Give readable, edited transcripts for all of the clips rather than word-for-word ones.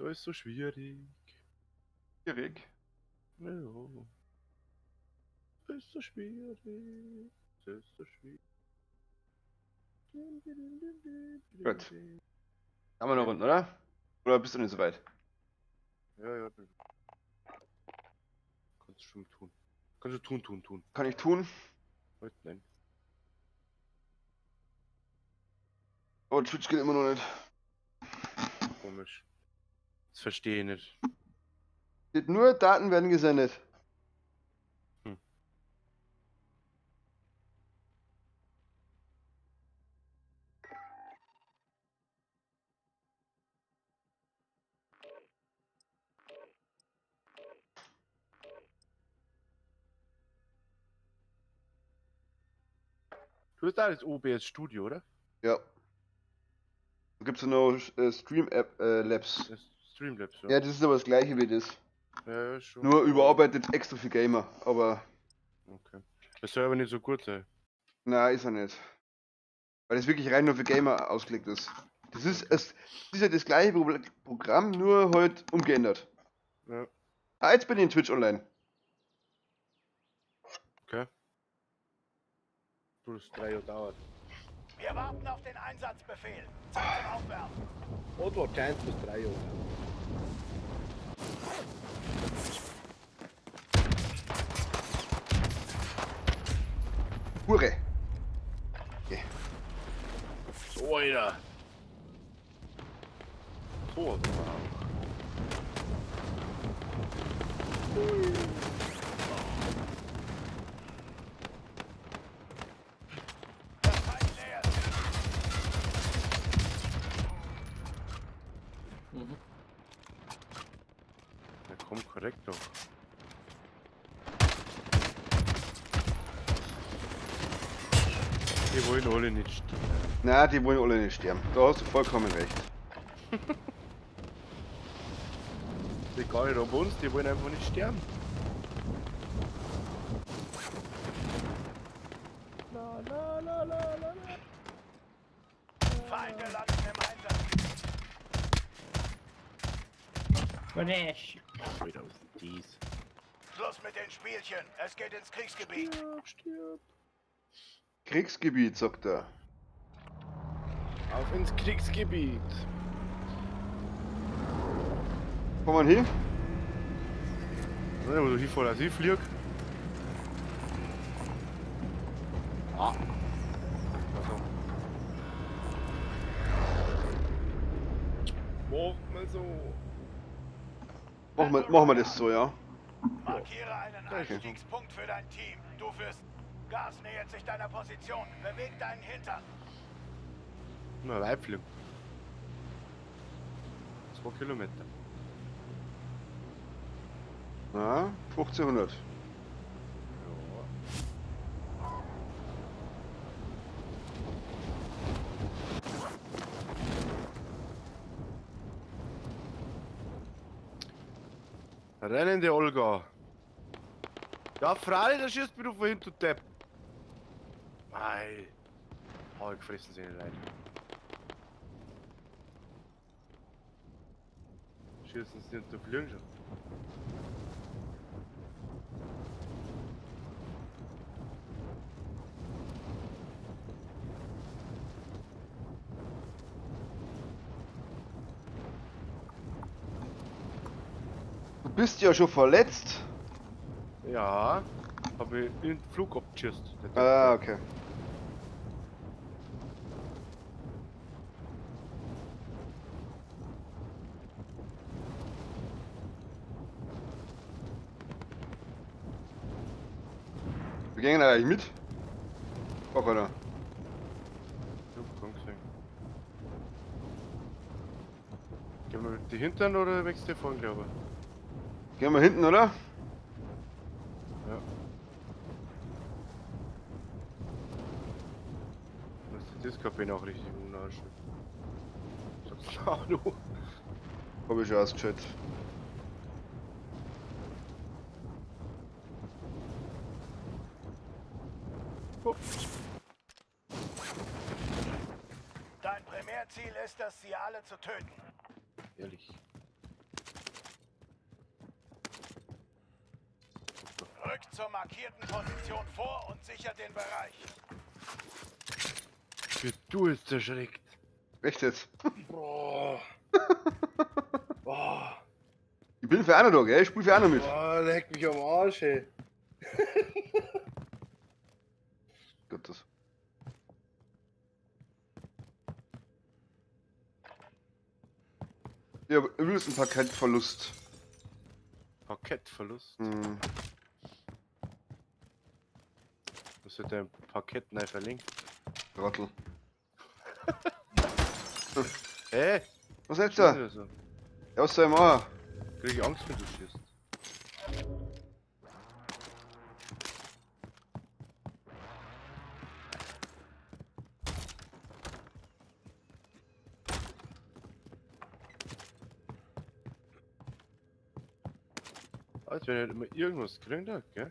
Ist alles so schwierig. Schwierig. Ja. Ist so schwierig. Ist so schwierig. Gut. Haben wir noch Runden, oder? Oder bist du nicht so weit? Ja, ja. Kannst du schon tun. Kannst du tun, tun. Kann ich tun? Heute nein. Oh, Twitch geht immer noch nicht. Komisch. Das verstehe ich nicht. Steht nur, Daten werden gesendet. Hm. Du hast alles OBS Studio, oder? Ja. Da gibt es noch Stream App Labs. Das Streamlabs, ja. Ja, das ist aber das gleiche wie das. Ja, ja, schon. Nur überarbeitet extra für Gamer, aber. Okay. Das soll aber nicht so gut sein. Na, ist er nicht. Weil das wirklich rein nur für Gamer ausgelegt ist. Das ist, Okay. es ist ja das gleiche Programm, nur halt umgeändert. Ja. Ah, jetzt bin ich in Twitch online. Okay. Du, das 3 Jahre dauert. Wir warten auf den Einsatzbefehl. Zeit zum Aufwärmen. Oder keins bis 3 Jahre. Hure. Okay. So, Alter. So, aber auch. Der Feind nähert sich. Na komm, korrekt doch. Die wollen alle nicht sterben. Na, die wollen alle nicht sterben. Da hast du vollkommen recht. Die gar nicht um uns, die wollen einfach nicht sterben. La la la la la la. Feinde landen im Einsatzgebiet. Crash. Alter, was ist dies? Schluss mit den Spielchen. Es geht ins Kriegsgebiet. Stirb, stirb. Kriegsgebiet, sagt er. Auf ins Kriegsgebiet. Komm mal hin. Ja, wo du hinfahren, also ich flieg. Ah. Also. Mach mal so. Machen wir das so, ja. Markiere einen Okay. Einstiegspunkt für dein Team. Du wirst. Gas nähert sich deiner Position. Beweg deinen Hintern. Na, weit fliegen. 2 Kilometer. Na, 1500. Ja. Rennende Olga. Ja, freilich, da schießt mir du von hinten, du Depp. Mei. Oh, ich gefressen sind die Leute. Schießen sie und da fliegen schon. Du bist ja schon verletzt. Ja, hab ich in den Flug abgeschießt. Ah, okay. Wir gehen eigentlich mit. Auch einer. Ich hab keinen gesehen. Gehen wir mit die hinteren oder wächst der vorn, glaube ich? Gehen wir hinten, oder? Ja. Was ist das KP-Nachrichtigung nachschauen? Sagst du auch du? Hab ich schon ausgeschaltet. Oh. Dein Primärziel ist es, sie alle zu töten. Ehrlich. Rückt zur markierten Position vor und sichert den Bereich. Wie du jetzt erschreckt. Echt jetzt? Boah. Boah. Ich bin für einer da, gell? Ich spiel für einer mit. Boah, leck mich am Arsch, ey. Gottes. Ja, übelst ein Parkettverlust. Parkettverlust. Hm. Was wird dein Parkett neu verlinkt? Trottel. Hä? Was jetzt da? Ist so? Ja, was soll ich machen? Krieg ich Angst, wenn du schießt. Als wenn ich halt immer irgendwas kriegen da, gell?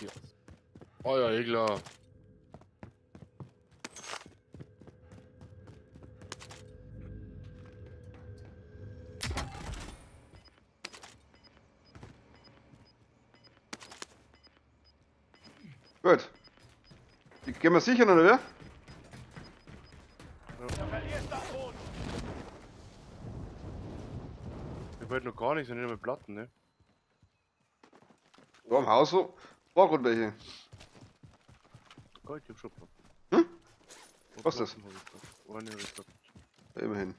Ja. Oh ja, eh klar. Gut. Die gehen wir sichern, oder wer? Du verlierst am Boden. Ich wollte noch gar nichts und nicht einmal Platten, ne? Da im Haus so. War gut welche. Gott, ich hab schon Platten. Hm? Oh, Was ist das? Platten hab ich gehabt. Eine hab ich gehabt. Ja, immerhin.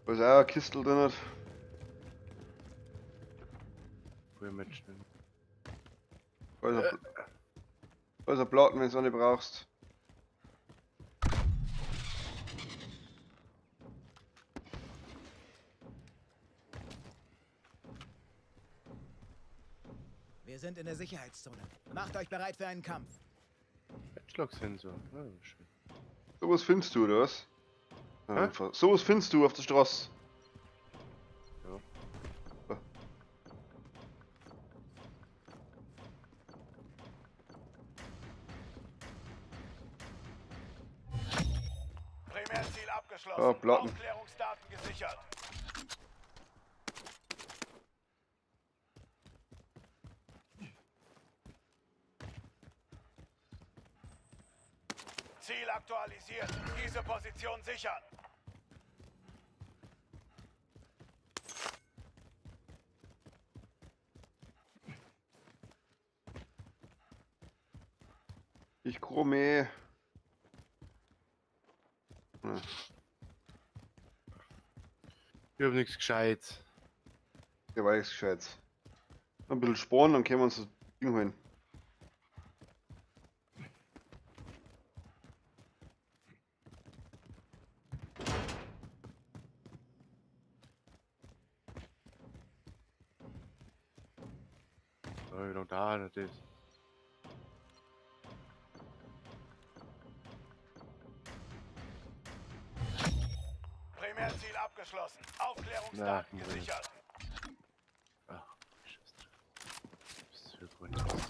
Da ist auch ein Kistel drin. Hat. Früher Menschen. Da ist ein, da ist ein Platten, wenn du eine brauchst. Wir sind in der Sicherheitszone. Macht euch bereit für einen Kampf. Headschlag-Sensor. Ah, schön. Sowas findest du, oder was? Hä? Ja, sowas findest du auf der Straße. Ja. Ja. Primärziel abgeschlossen. Ja, Platten. Aufklärungsdaten gesichert. Ziel aktualisiert. Diese Position sichern. Ich krumme. Hm. Ich hab nichts gescheit. Der war nichts gescheit. Ein bisschen Sporen, dann können wir uns das Ding holen. Da, wie lange dauert das? Primärziel abgeschlossen. Aufklärungsdaten Na, gesichert. Ach, Scheiße. Das ist ja gar nichts.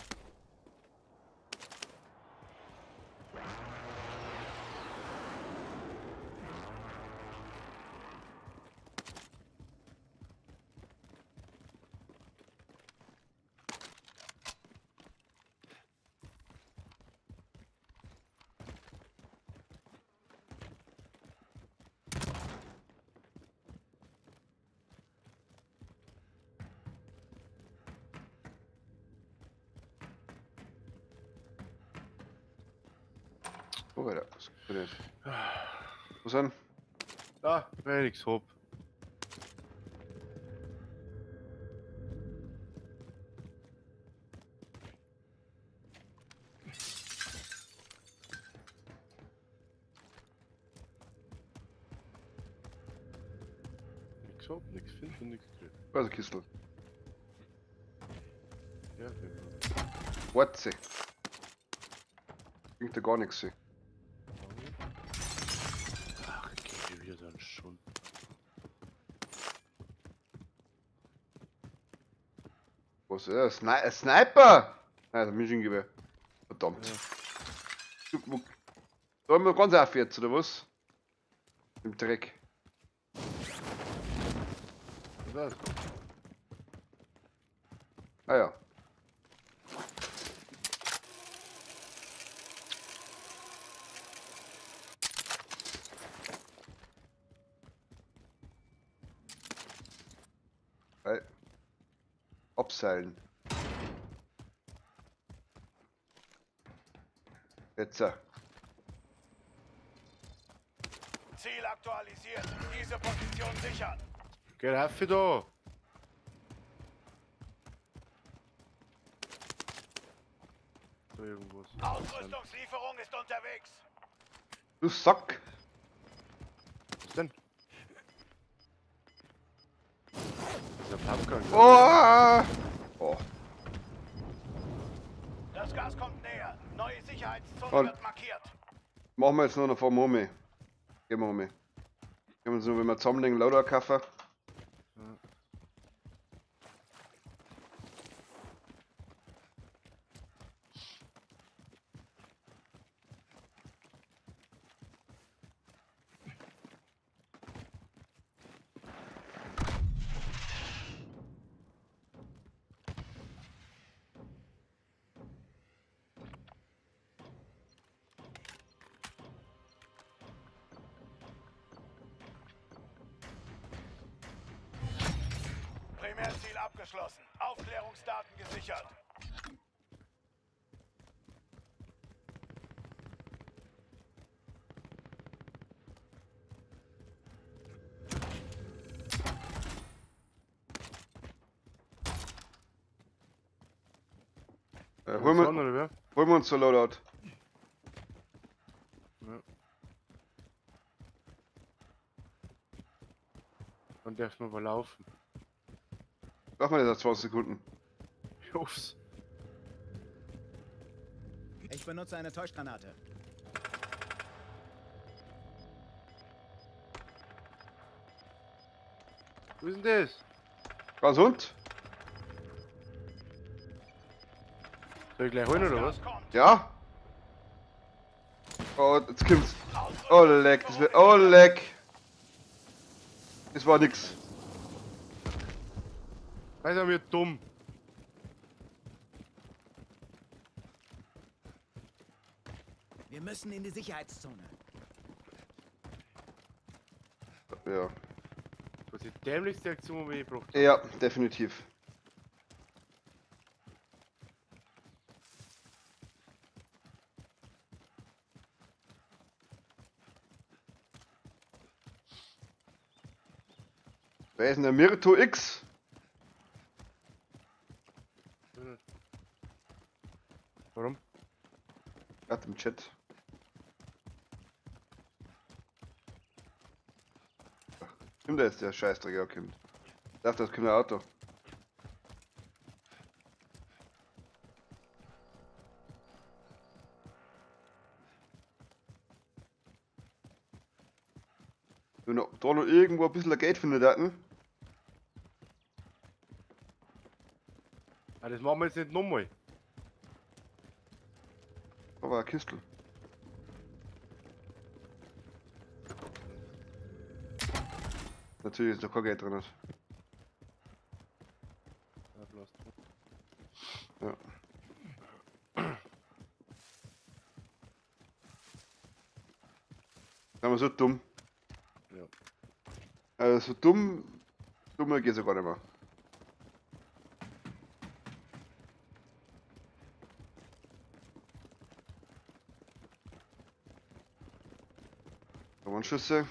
Oh, weiter. Das geht nicht. Was denn? Ah, wenn ich nix hab. Nix hab, nix finden, nix krieg. Da ist ein Kistel. Ja, genau. Warte. Bringt da gar nichts. Ach, geht wieder so ein Schund. Was ist das? Ein Sniper! Nein, das ist ein Maschinengewehr. Verdammt. Ja. Du, da haben wir ganz auf jetzt, oder was? Im Dreck. Was ist das? Ah ja. Hey. Abseilen. Jetzt. Ziel aktualisiert. Diese Position sichern. Geh rauf da! Da irgendwas. Ausrüstungslieferung ist unterwegs. Du Sack! Was denn? Das ist ein Pumpgun. Oh! Oh. Das Gas kommt näher. Neue Sicherheitszone Und- wird markiert. Machen wir jetzt nur noch vor Mome. Gehen wir um. Gehen wir uns nur, wenn wir zusammenlegen, Loader kaufen. Primärziel abgeschlossen. Aufklärungsdaten gesichert. Holen wir uns so Loadout. Ja. Dann dürfen wir aber laufen. Mach mal das 20 Sekunden. Ich hoff's. Ich benutze eine Täuschgranate. Wo ist denn das? Ganz und? Soll ich gleich holen oder was? Ja. Oh, jetzt kommt's. Oh leck, das wird. Oh leck. Das war nix. Weiß er mir dumm. Wir müssen in die Sicherheitszone. Ja. Das ist die dämlichste Aktion, die ich gebracht habe. Ja, definitiv. Wer ist denn der Mirto X? Warum? Gerade im Chat. Ach, kommt da jetzt der Scheißdreck, ja, kommt. Darf das kommt ein Auto. Wenn wir da noch irgendwo ein bisschen Geld finden hatten. Ah, das machen wir jetzt nicht nochmal. Da war ein Kistel. Natürlich ist da kein Geld drin. Ja, bloß. Ja. Sind wir so dumm. Ja. Also so dumm, dummer geht's ja gar nicht mehr. Da waren Schüsse.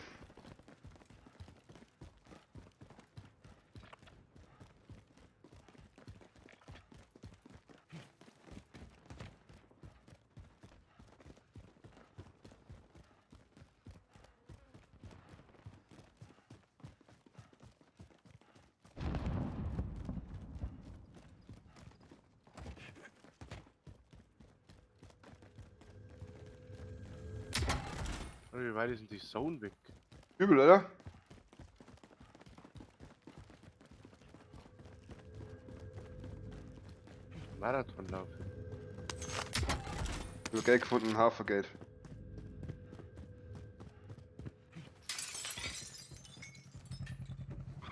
Wie weit ist denn die Zone weg? Übel, oder? Marathonlauf. Ich hab Geld gefunden, Hafergeld.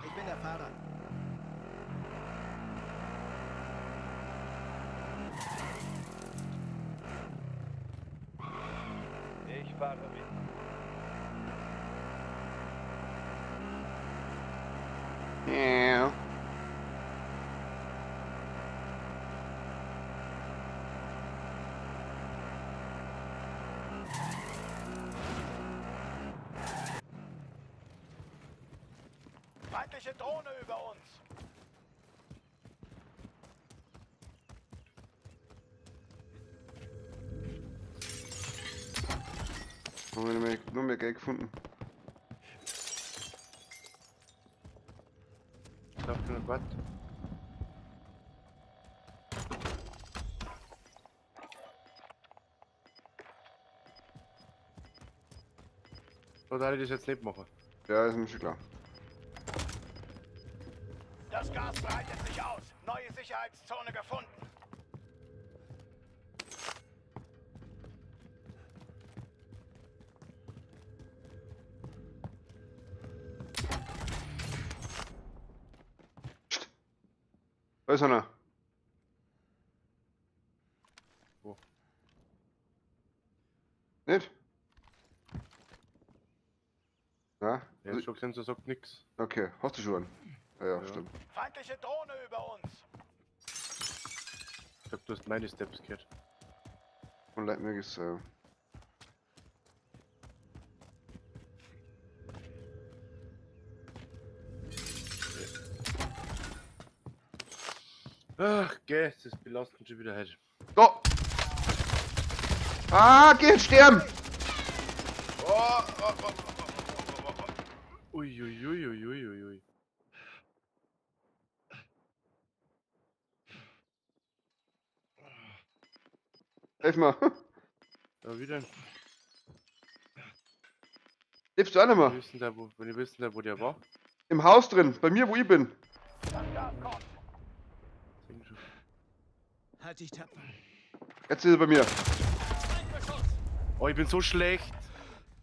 Ich bin der Fahrer. Ich fahre mit. Ja. Feindliche Drohne über uns. Haben wir nur mehr Geld gefunden. Ich dachte mir, Gott. So darf ich das jetzt nicht machen. Ja, ist mir schon klar. Das Gas breitet sich aus. Neue Sicherheitszone gefunden. Da ist einer. Wo? Nicht? Ja? Der Also, Schocksensor sagt nix. okay, hast du schon einen? Ja, ja, Ja. stimmt. Feindliche Drohne über uns. Ich glaub, du hast meine Steps gehört. Und leid mir ist, Ach, gell, das ist belastend schon wieder heute. Da! Ah, geh, sterben! Oh, oh, oh, oh, oh, oh, oh. Ui, ui, ui, ui, ui, ui, ui. Helf mal. Ja, wie denn? Lebst du auch nicht Wir mehr? wissen da, wo, wenn wir wissen da, wo der war. Im Haus drin, bei mir, wo ich bin. Das Gas kommt. Sing schon. Halt dich tapfer. Jetzt ist er bei mir. Oh, ich bin so schlecht.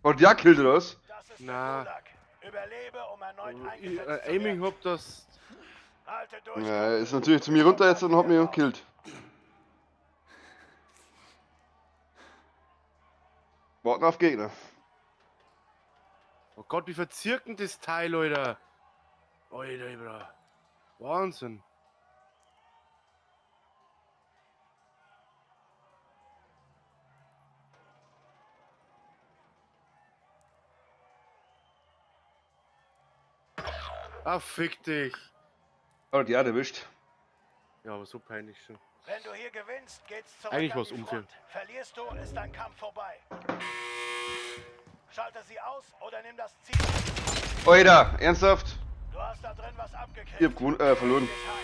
Hat ja killt oder was? Das ist Na. der Gulag. Überlebe, um erneut Ich, eingesetzt zu Aiming werden. hab das. Halte durch. Ja, er ist natürlich zu mir runter jetzt und hat mich gekillt. Warten auf Gegner. Oh Gott, wie verzirken das Teil, Alter. Alter, Alter. Wahnsinn. Ah, fick dich. Hat ja erwischt. Ja, aber so peinlich schon. Wenn du hier gewinnst, geht's zurück Eigentlich an war's die unfair. Front. Verlierst du, ist dein Kampf vorbei. Schalte sie aus oder nimm das Ziel. Alter, ernsthaft? Du hast da drin was abgekriegt. Ich hab gewonnen, verloren. Dich heim.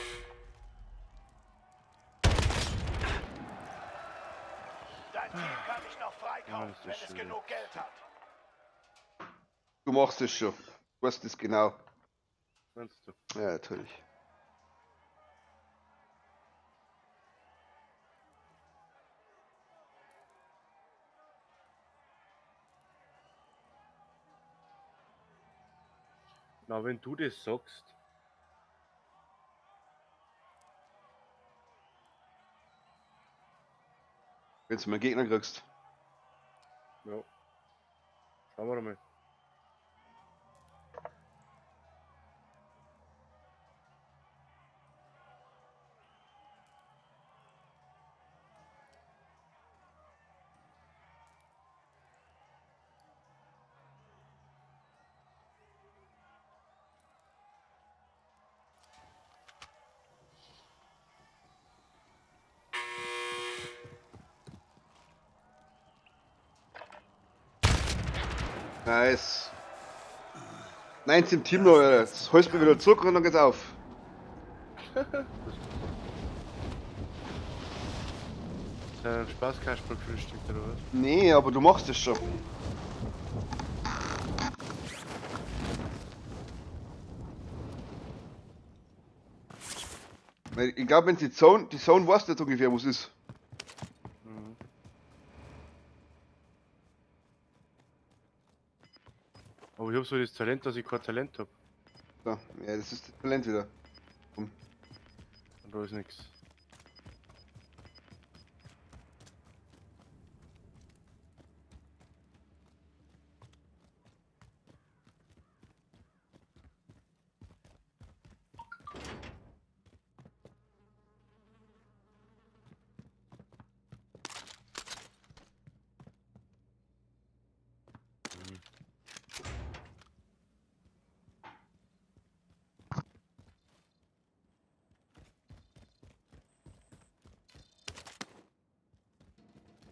Dein Team kann dich noch freikaufen, Ja, das ist wenn es schön. genug Geld hat. Du machst es schon. Du weißt das genau. Meinst du? Ja, natürlich. Na, wenn du das sagst. Wenn du meinen Gegner kriegst. Ja. Schauen wir doch mal. Nice. 19 Team noch, Alter. Jetzt holst du mich wieder zurück und dann geht's auf. Ist ja ein Spaßkasperl gefrühstückt oder was? Nee, aber du machst es schon. Weil ich glaube, wenn die Zone weißt du nicht ungefähr, wo es ist. Aber ich hab so das Talent, dass ich kein Talent hab. So, ja, das ist das Talent wieder. Und da ist nix.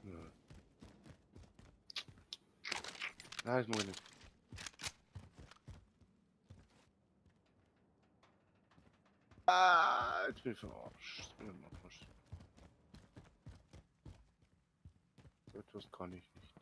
Ja. Nein, das mach ich nicht. Ah, jetzt bin ich verarscht. Jetzt bin ich am Arsch. So etwas kann ich nicht.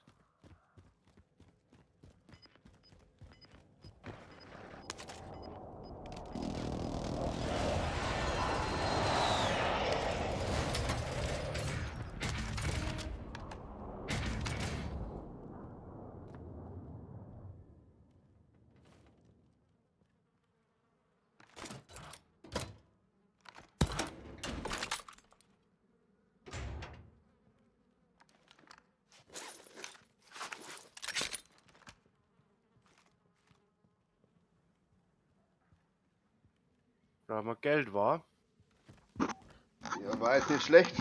Da haben wir Geld, war. Ja, war jetzt nicht schlecht.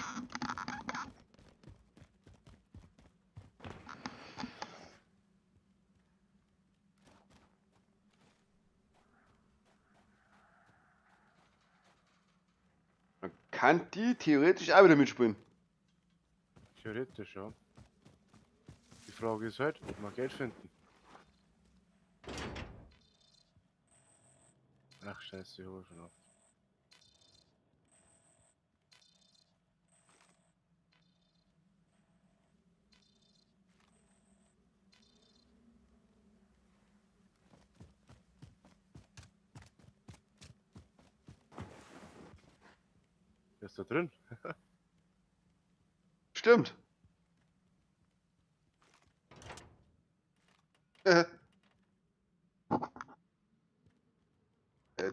Man kann die theoretisch auch wieder mitspielen. Theoretisch, ja. Die Frage ist halt, ob wir Geld finden. Ach scheiße, ich hol schon auf. Wer ist da drin? Stimmt.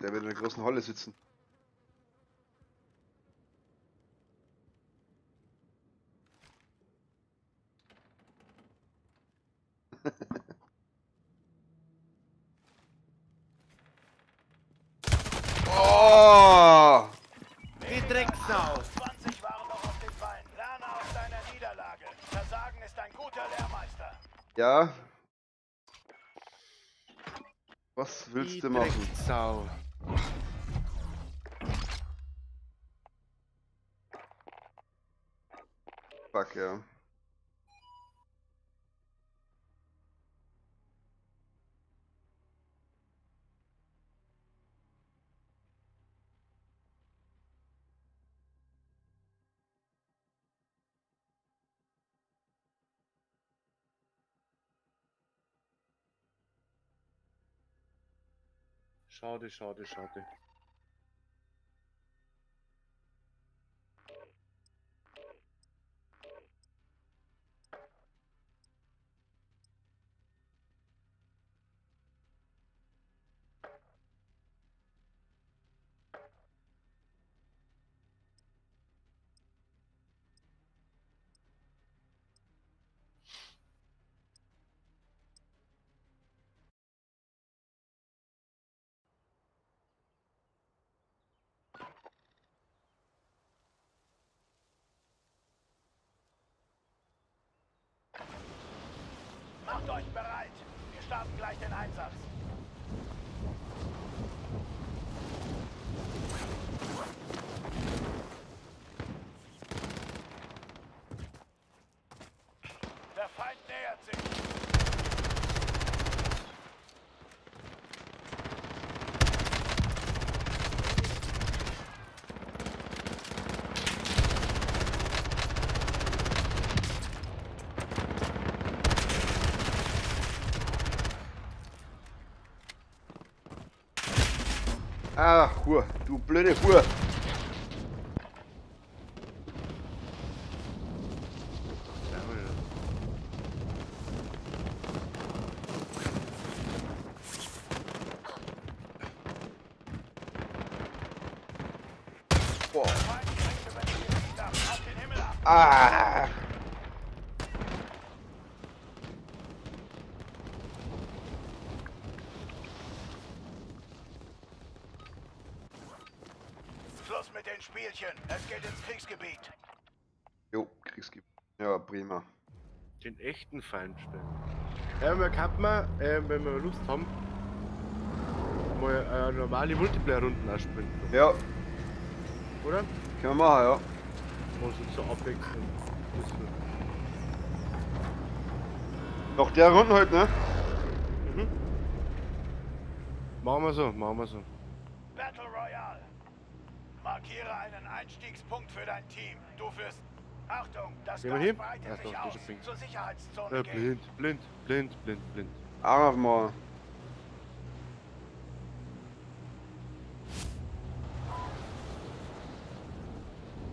Der wird in der großen Halle sitzen. Oh! Die Drecksau! 20 waren noch auf den Beinen. Lerne aus deiner Niederlage. Versagen ist ein guter Lehrmeister. Ja. Was willst Die du machen? Drecksau. Fuck, ja. Schade, schade, schade. Macht euch bereit. Wir starten gleich den Einsatz. Der Feind nähert sich. Ah, Hur, du blöde Hur. Ah! Schluss mit den Spielchen. Es geht ins Kriegsgebiet. Jo, Kriegsgebiet. Ja, prima. Den echten Feind stellen. Ja, wir kann man, wenn wir Lust haben, mal normale Multiplayer-Runden auch spielen. Ja. Oder? Können wir machen, ja. Muss uns so abwechseln. Noch der Runden halt, ne? Mhm. Machen wir so, machen wir so. Battle Royale. Markiere einen Einstiegspunkt für dein Team. Du wirst. Achtung, das Gehen wir Gas hin? breitet Ach sich doch, aus. das ist Zur Sicherheitszone gehen. Blind, blind, blind, blind, blind. Auch mal.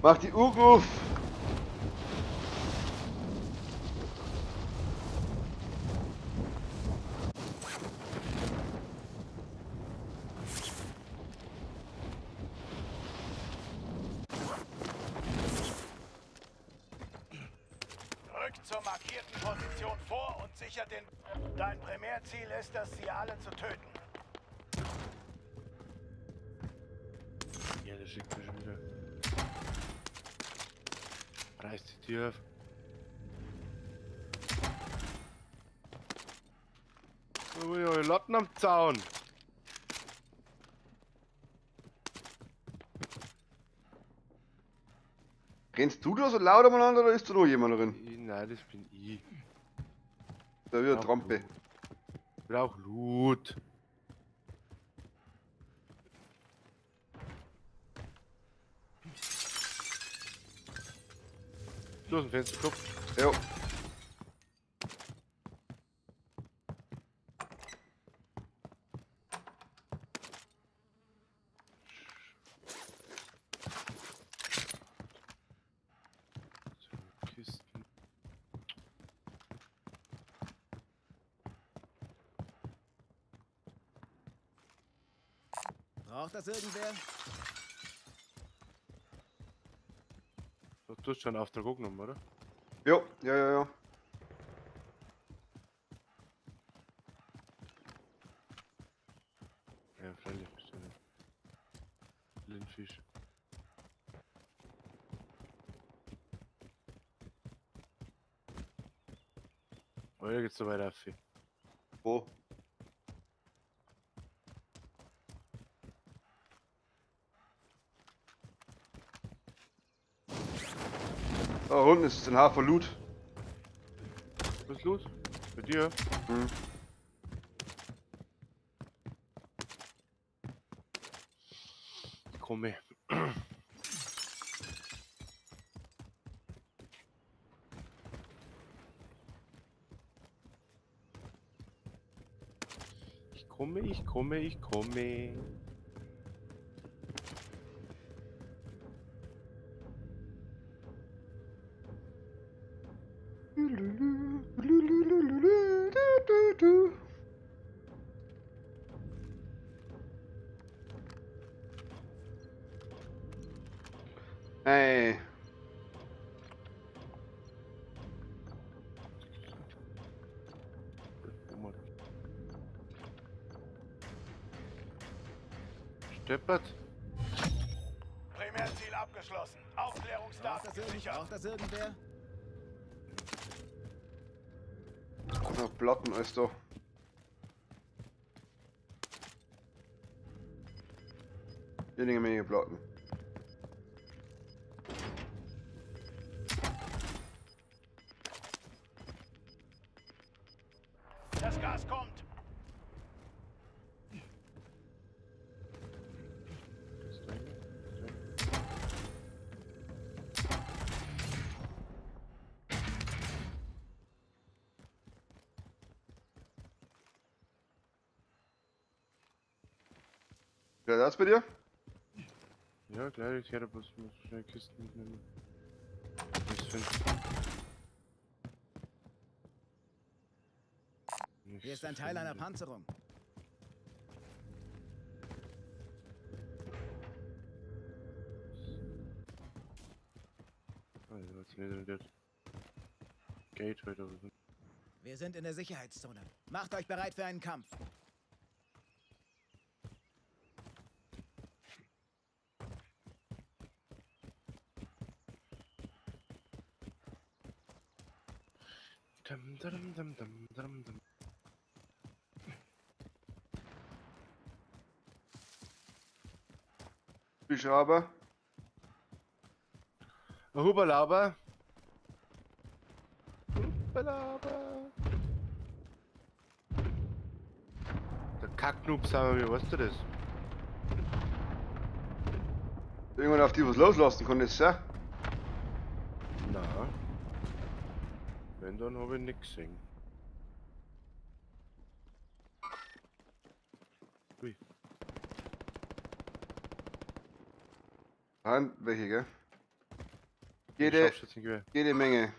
Mach die Uhr auf! Rückt zur markierten Position vor und sichert den... Dein Primärziel ist es, sie alle zu töten. Ja, der schickt mir schon wieder. Reißt die Tür auf. Ui, Latten am Zaun. Rennst du da so laut umeinander oder ist da noch jemand drin? Nein, das bin ich. Da wieder Trampe. Brauch Loot. Du hast ein Fenster geklopft. Jo. So, Kisten. Braucht das irgendwer? Du hast schon einen Auftrag angenommen, oder? Jo, ja, ja, ja. Ja, freilich bist du nicht. Blindfisch. Oh, da geht's so weiter auf. Wo? Da unten ist ein Hafer Loot. Was ist los? Bei dir? Hm. Ich komme. Ich komme, ich komme, ich komme. Hey. Steppert. Primärziel abgeschlossen. Aufklärungsdaten gesichert. Braucht das irgendwer? Noch Platten, alles da. Hier liegen eine Menge Platten. Das Gas kommt. Ja, das bei dir? Ja, gleich, ich hätte bloß muss schnell Kisten mitnehmen. Hier ist ein Teil einer Panzerung. Also, hat's nicht rentiert. Geht halt, aber so. Wir sind in der Sicherheitszone. Macht euch bereit für einen Kampf. Dum, dum, dum, dum, dum, dum. Hubschrauber. Huberlauber. Huberlauber. Der Kacknoob sind wir, weißt du das? Irgendwann auf die was loslassen kann, das sein? Na. Wenn, dann habe ich nix gesehen. Ui. Nein, welche, gell? Jede, Scharfschützengewehr. jede Menge.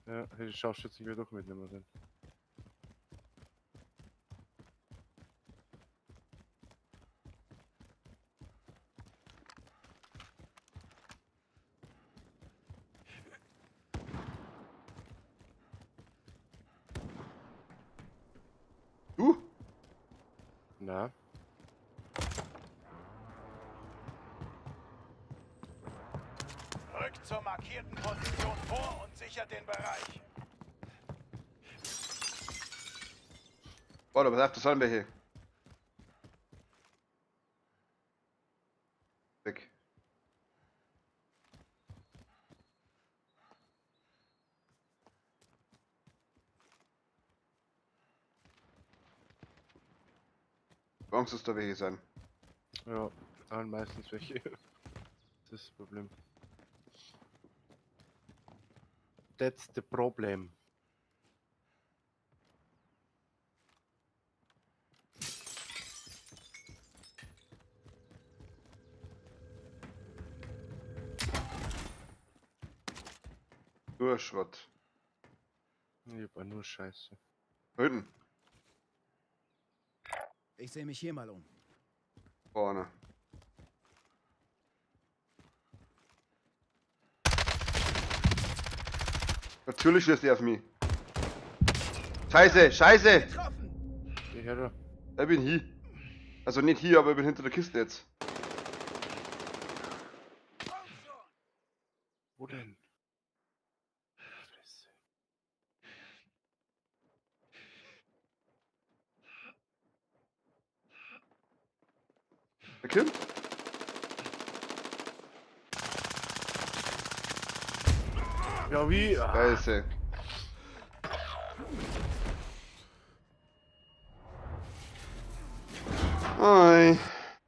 Ja, hätte ich Scharfschützengewehr doch mitnehmen sollen. Du? Na. Rückt zur markierten Position vor und sichert den Bereich. Warte, pass auf, da sind welche. Weg. Angst, dass da welche sind. Ja, waren meistens welche. Das ist das Problem. That's the problem. Nur Schrott. Ich hab auch nur Scheiße. Da hinten. Ich sehe mich hier mal um. Vorne. Natürlich schießt er auf mich. Scheiße, scheiße! Getroffen! Geh her da. Ich bin hier. Also nicht hier, aber ich bin hinter der Kiste jetzt. Wo denn? Fresse. Der Kim? Ja, wie? Ah, Scheiße. Oi.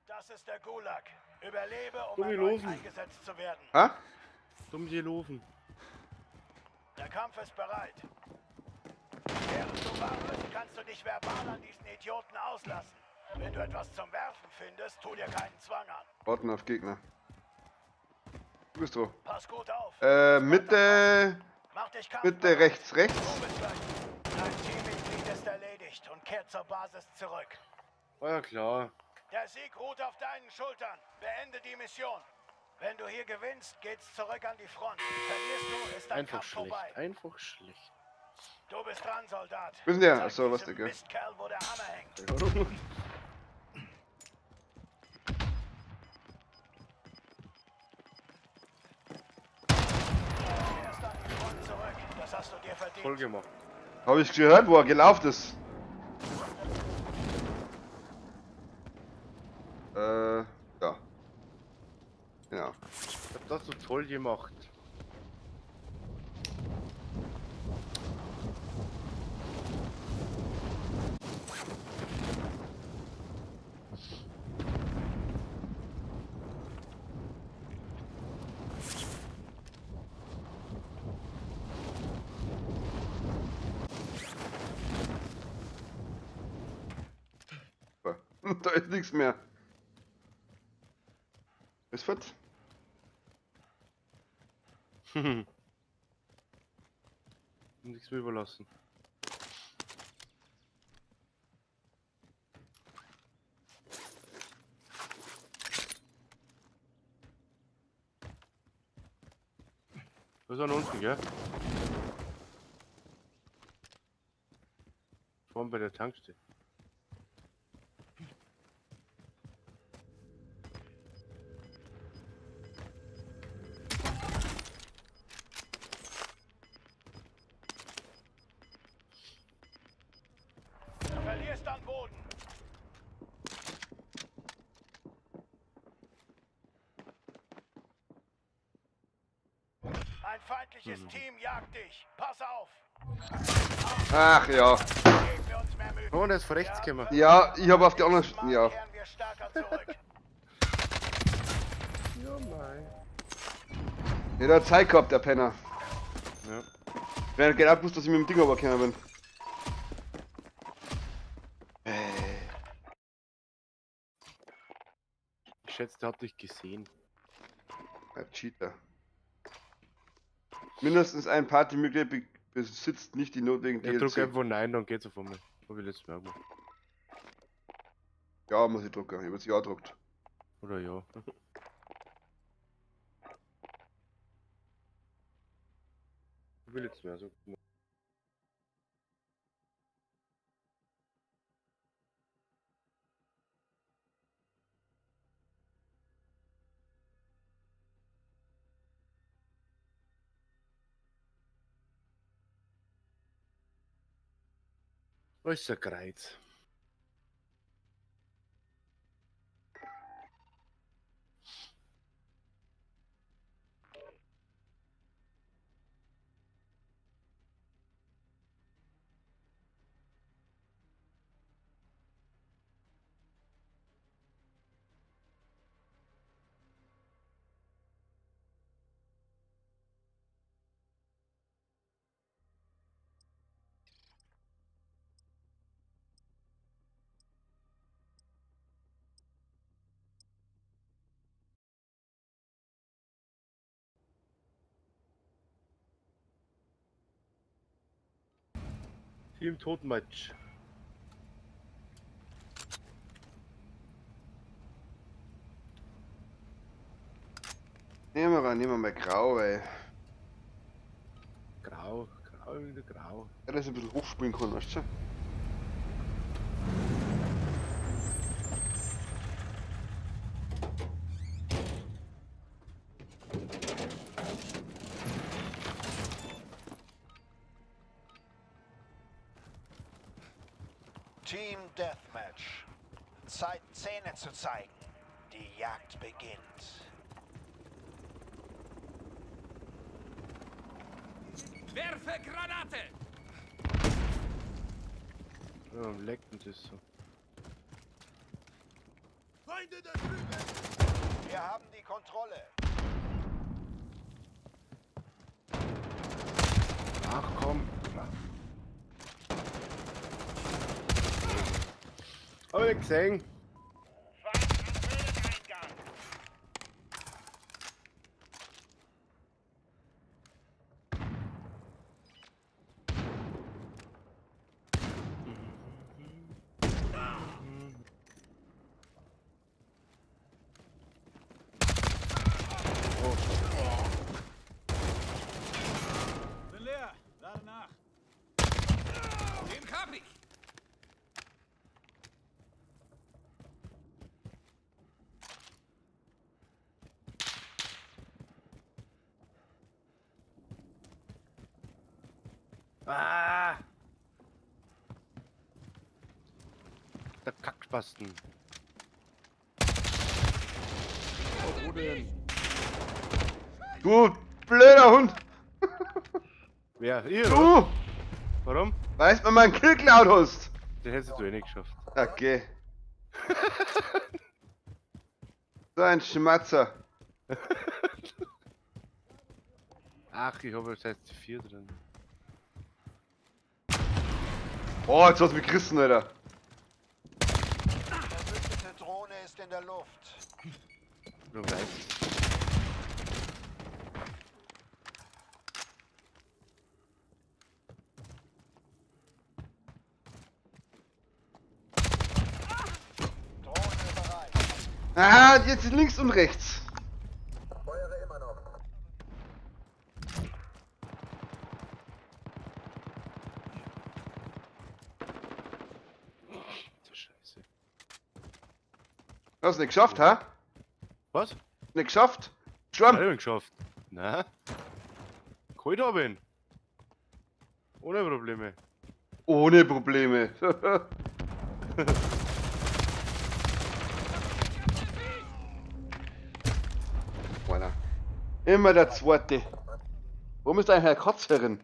Das ist der Gulag. Überlebe, um Gummi erneut losen. eingesetzt zu werden. Ha? Dumm gelaufen. Der Kampf ist bereit. Während du wartest, kannst du dich verbal an diesen Idioten auslassen. Wenn du etwas zum Werfen findest, tu dir keinen Zwang an. Warten auf Gegner. Du bist dran. Pass gut auf. Mitte, Mach dich Mitte kampfbereit. rechts, rechts. Du bist gleich. Dein Teammitglied ist erledigt und kehrt zur Basis zurück. War ja klar. Der Sieg ruht auf deinen Schultern. Beende die Mission. Wenn du hier gewinnst, geht's zurück an die Front. Verlierst du, ist dein Einfach Kampf schlecht. vorbei. Einfach schlecht. Du bist dran, Soldat. Wo ist denn der? Zeig Achso, was diesem der, gell? Mistkerl, wo der Hammer hängt. Du kehrst an die Front zurück. Das hast du dir verdient. Voll gemacht. Habe ich gehört, wo er gelaufen ist. Ja. Genau. Ich hab das so toll gemacht. Da ist nichts mehr. Ist fett. Nichts mehr überlassen. Da ist einer unten, gell? Vorne bei der Tankstelle. Du verlierst an Boden. Ein feindliches Team jagt dich. Pass auf. Ach ja. Geben wir uns mehr Mühe. Oh, der ist von rechts gekommen. Ja, ich habe auf die anderen. Nächstes Mal Ja. kehren wir stärker zurück. Ja, mei. Ja, der hat Zeit gehabt, der Penner. Ja. Wer hat genau gewusst, dass ich mit dem Ding runtergekommen bin. Ich schätze, der hat dich gesehen. Ein Cheater. Mindestens ein Partymitglied besitzt nicht die notwendigen Ich drück DLC. einfach Nein, dann geht's auf einmal. Hab ich letztes Mal gemacht. Ja, muss ich drucken. Ich hab jetzt Ja gedruckt. Oder ja. Ich will jetzt mehr so gemacht. Oh, ist der Kreuz. Team Totmatch. Nehmen wir mal, nehmen wir mal grau, ey. Grau, grau, wieder grau. Ja, dass ich ein bisschen hochspringen kann, weißt du? Team Deathmatch. Zeit, Zähne zu zeigen. Die Jagd beginnt. Werfe Granate! Ja, warum leckt denn das so? Wir haben die Kontrolle. Ach komm. Hab ich nicht gesehen. Feind am Höhleneingang. Bin leer. Lade nach. Den hab ich! Ah! Der Kackspasten. Oh, wo denn? Du blöder Hund! Wer? Ihr? oder? Du! Warum? Weißt du, meinen Kill geklaut hast? Den hättest du eh nicht geschafft. Okay. So ein Schmatzer. Ach, ich habe jetzt heißt 4 drin. Oh, jetzt hast du mich gerissen, Alter. Verbündete Drohne ist in der Luft. Du weißt. Drohne bereit. Ah, jetzt links und rechts. Hast du nicht geschafft, hä? Was? Nicht geschafft? Hab Schwamm! ich geschafft. Na? Geholt hab ihn. Ohne Probleme. Ohne Probleme. Voilà. Immer der Zweite. Warum ist eigentlich eine Katze drin?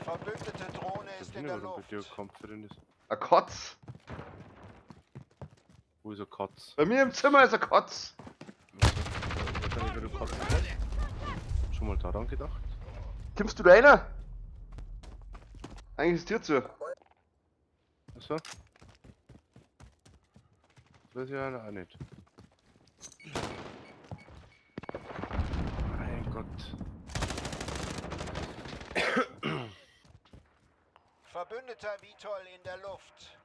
Verbündete Drohne Ich ist weiß in nicht, der warum bei Luft. dir Kampf drin ist. Eine Katz? Wo ist eine Katz? Bei mir im Zimmer ist eine Katz. Wahrscheinlich, weil du Katzen hast. Schon mal daran gedacht? Kommst du da rein? Eigentlich ist die Tür zu. Achso. Das weiß ich ja auch nicht. Mein Gott. Verbündeter Vitol in der Luft.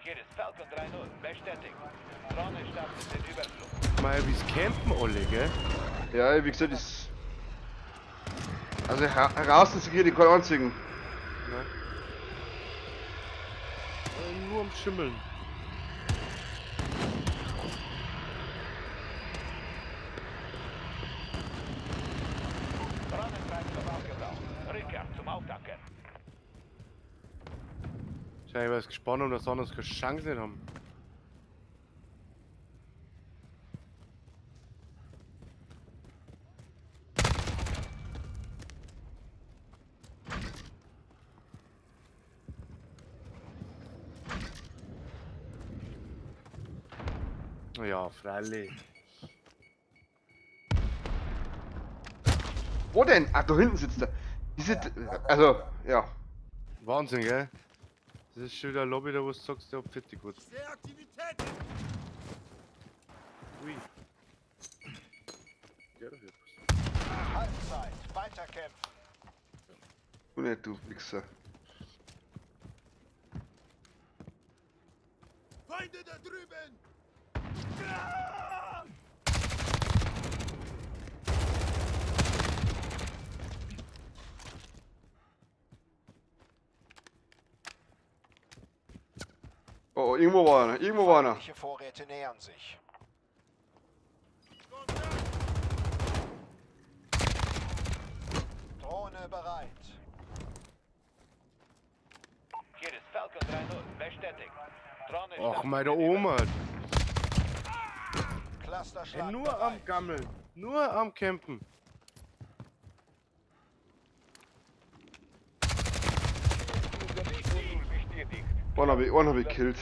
Hier ist Falcon 3-0. Bestätigt. Drohne startet den Überflug. Mei, wie's campen alle, gell? Ja, wie gesagt, ist. Also heraus ist hier die keinen einzigen. Nein. Nur am Schimmeln. Drohnentreibstoff aufgebraucht. Rückkehr zum Auftanken. Wahrscheinlich, weil es gespannt haben, dass anders keine Chance nicht haben. Ja, freilich. Wo denn? Ach, da hinten sitzt er. Diese. Also, ja. Wahnsinn, gell? Das ist schon wieder ein Lobby, da wo du sagst, der hat fertig gut. Sehr Aktivitäten! Ui. Ja, das wird Halbzeit. Weiterkämpfen. Du nicht, du Wichser. Feinde da drüben! Oh, oh, irgendwo war einer. Irgendwo war einer. Feindliche Vorräte nähern sich. Drohne bereit. Hier ist Falcon 3-0. Bestätigt. Drohne Ach, meine Oma. Clusterschlag Ey, nur bereit. am Gammeln. Nur am Campen. Einen hab ich gekillt.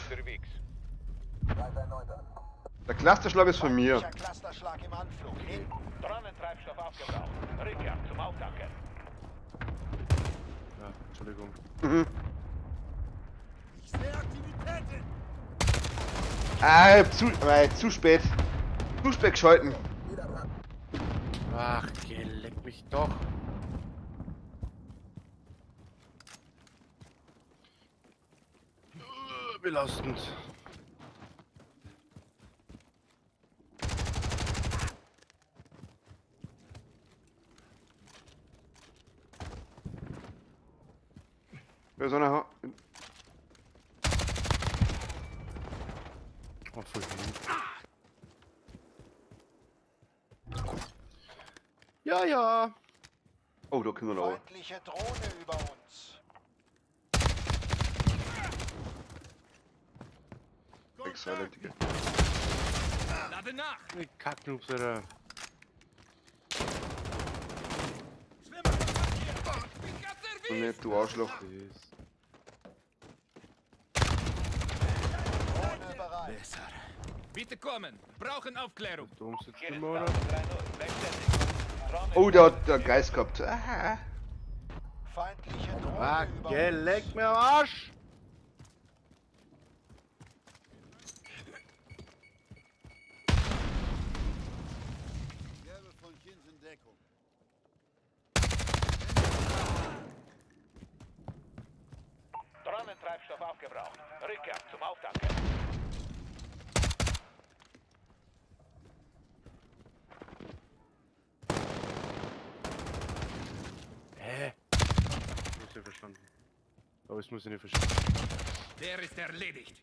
Der Clusterschlag ist von mir. Feindlicher Clusterschlag im Anflug. In Drohnentreibstoff aufgebraucht. Rückkehr zum Auftanken. Ja, Entschuldigung. Mhm. Ich sehe Aktivitäten! Ah, zu spät. Zu spät geschalten. Ach, geh, leck mich doch. Belastend. Wer ist einer? Oh, voll hin. Ja, ja. Oh, da können wir noch. Feindliche Drohne über uns. Extra, Digga. Lade nach! Die Kacknoobs, Alter. Nicht, du Arschloch. Das. Drohne bereit. Bitte kommen! Brauchen Aufklärung! Da oben sitzt immer, oder? Oh, der hat der Geist gehabt. Ah. Feindliche Drohne Ah, über geh, uns. leck mir am Arsch! Gelbe von Kind in Deckung. Drohnentreibstoff aufgebraucht. Rückkehr zum Auftanken. Alles muss ich nicht verstehen. Der ist erledigt.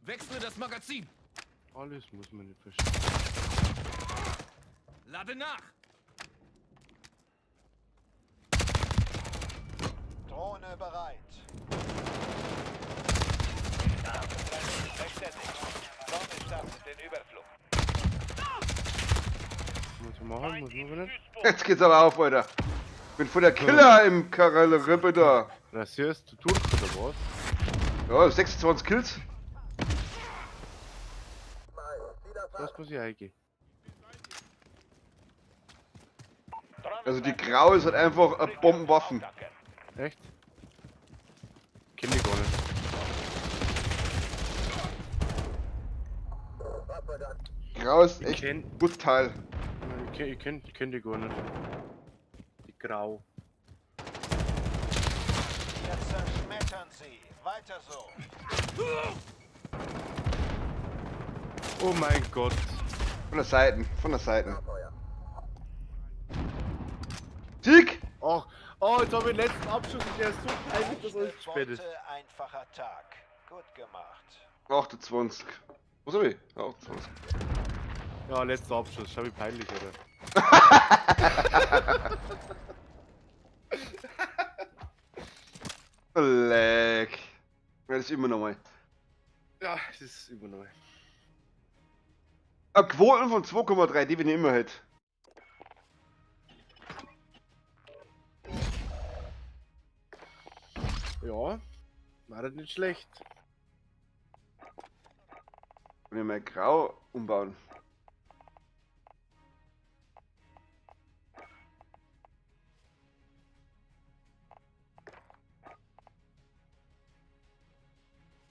Wechsle das Magazin. Alles muss man nicht verstehen. Lade nach. Drohne bereit. Bestätigt. Drohne startet den Überflug. Muss man machen, muss man aber nicht. Jetzt geht's aber auf, Alter. Bin voll der Killer im Karelle Rippe da. Rasierst du durch oder was? Ja, 26 Kills. Das muss ich eingehen. Also die Graue ist halt einfach eine Bombenwaffen. Echt? Kenn ich gar nicht. Grau ist Ich echt kenn, brutal. ich kenn die gar nicht. Die Grau. Wir zerschmettern sie. Weiter so. Oh mein Gott. Von der Seite, von der Seite. Sieg! Ach, oh, jetzt habe ich den letzten Abschuss und der ist so peinlich, dass alles zu spät ist. Beute, einfacher Tag. Gut gemacht. 28. Was hab ich? 28. Ja, letzter Abschuss. Schau wie peinlich, oder? Leck. Ja, das ist immer nochmal. Ja, es ist immer neu. Ah, Quoten von 2,3, die bin ich immer halt. Ja, war das nicht schlecht. Kann ich mal grau umbauen.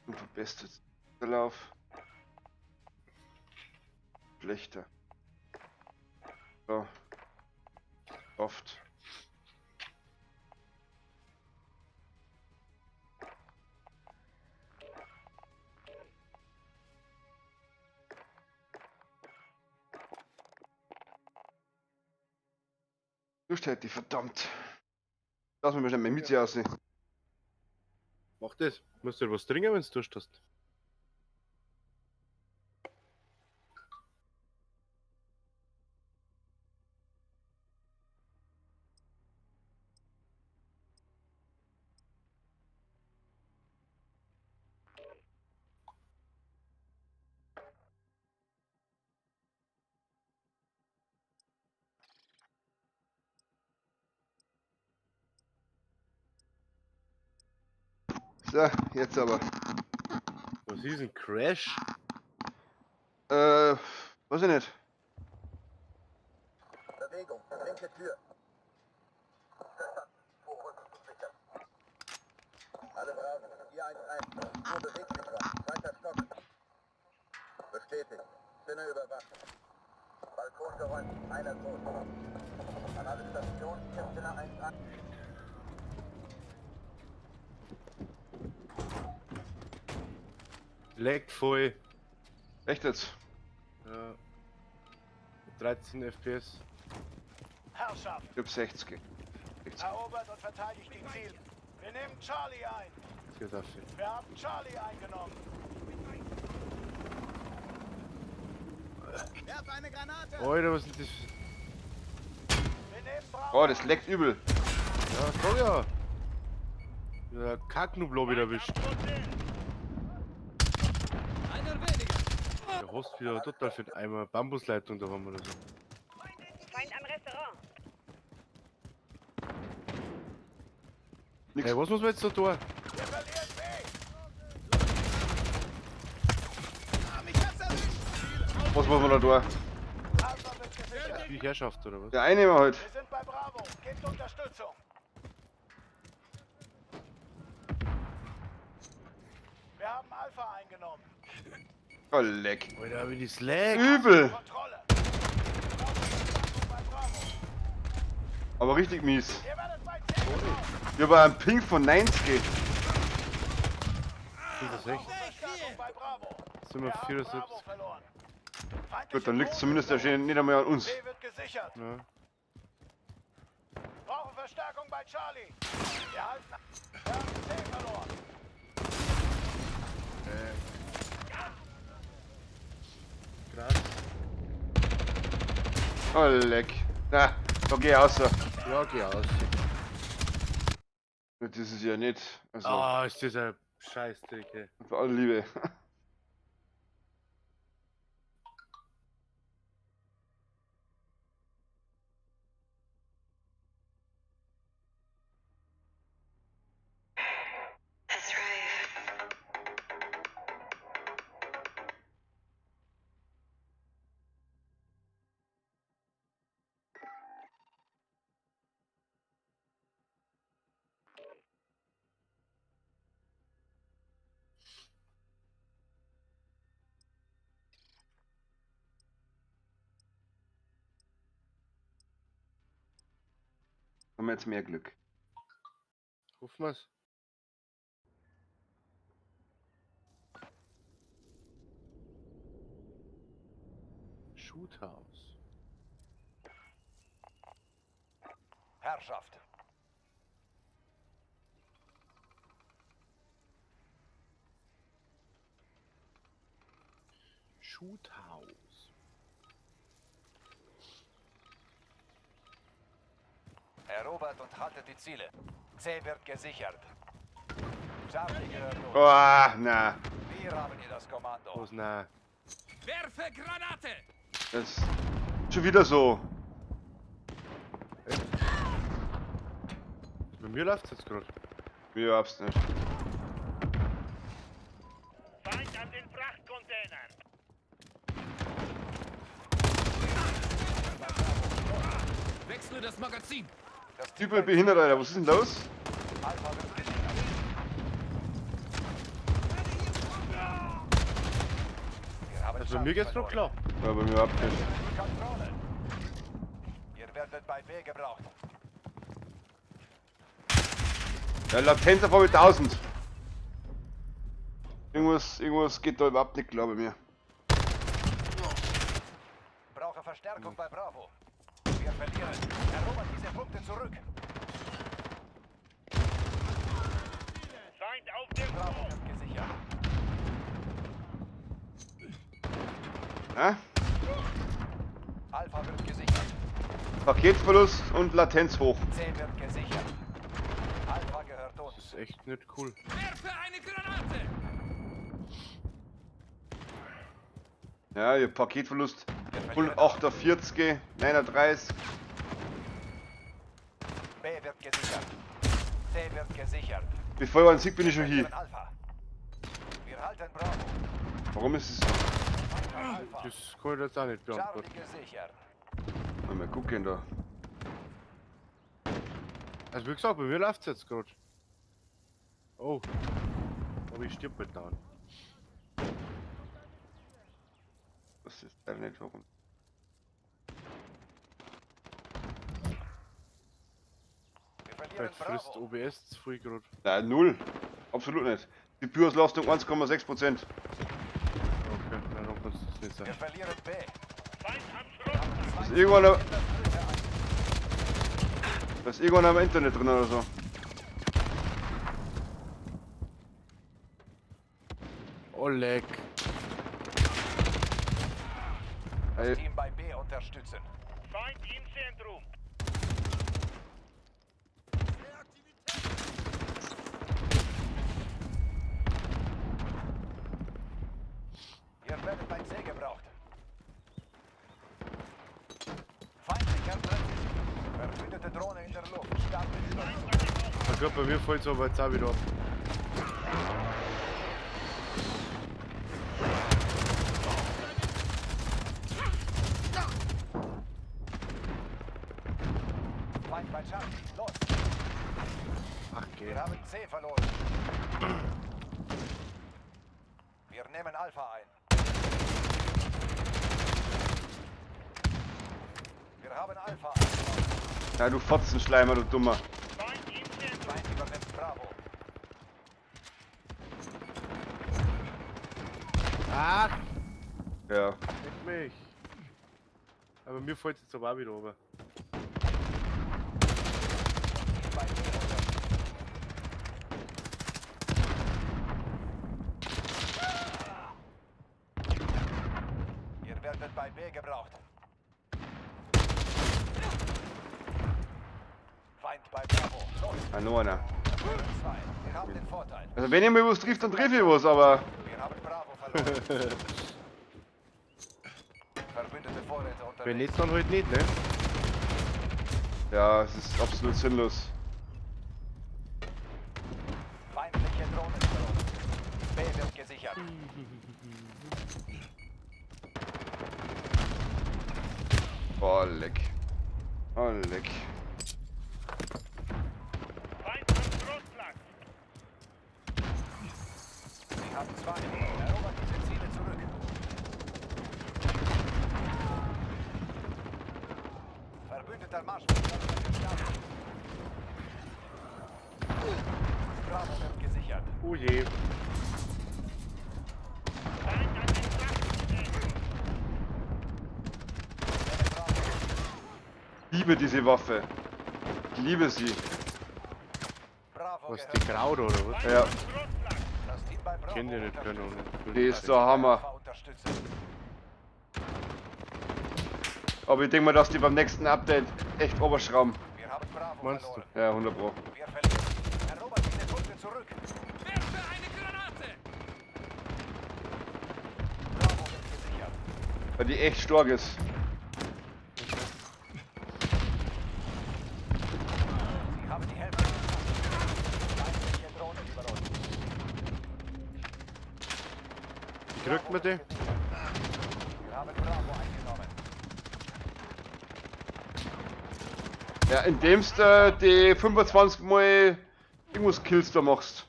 Und verbessert der Lauf. Schlechter. So. Oft. Lust hätte ich, verdammt. Lass mich mal schnell meine Mütze aussehen. Mach das. Musst du was trinken, wenn du Durst hast. So, jetzt aber. Was ist ein Crash? Weiß ich nicht. Bewegung, linke Tür. Vorrücken sicher. Alle Braven, 411. Nur bewegt sich was. Zweiter Stock. Bestätigt. Sinne überwacht. Balkon geräumt. Einer tot. An alle Stationen, hier Sinne 11. Leckt voll. Echt jetzt? Ja. 13 FPS. Herrschaft, Ich hab 60. 60. erobert und verteidigt die Ziele. Wir nehmen Charlie ein. Das geht auf. Wir haben Charlie eingenommen. Werf eine Granate! Alter, was ist das? Wir nehmen Bravo. Oh, das leckt übel. Ja, komm ja. Der Kacknublo wieder erwischt. Einer weniger. Der Host wieder total für den Eimer. Bambusleitung da haben wir oder so. Feind am Restaurant. Nix. Hey, was muss man jetzt da tun? Wir verlieren B. Ah, mich hat's erwischt! Was muss man da tun? Alpha wird gesichert. Die Herrschaft oder was? Der Einnehmer halt. Wir sind bei Bravo. Gebt Unterstützung. Wir haben Alpha eingenommen. Oh, leck. Alter, wie die lag. Übel. Kontrolle. Verstärkung bei Bravo. Aber richtig mies. Ihr werdet bei C gebraucht. Ich hab einen Ping von 90. Ist das echt? Verstärkung bei Bravo. Sind wir Wir haben Bravo 74. verloren. Gut, dann liegt's zumindest der Schiene nicht einmal an uns. B wird gesichert. Ja. Brauchen Verstärkung bei Charlie. Wir halten. Wir haben C verloren. Oh, leck. Na, da geh außer. Ja, geh aus. Das ist ja nicht. Also, Ah, ist das ein Scheißdreck, ey. bei aller Liebe. Haben wir jetzt mehr Glück. Hoffen wir's. Shoothouse. Herrschaft. Shoothouse. Erobert und haltet die Ziele. C wird gesichert. Charlie gehört uns. Oh, na. Wir haben hier das Kommando. Was na? Werfe Granate! Das ist schon wieder so. Bei mir läuft's jetzt gerade. Mir hab's nicht. Feind an den Frachtcontainern. Wechsle das Magazin! Das Team Typ ist behindert, Alter. Was ist denn los? Alpha wird gesichert. Wir haben Also bei mir Charlie geht's noch verloren. klar. Ja, bei mir überhaupt nicht. Die Kontrolle. Ihr werdet bei B gebraucht. Ja, Latenz auf einmal 1000. Irgendwas geht da überhaupt nicht klar bei mir. Brauche Verstärkung bei Bravo. Wir verlieren. Erobert diese Punkte zurück. Feind auf dem Bravo wird gesichert. Ja? Alpha wird gesichert. Paketverlust und Latenz hoch. C wird gesichert. Alpha gehört uns. Das ist echt nicht cool. Werfe eine Granate! Ja, ihr Paketverlust Wir verlieren 148, 39. B wird gesichert. C wird gesichert. Bevor ich einen Sieg bin ich schon hier. Verlieren Alpha. Wir halten Bravo. Warum ist es so? Feind an Alpha. Das kann ich jetzt auch nicht Charlie beantworten. gesichert. Mal gucken da. Also wie gesagt, bei mir läuft's jetzt gerade. Oh. Aber ich stirb bald down. Das ist leider nicht warum. Wir verlieren Vielleicht frisst Bravo. OBS zu früh gerade. Nein, null. Absolut nicht. Die Bürauslastung 1,6%. Okay, na dann kannst du das nicht Wir sein. verlieren B. Feind am Schrott. Das ist irgendwann am, das ist irgendwann am Internet drin oder so. Oh leck. Ey, Team bei B unterstützen. Feind im Zentrum. Ihr werdet bei C gebraucht. Feindlicher Präzision. Verbündete Drohne in der Luft. Startet Überflug. Na gut, bei mir fällt's aber jetzt auch wieder ab. Feind bei Charlie. Los. Ach geh. Wir haben C verloren. Wir nehmen Alpha ein. Wir haben Alpha eingenommen. ja, du Fotzenschleimer, du Dummer. Feind im Zentrum. Feind übernimmt Bravo. Ach, Ja. leck mich. Aber mir fällt's jetzt aber auch wieder runter. Team bei B unterstützen. Ihr werdet bei B gebraucht. Feind bei Bravo. Los. Ah, noch einer. Das wären zwei. Wir haben den Vorteil. Also wenn ich mal was trifft, dann treffe ich was, aber... Wir haben Bravo verloren. Verbündete Vorräte unterwegs. Wenn nicht, dann halt nicht, ne? Ja, es ist absolut sinnlos. Feindliche Drohnen über uns. B wird gesichert. Boah, leck. Oh, leck. Feind am Schrostplatz. Sie haben zwei. Erobert diese Ziele zurück. Verbündeter Marschflugkörper gestartet. Bravo wird gesichert. Oh je. Feind an den Frachtcontainern. Bravo. Liebe diese Waffe. Ich liebe sie. Bravo Was, gehört die Kraut oder was? Ja, Am Schrostplatz. Das Team bei Bravo Kennt ihr nicht, keine unterstützt. Ahnung. die ist der Hammer. Alpha unterstützen. Aber ich denke mal, dass die beim nächsten Update echt oberschrauben. Wir haben Bravo Meinst du? verloren. Ja, 100 Pro. Wir verlieren. Erobert diese Punkte zurück. Werfe eine Granate! Bravo wird gesichert. Weil die echt stark ist. Sie haben die Hälfte geschafft. Feindliche Drohnen über uns. Wie kriegt man die? Wir haben Bravo eingenommen. Ja, indem du die 25 mal irgendwas Kills da machst.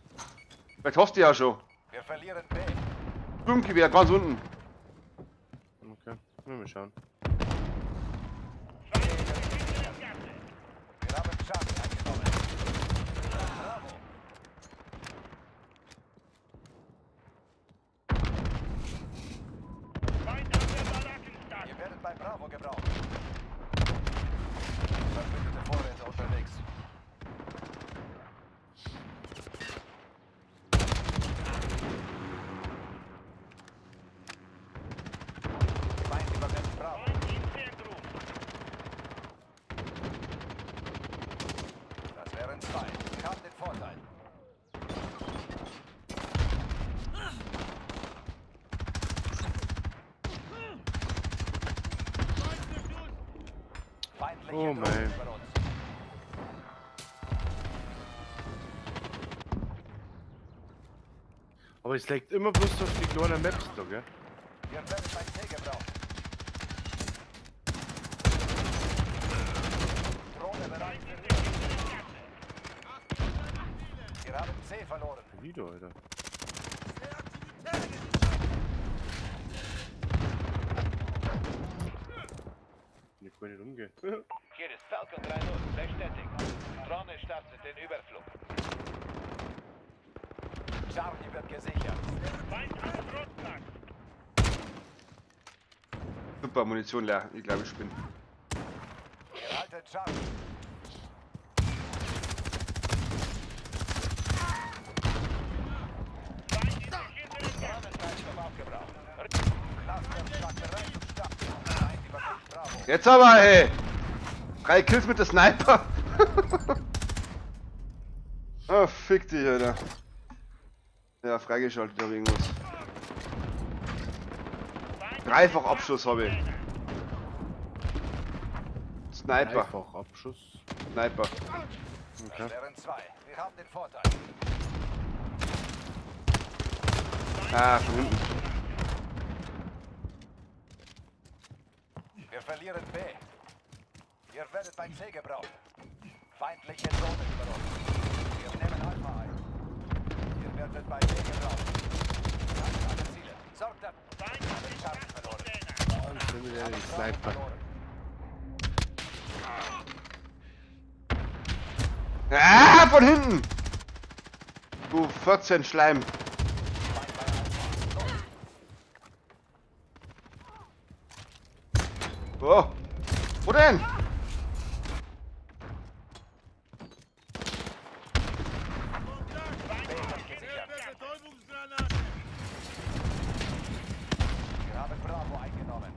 Vielleicht hast du die ja schon. Wir verlieren B. Sturmgewehr ganz unten. Okay, mal schauen. Feind in der hinteren Gasse. Wir haben Charlie eingenommen. Bravo. Feind an der Barackenstadt. Ihr werdet bei Bravo gebraucht. Verbündete Vorräte unterwegs. Feind übernimmt Bravo. Feind im Zentrum. Das wären zwei. Wir haben den Vorteil. Feindliche Oh Drohnen mein. über uns. Aber es liegt immer bloß auf die kleinen Maps da, gell? Wir werden bei C gebraucht. Drohne bereit Feind für in der hinteren Gasse. Wir haben C verloren. Wieder, Alter. Ich kann nicht umgehen. Hier ist Falcon 3-0. Bestätigt. Drohne startet den Überflug. Charlie wird gesichert. Feind am Schrostplatz. Super, Munition leer. Ich glaube, ich spinne. Wir halten Charlie. Feind in der hinteren Gasse. Drohnentreibstoff aufgebraucht. Clusterschlag bereit zum Start. Feind übernimmt Bravo. Jetzt aber, hey! 3 Kills mit der Sniper! Ah, fick dich, Alter. Ja, freigeschaltet oder irgendwas. Feind Dreifach Abschuss habe ich. Sniper. Dreifach Abschuss. Sniper. Okay. Das wären zwei. Wir haben den Vorteil. Ah, von hinten. Wir verlieren B. Ihr werdet bei C gebraucht. Feindliche Drohnen über uns. Wir nehmen Alpha ein. Ihr werdet bei B gebraucht. Haltet alle Ziele. Sorgt dafür. Feind an den Charlie verloren. Frachtcontainern. Ich bin wieder die Bravo Sniper. verloren. Ah, von hinten! Du 14 Schleim. Feind bei Alpha. Los. Oh. Wo denn? B wird gesichert. Wir haben Bravo eingenommen.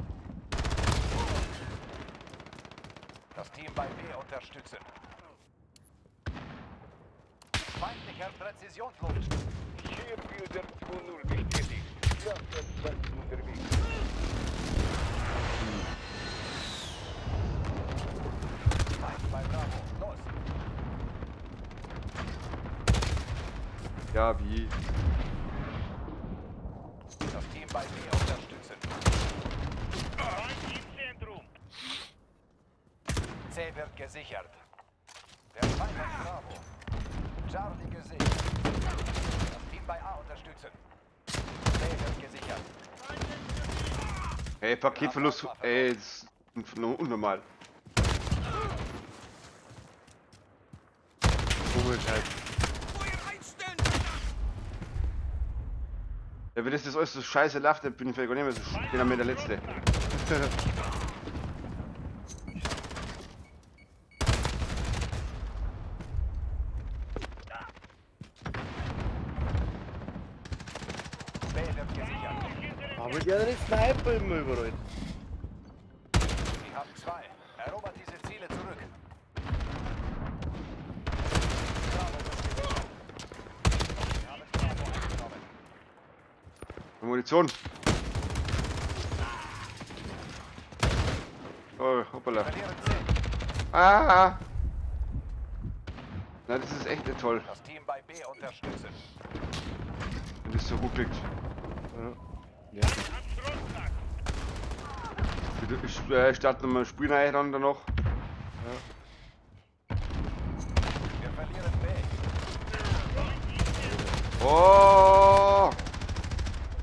Das Team bei B unterstützen. Feindlicher Präzisionsluft. Hier Builder 2-0 bestätigt. Schlafplatz unterwegs. Feind bei Bravo. Los. Ja, wie? Das Team bei B unterstützen. Feind im Zentrum. C wird gesichert. Der Feind hat Bravo. Charlie gesichert. Das Team bei A unterstützen. C wird gesichert. Ey, Paketverlust, ey, das ist unnormal. Komisch halt. Feuer einstellen! Ja, wenn das das alles so scheiße läuft, dann bin ich vielleicht gar nicht mehr so bin am der Letzte. B wird gesichert. Aber die hat den Sniper immer überall. Sie haben zwei. Erobert diese Ziele zurück. Bravo wird gesichert. Wir haben Bravo eingenommen. Munition. Oh, hoppala. Verlieren C. Ah! Na, das ist echt nicht toll, Das Team bei B unterstützen. wenn das so ruckelt. Ja. Am Schrottplatz. Ich starte nochmal ein Spiel rein dann danach. Wir verlieren B. Oh!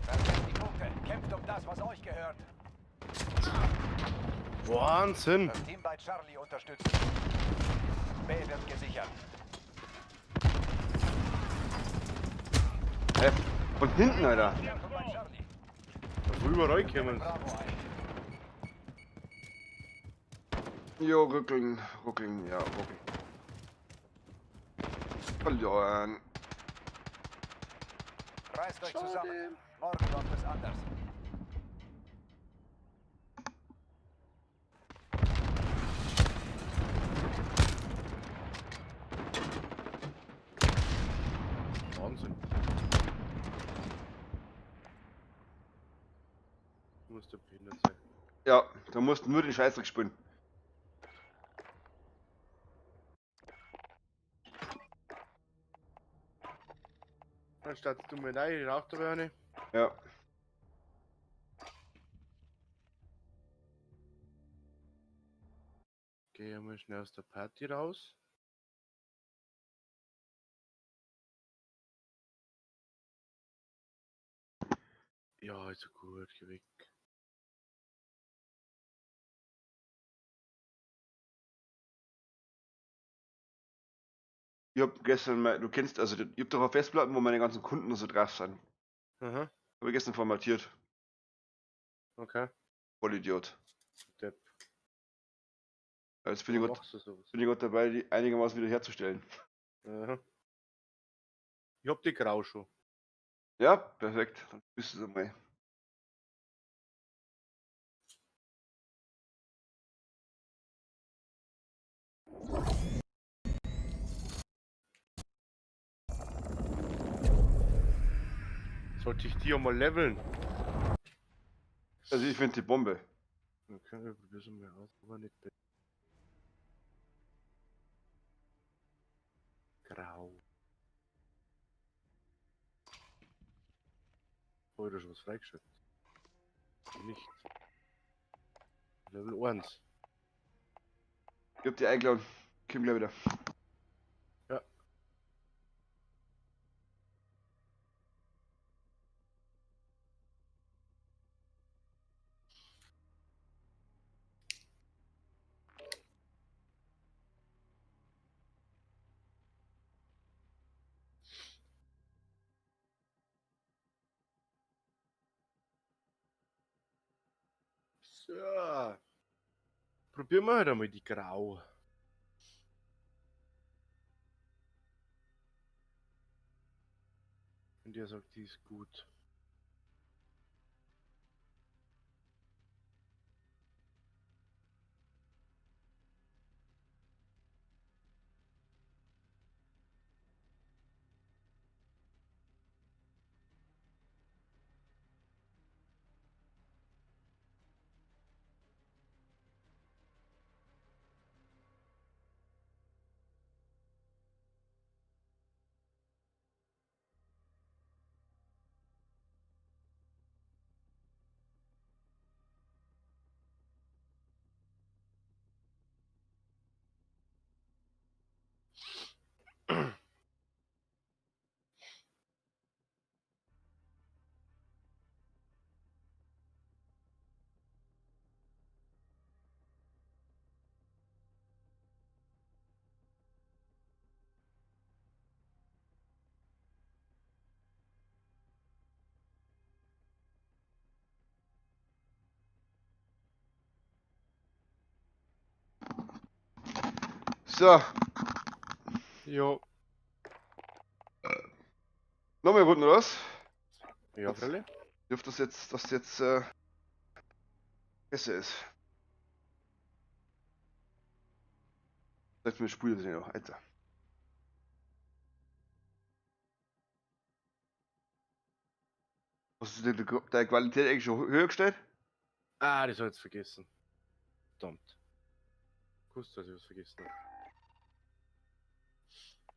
Vergesst die Punkte. Kämpft um das, was euch gehört. Wahnsinn. Das Team bei Charlie unterstützen. B wird gesichert. Hä? Von hinten, Alter. Stärkung bei Charlie. Da überall kommen. Bravo ein. Jo, ruckeln, ruckeln, ja, ruckeln. Verloren. Reißt euch zusammen. Morgen läuft es anders. Wahnsinn. Muss der behindert sein. Ja, da musst du nur den Scheißdreck spielen. Dann startest du mal rein, ich rauch dabei eine. Ja. Geh einmal schnell aus der Party raus. Ja, ist gut, geh weg. Ich hab gestern mal, du kennst, also ich hab doch auf Festplatten, wo meine ganzen Kunden so drauf sind. Aha, Hab ich gestern formatiert. okay. Vollidiot. Depp. Jetzt bin ich Warum grad, machst du sowas? bin ich grad dabei, die einigermaßen wieder herzustellen. Aha. Ich hab die grau schon. Ja, perfekt. Dann bist du einmal. Sollte ich die einmal leveln? Also ich finde die Bombe. Okay, wir probieren's mal aus, aber nicht. Grau. Hab ich da schon was freigeschaltet? Nicht. Level 1. Ich hab die eingeladen. Komm gleich wieder. Ja. So. Probieren wir halt einmal die Grau. Und der sagt, die ist gut. So, Jo. nochmal Runden, oder was? Ja, freilich. Dürfte das jetzt besser ist. Vielleicht mir Spule sehen auch, Alter. Hast du deine Qualität eigentlich schon höher gestellt? Ah, das hab ich jetzt vergessen. Verdammt. Gewusst, dass ich was vergessen hab.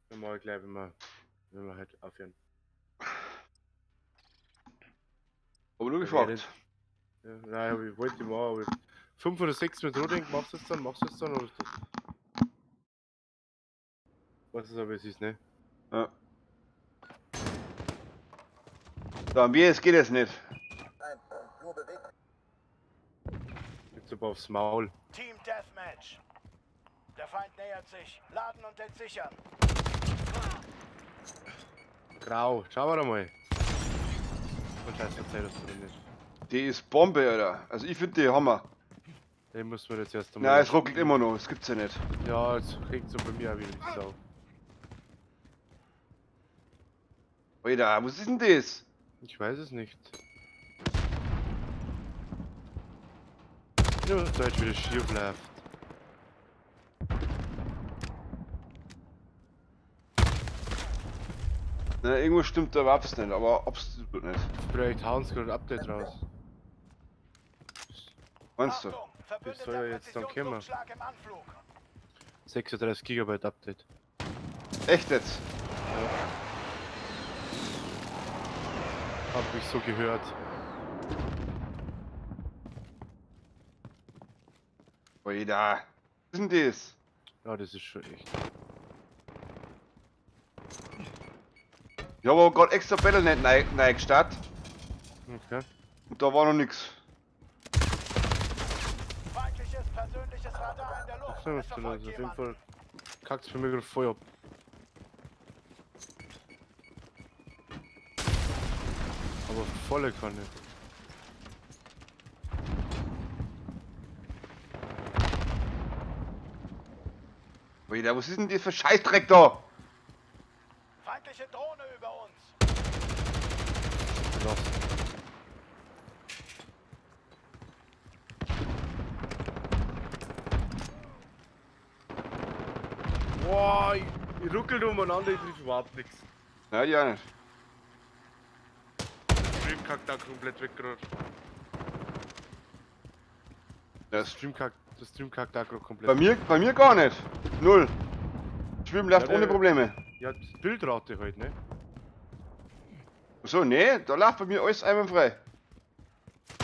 Dann mach ich gleich, wenn wir halt aufhören. Aber nur Ja, gefragt. Ja, nein, aber ich wollte mal, aber 5 oder 6 mit Roding, machst du es dann? Machst du es dann oder ist das? Was ist aber es ist, ne? Ja. So, und wie es geht jetzt nicht. 1. Im Flur bewegt Gibt's aber aufs Maul. Team Deathmatch. Der Feind nähert sich. Laden und entsichern. Grau, schauen wir doch mal. Und scheiß Verzeiht, dass drin ist. Die ist Bombe, Alter. Also ich finde die Hammer. Den muss man jetzt erst einmal. Na, es ruckelt immer noch, das gibt's ja nicht. Ja, es regt so bei mir auch wieder die Sau. Alter, was ist denn das? Ich weiß es nicht. Ja, was da jetzt wieder schief läuft. Na, irgendwo stimmt der überhaupt nicht, aber absolut nicht. Vielleicht hauen sie gerade ein Update raus. Meinst du? Achtung, Das soll ja jetzt dann kommen. Präzisionsluftschlag im Anflug. 36 GB Update. Echt jetzt? Ja. Hab ich so gehört. Alter, was ist denn das? Ja, das ist schon echt. Ich hab aber gerade extra Battle.net neu gestartet. Okay. Und da war noch nix. Feindliches persönliches Radar in der Luft. So, Es was da verfolgt los? Auf jeden jemanden. Fall kackt's bei mir gerade voll ab. Aber volle Kanne. Alter, was ist denn das für Scheißdreck da? Feindliche Drohne über uns. Los. Boah, ich ruckel da umeinander, ich triff überhaupt nichts. Nein, ja nicht. Stream kackt da komplett weg gerade. Das Das Stream kackt da gerade komplett. Bei mir gar nicht. Null. Stream läuft Ja, ohne Probleme. Ja, Bildrate halt, ne? So, nee, da läuft bei mir alles einwandfrei.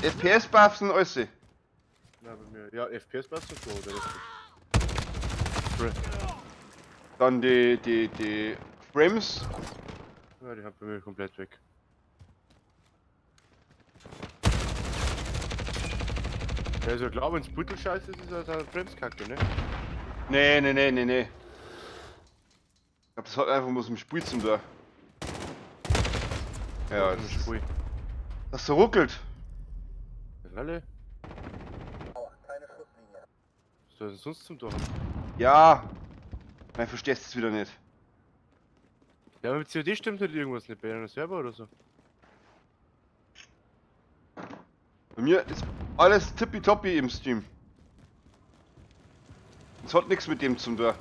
FPS passen alles. Na, bei mir. Ja, FPS passt schon so, oder? Dann die Frames. Ja, die hat bei mir komplett weg. Ja, also klar, wenn's Beutel scheiße ist, ist das halt Frames-Kacke, ne? Nee, nee, nee, nee, nee. Ich glaub, das hat einfach was mit dem Spiel zum tun. Ja, das ist, das so ruckelt. Alle? Keine Schusslinie. Was soll denn sonst zum tun? Ja. Nein, verstehst es wieder nicht. Ja, aber mit COD stimmt halt irgendwas nicht bei einem Server oder so. Bei mir ist alles tippitoppi im Stream. Es hat nichts mit dem zum tun.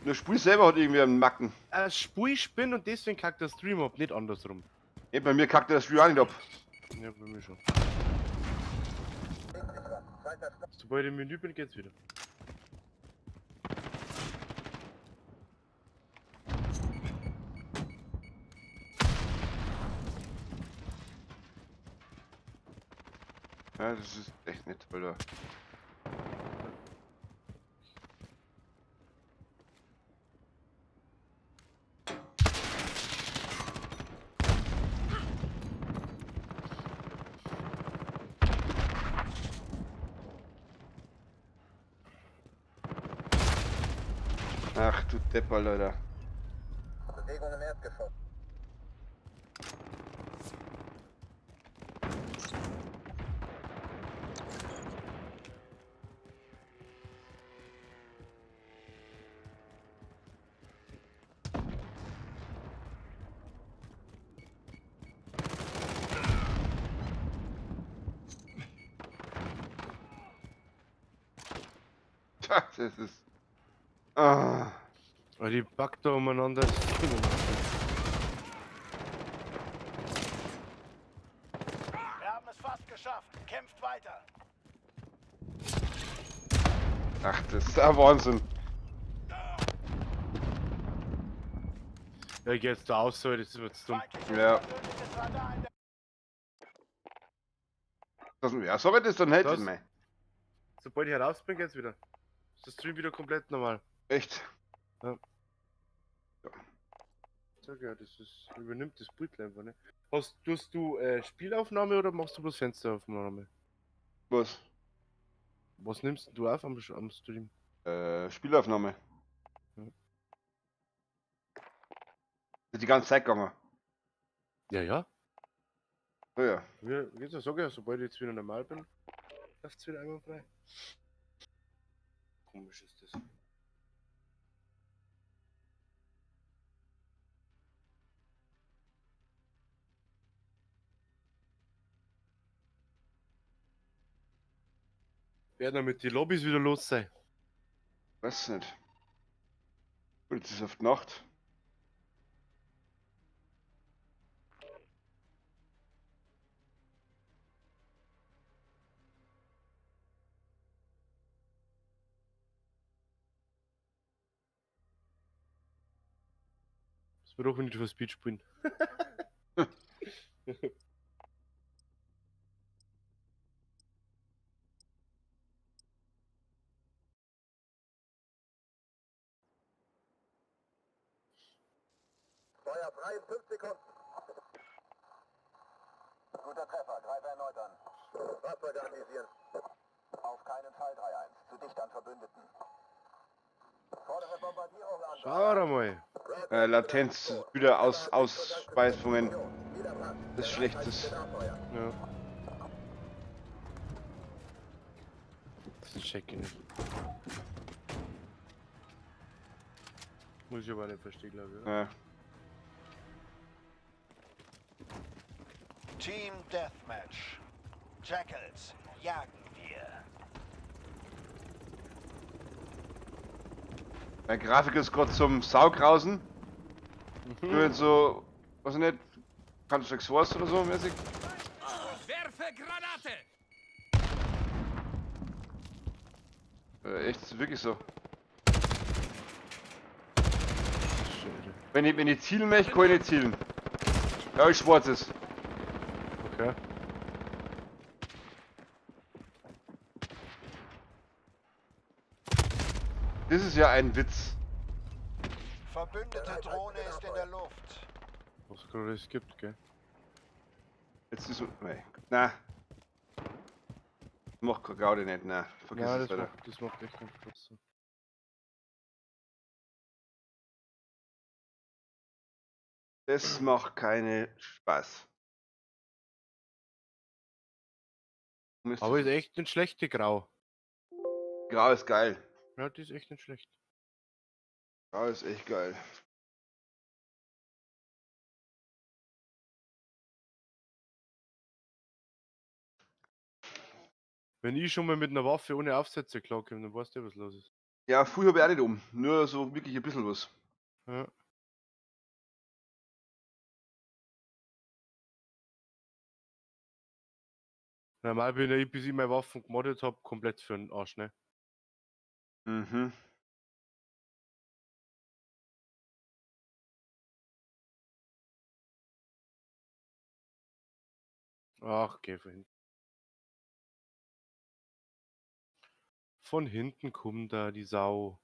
Nur Spiel selber hat irgendwie einen Macken. Das Spiel spinnt und deswegen kackt der Stream ab, nicht andersrum. Nee, bei mir kackt der Stream auch nicht ab. Ja, bei mir schon. Sobald ich im Menü bin, geht's wieder. Ja, das ist echt nett, Alter. Ach du Depper, Alter. Bewegung im Erdgeschoss. Das ist. Ah. Aber die packt da umeinander. Das ist nicht normal. Wir haben es fast geschafft. Kämpft weiter. Ach, das ist der Wahnsinn. Ja, ich geh jetzt da aus, so, das ist mir zu dumm. Feindliches Ja. persönliches Radar in der Das, ja, sorry, das dann hält Das- nicht mehr. Sobald ich heraus bin, geht's wieder. Ist der Stream wieder komplett normal. Echt? Sag ja, das ist, übernimmt das Bild einfach, ne? Tust du Spielaufnahme oder machst du bloß Fensteraufnahme? Was? Was nimmst denn du auf am Stream? Spielaufnahme. Ja. Ist die ganze Zeit gegangen. Ja, ja. Oh ja. Wie geht's ja, sag ja, sobald ich jetzt wieder normal bin, läuft's wieder einmal frei. Komisch ist das. Werden damit die Lobbys wieder los sein. Weiß nicht. Gut, jetzt ist auf die Nacht. Das wird auch nicht für Speed spielen. Feuer frei in 5 Sekunden. Guter Treffer, greife erneut an. Fahrzeuge anvisieren. Auf keinen Fall 3-1, zu dicht an Verbündeten. Fordere Bombardierung an. Schau doch mal. Latenz wieder Ausspeisungen. Das ist schlechtes. Ja. Das check ich nicht. Muss ich aber nicht verstehen, glaube ich. Oder? Ja. Team Deathmatch. Jackals jagen wir. Meine Grafik ist gerade zum Saugrausen. Nur so, weiß ich nicht, kannst du Source oder so mäßig? Werfe Granate! Echt, ist wirklich so. Schade. Wenn ich zielen möchte, kann ich nicht zielen. Ja, ich schwarz ist. Okay. Das ist ja ein Witz. Verbündete Drohne ist in der Luft. Was es gerade alles gibt, gell? Jetzt ist. Nee. Na. Macht keine Gaudi nicht, nein. Vergiss Ja, es das weiter. macht echt keinen Spaß. So. Das macht keinen Spaß. Mist. Aber ist echt nicht schlecht, die Grau. Grau ist geil. Ja, die ist echt nicht schlecht. Grau ist echt geil. Wenn ich schon mal mit einer Waffe ohne Aufsätze klarkomme, dann weißt du, was los ist. Ja, früher hab ich auch nicht um. Nur so wirklich ein bisschen was. Ja. Normal bin ich, bis ich meine Waffen gemoddet hab, komplett für den Arsch, ne? Mhm. Ach, geh von hinten. Von hinten kommt da die Sau.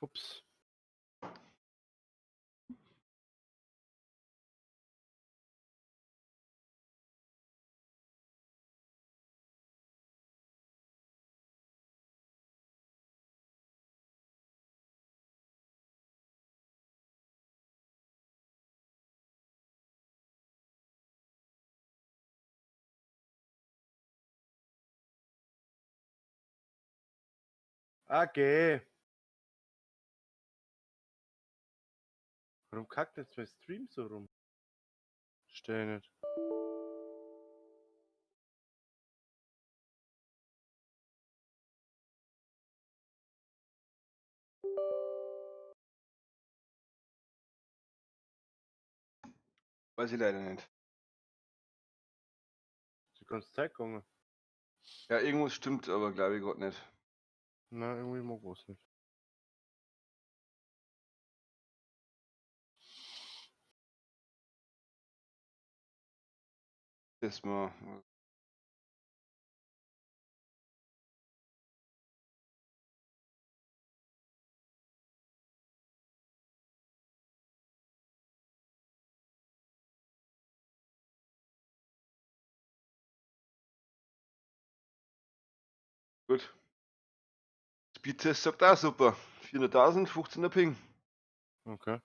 Ups. Okay. Warum kackt jetzt mein Stream so rum? Stell nicht. Weiß ich leider nicht. Die ganze Zeit gegangen. Ja, irgendwas stimmt, aber glaube ich gerade nicht. Na, irgendwie mag was nicht. Das mal. Gut. Speedtest sagt auch super. 400.000, 15er Ping. Okay.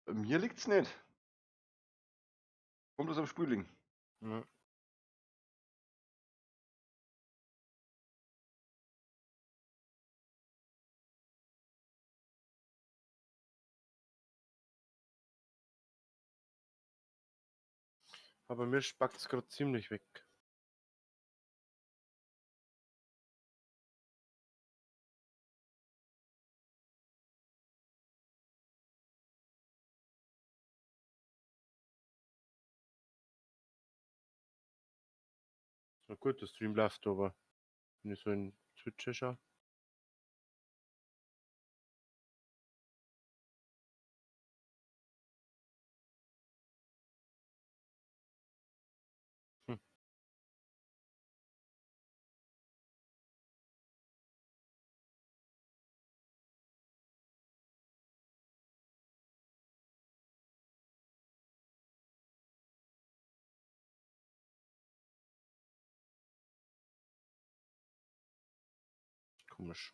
Bei mir liegt's nicht. Kommt das am Spüling. Ja. Aber mir spackt's gerade ziemlich weg. Na gut, der Stream läuft aber. Wenn ich so in Twitch schaue. Hm. Komisch.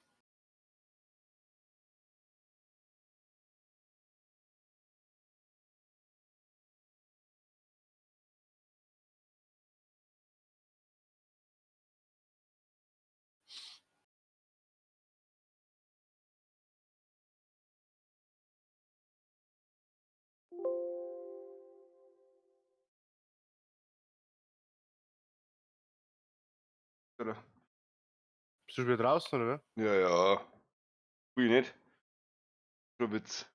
Oder? Bist du schon wieder draußen, oder? Ja, ja. Ui, nicht. Schon Witz.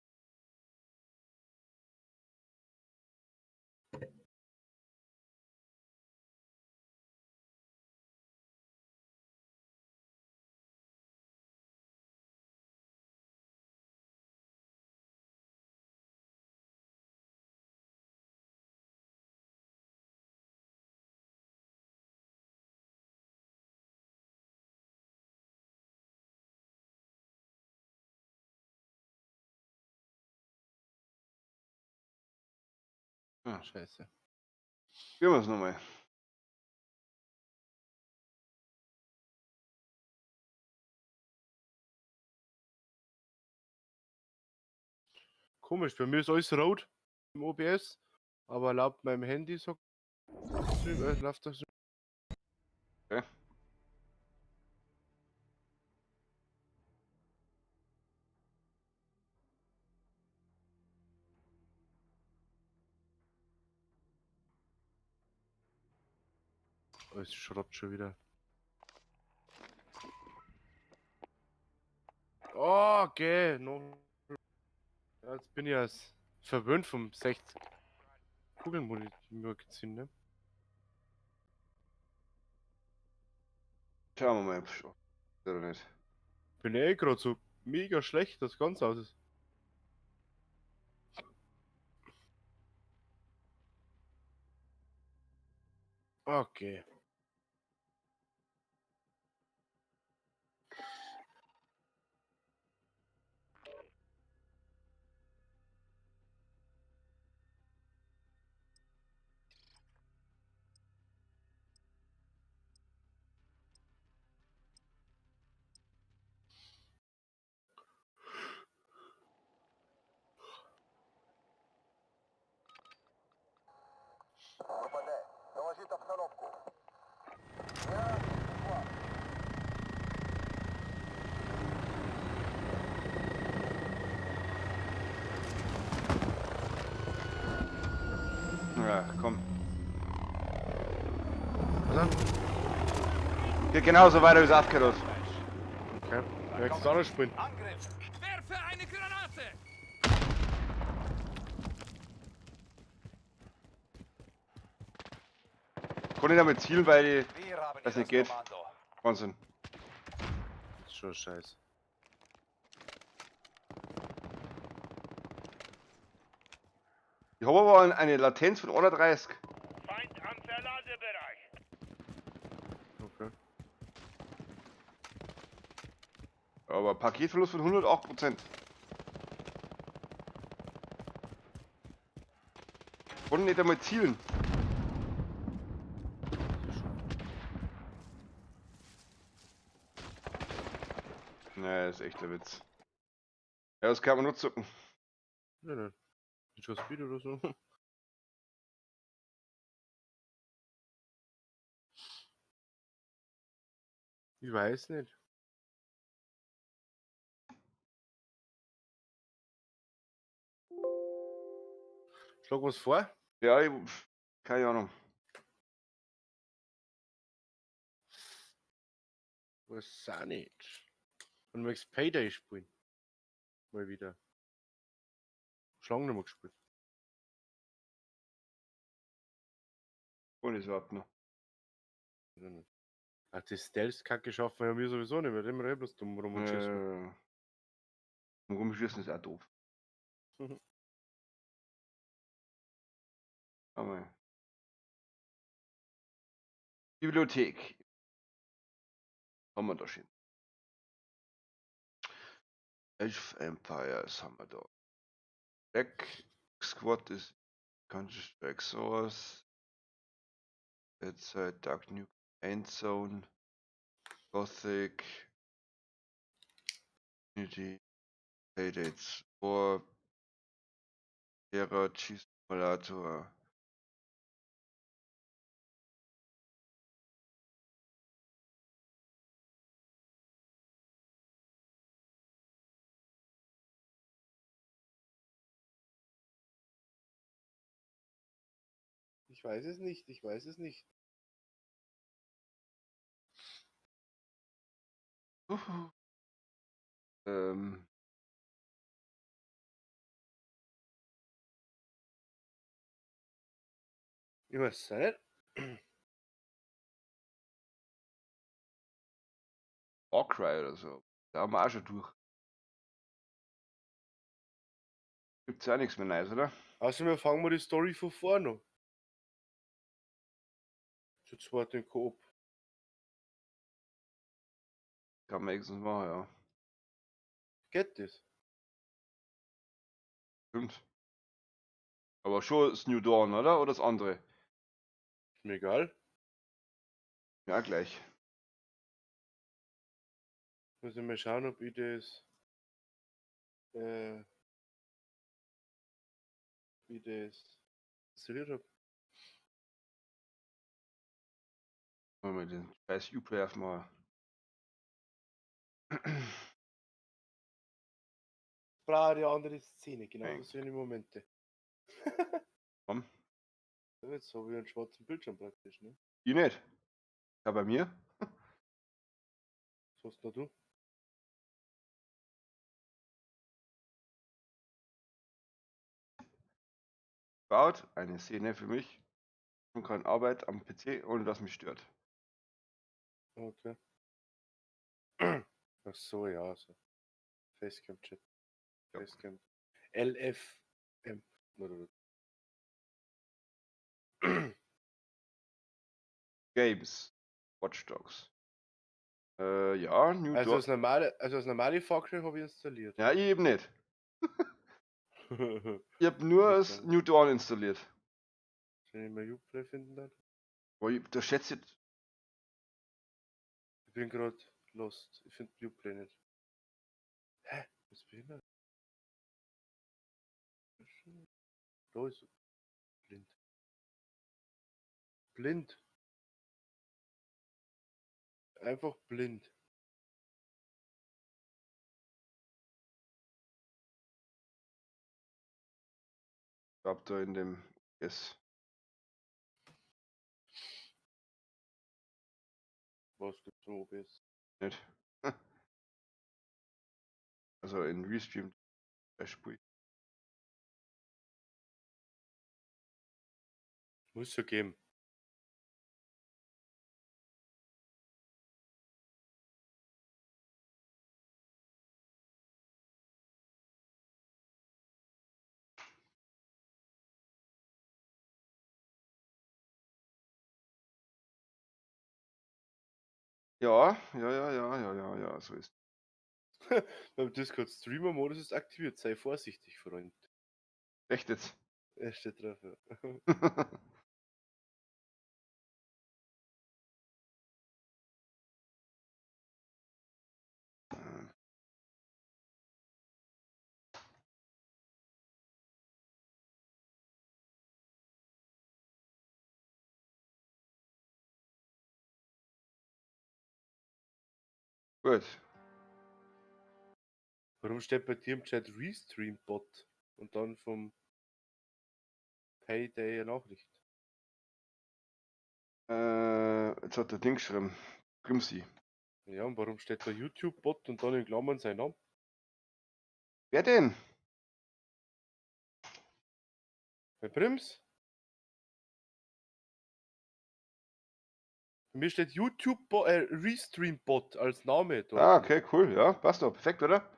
Ja. Scheiße. Probieren wir es nochmal. Komisch, bei mir ist alles rot im OBS, aber laut meinem Handy sagt läuft das. Okay. Oh, es schraubt schon wieder. Oh, okay. No. Ja, jetzt bin ich als verwöhnt vom 60 Kugeln-Magazin, ne? Schauen wir mal, ob es oder nicht. Bin eh gerade so mega schlecht, das Ganze aus ist. Okay. РПД, доложить обстановку. Ja, komm. Was dann? Geht genauso weiter, wie es aufgehört hat. Okay. Ja, jetzt auch noch spielen. Angriff! Werfe eine Granate! Konnte nicht damit zielen, weil die. Wir haben Das hier nicht geht. Kommando. Wahnsinn. Das ist schon scheiße. Ich habe aber eine Latenz von 31. Feind am Verladebereich. Okay. Aber Paketverlust von 108%. Konnte nicht einmal zielen. Naja, ist echt der Witz. Ja, das kann man nur zucken. Nein, nein. Ist schon Speed oder so? Ich weiß nicht. Schlag was vor? Ja, ich, keine Ahnung. Weiß auch nicht. Und möchtest Payday spielen? Mal wieder. Schon lange nicht mehr gespielt. Und ist überhaupt noch. Weiß ich nicht. Ach, die Stealth-Kacke schaffen wir ja mir sowieso nicht mehr. Immer eh bloß dumm rum und schießen. Rumschießen ist auch doof. Mhm. Aber. Bibliothek. Haben wir da schön. Age of Empires haben wir da. Black Squad ist Counter-Strike Source. Derzeit Dark Nuke Endzone. Gothic. Unity. Payday 2. Terra Cheese Simulator. Ich weiß es nicht, ich weiß es nicht. Uhu. Ich weiß es auch nicht. Far Cry oder so. Da haben wir auch schon durch. Gibt's ja auch nichts mehr Neues, oder? Außer wir fangen mal die Story von vorne an. Zu zweit in Koop. Kann man wenigstens machen, ja. Geht das? Stimmt. Aber schon das New Dawn, oder? Oder das andere? Ist mir egal. Ja, gleich. Muss ich mal schauen, ob ich das. Wie das installiert habe. Wollen wir den scheiß Uplay erstmal. Brauche die andere Szene, genau Okay. das sind die Momente. Komm. Jetzt habe ich einen schwarzen Bildschirm praktisch, ne? Ich nicht. Ja, bei mir. Was hast denn du? Baut eine Szene für mich und kann Arbeit am PC, ohne dass mich stört. Okay. Ach so, ja, so. Facecam-Chat. Ja. Facecam. LFM. Oder- Games. Watch Dogs. Ja, New Also Dawn. das normale Far Cry habe ich installiert. Ja, ich eben nicht. Ich hab nur das Okay. New Dawn installiert. Kann ich mal Uplay finden dann? Boah, ich, da schätze ich. Ich bin gerade lost. Ich finde Uplay nicht. Hä? Was behindert? Da ist er. Blind. Blind. Einfach blind. Ich glaub da in dem S. So OBS. Nicht. Also in Restream Beispiel. Muss ja geben. Ja, ja, ja, ja, ja, ja, ja, so ist. Beim Discord Streamer Modus ist aktiviert. Sei vorsichtig, Freund. Echt jetzt. Er steht drauf, ja. Gut. Warum steht bei dir im Chat Restream Bot und dann vom Payday eine Nachricht? Jetzt hat der Ding geschrieben. Grimsi. Ja, und warum steht da YouTube Bot und dann in Klammern sein Name? Wer denn? Bei Prims? Bei mir steht YouTube Bot, Restream Bot als Name dort. Ah, okay, cool. Ja, passt doch. Perfekt, oder?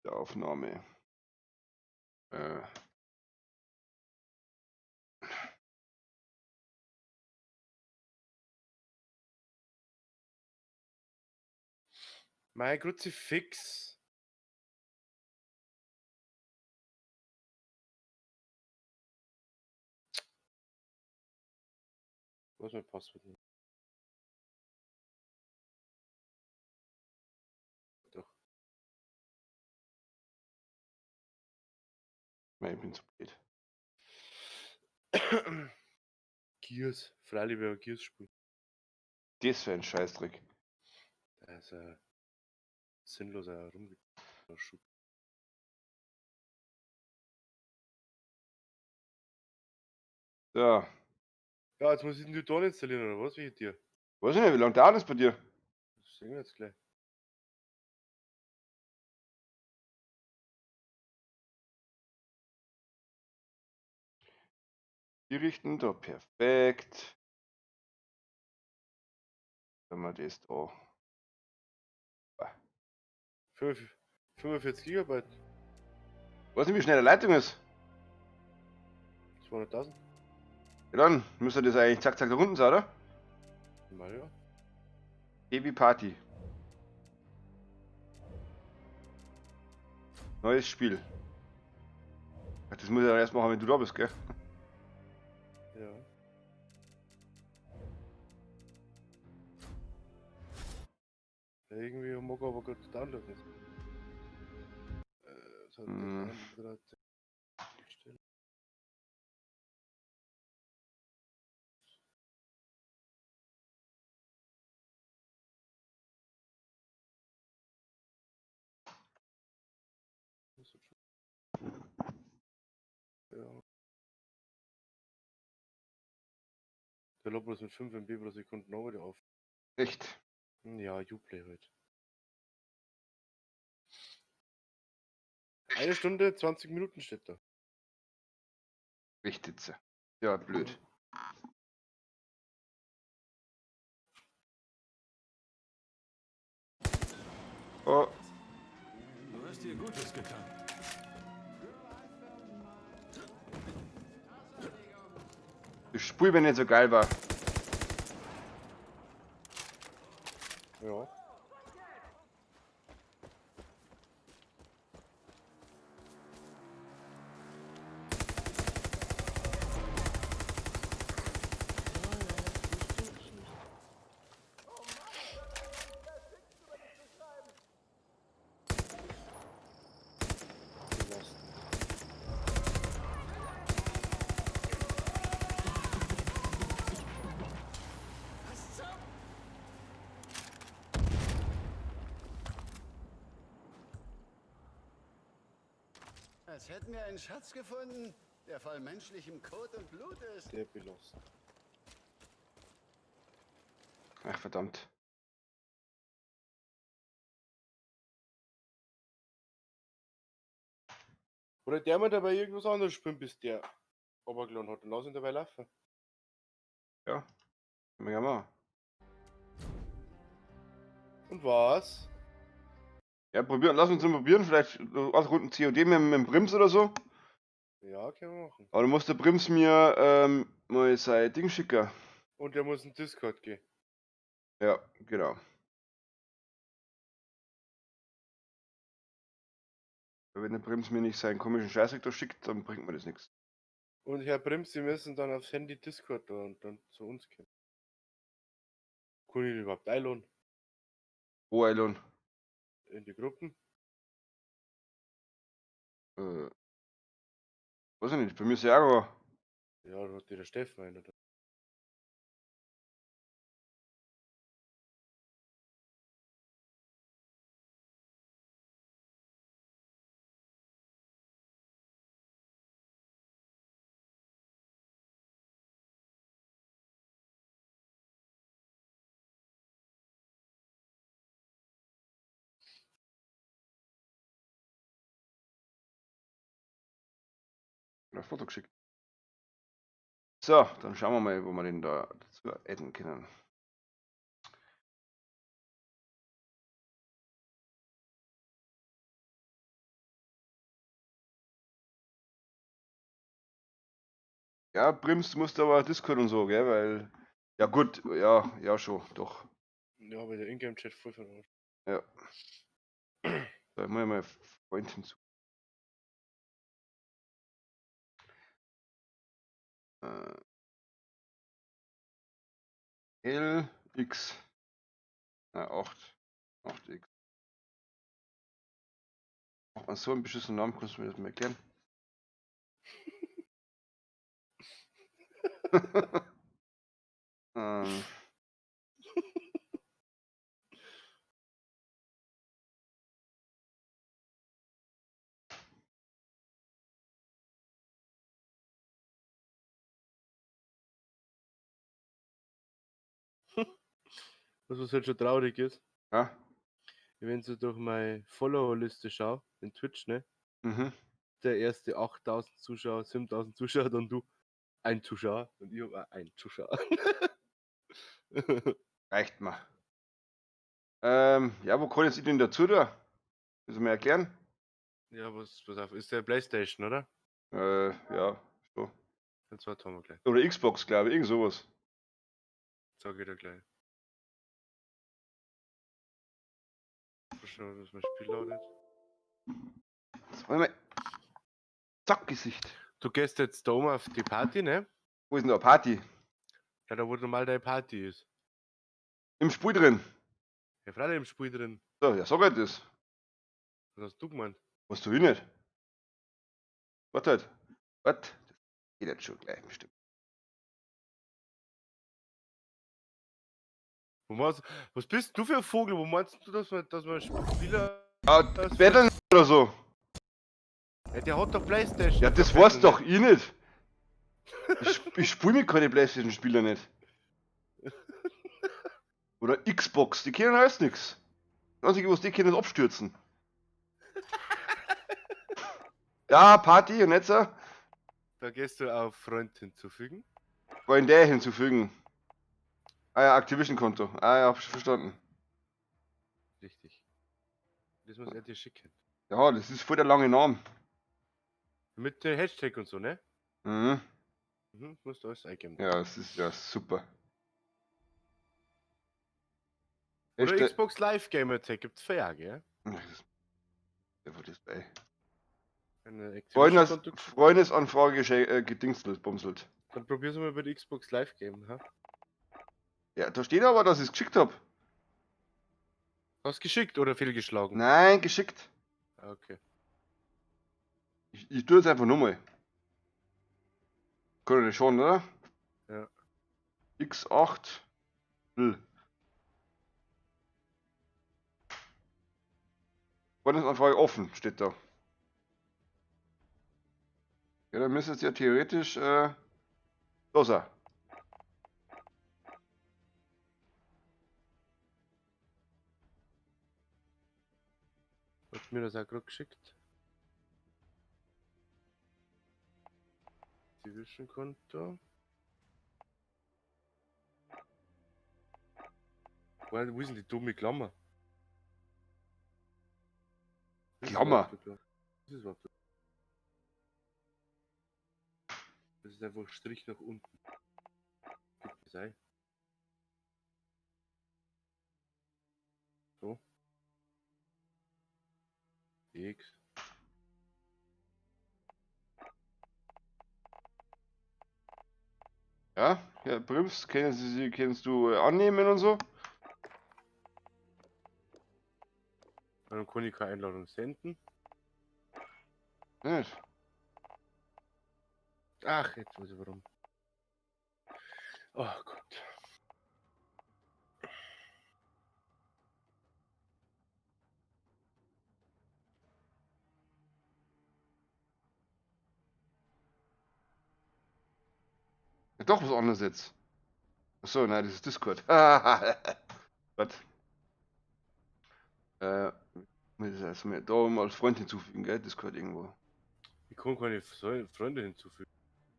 Aufnahme. Äh. Mein Kruzifix. Was ist mein Passwort? denn? Doch. Nein, ich bin zu blöd. Gears. Freilich wer Gears spielt. Das für ein Scheißdreck. Das ist ein sinnloser Rumgeschub. So. Ja, jetzt muss ich den Tutorial installieren, oder was? Wie dir? Weiß ich nicht, wie lange dauert das bei dir? Das sehen wir jetzt gleich. Die richten da perfekt. Wenn wir das da. 45 Gigabyte. Weiß nicht, wie schnell die Leitung ist. 200.000. Ja, dann müsste das eigentlich zack, zack da unten sein, oder? Mal ja. Baby Party. Neues Spiel. Ach, das muss ich dann erst machen, wenn du da bist, gell? Ja. Ja, irgendwie mag aber gerade der Download nicht. So Hm. Ja. Der lädt bloß mit 5 MB pro Sekunde noch wieder auf. Echt? Ja, Uplay halt. 1 Stunde, 20 Minuten steht da. Echt jetzt. Ja, blöd. Oh. Du hast dir Gutes getan. Das Spiel, wenn nicht so geil war. Ja. Als hätten wir einen Schatz gefunden. Der voll menschlichem Kot und Blut ist. Der belost. Ach, verdammt. Oder der mal dabei irgendwas anderes spielen, bis der runtergeladen hat und lass ihn dabei laufen. Ja. Können wir ja machen. Und was? Ja, probieren, lass uns mal probieren. Vielleicht was Runden COD mit dem Brims oder so. Ja, können wir machen. Aber du musst der Brims mir mal sein Ding schicken. Und der muss in Discord gehen. Ja, genau. Wenn der Brims mir nicht seinen komischen Scheißdreck da schickt, dann bringt mir das nichts. Und Herr Brims, Sie müssen dann aufs Handy Discord da und dann zu uns kommen. Kann ich ihn überhaupt einladen? Wo einladen? In die Gruppen? Weiß ich nicht, bei mir ist ja auch. Ja, da hat dir der Steffen einen, oder? Ein Foto geschickt. So, dann schauen wir mal, wo wir den da dazu adden können. Ja, Brims, du musst aber Discord und so, gell, weil... Ja gut, ja, ja schon, doch. Ja, aber der Ingame-Chat voll von Arsch. Ja. Da muss ich mal Freund hinzu. L, X. Na, 8. 8X. Macht man so einen beschissenen Namen, kannst du mir das mal erklären? Was halt schon traurig ist. Ja? Wenn ich so durch meine Follower-Liste schaue, in Twitch, ne? Mhm. Der erste 8000 Zuschauer, 7000 Zuschauer, dann du ein Zuschauer und ich hab auch einen Zuschauer. Reicht mir. Ja, wo kann jetzt ich denn dazu da? Willst du mir erklären? Ja, was, pass auf, ist der Playstation, oder? Ja, so. Dann zwei haben wir gleich. Oder Xbox, glaube ich, irgend sowas. Sag ich dir gleich. Schauen, dass mein Spiel ladet. Das war mal. Zack, Gesicht. Du gehst jetzt da oben auf die Party, ne? Wo ist denn da Party? Ja, da wo normal deine Party ist. Im Spiel drin. Ja, freilich im Spiel drin. So, ja, sag halt das. Was hast du gemeint? Was tu ich nicht? Warte halt. Warte. Das geht jetzt schon gleich bestimmt. Wo meinst, was bist du für ein Vogel? Wo meinst du, dass man Spieler. Ja, Battle oder so. Ja, der hat doch Playstation. Ja, das weiß doch ich nicht. Ich spiele mit keine Playstation-Spieler nicht. Oder Xbox, die kennen alles nix. Das Einzige, was die können, ist abstürzen. Ja, Party und jetzt so. Da gehst du auf Freund hinzufügen. Freunde hinzufügen. Ah ja, Activision-Konto. Ah ja, hab schon verstanden. Richtig. Das muss er dir schicken. Ja, das ist voll der lange Name. Mit dem Hashtag und so, ne? Mhm. Mhm, musst du alles eingeben. Ja, das ist ja super. Oder Hashtag- Xbox Live Gamer Tag gibt's für ja, gell? Ach, das ist einfach das bei. Eine Activision-Konto. Freundesanfrage gedingstelt, bumselt. Dann probier's mal bei der Xbox Live Game, ha? Ja, da steht aber, dass ich's geschickt hab. Hast geschickt oder fehlgeschlagen? Nein, geschickt. Ah, okay. Ich tue jetzt einfach nochmal. Kann ich das schon, oder? Ja. X8 L. Freundesanfrage offen, steht da. Ja, dann müsste es ja theoretisch da sein. Hat mir das auch gerade geschickt. Division-Konto. Wo ist denn die dumme Klammer? Klammer? Was ist überhaupt da? Das ist einfach Strich nach unten. Gib das ein. So. X. Ja, ja, Brims, kennst du sie, kennst du annehmen und so? Dann kann ich keine Einladung senden. Nicht. Ach, jetzt weiß ich warum. Oh Gott. Ja, doch was anderes jetzt. Achso, nein, das ist Discord. Was? Das heißt, mir da mal als Freund hinzufügen, gell? Discord irgendwo. Ich kann keine Freunde hinzufügen.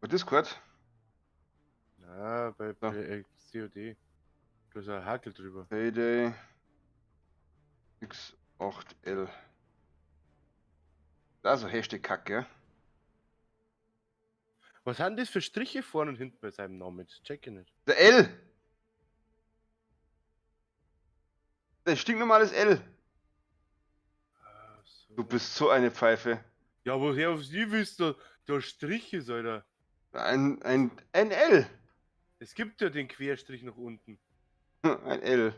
Bei Discord? Na, bei, Ja. bei COD. Da ist ein Hakel drüber. Payday X8L. Also Hashtag Kack, gell? Was sind das für Striche vorne und hinten bei seinem Namen? Das check ich nicht. Der L! Das stinknormales L! Ach so. Du bist so eine Pfeife. Ja, woher sie wisst, da Striche, Alter. Ein L! Es gibt ja den Querstrich nach unten. Ein L.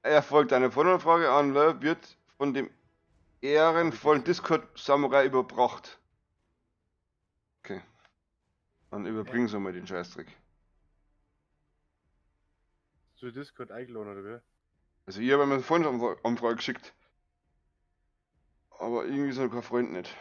Er folgt eine Freundanfrage an, wird von dem ehrenvollen Discord-Samurai überbracht. Okay. Dann überbringen sie mal den Scheißdreck. Zu Discord eingeladen, oder wer? Also ich habe mir eine Freundesanfrage geschickt. Aber irgendwie ist noch kein Freund nicht.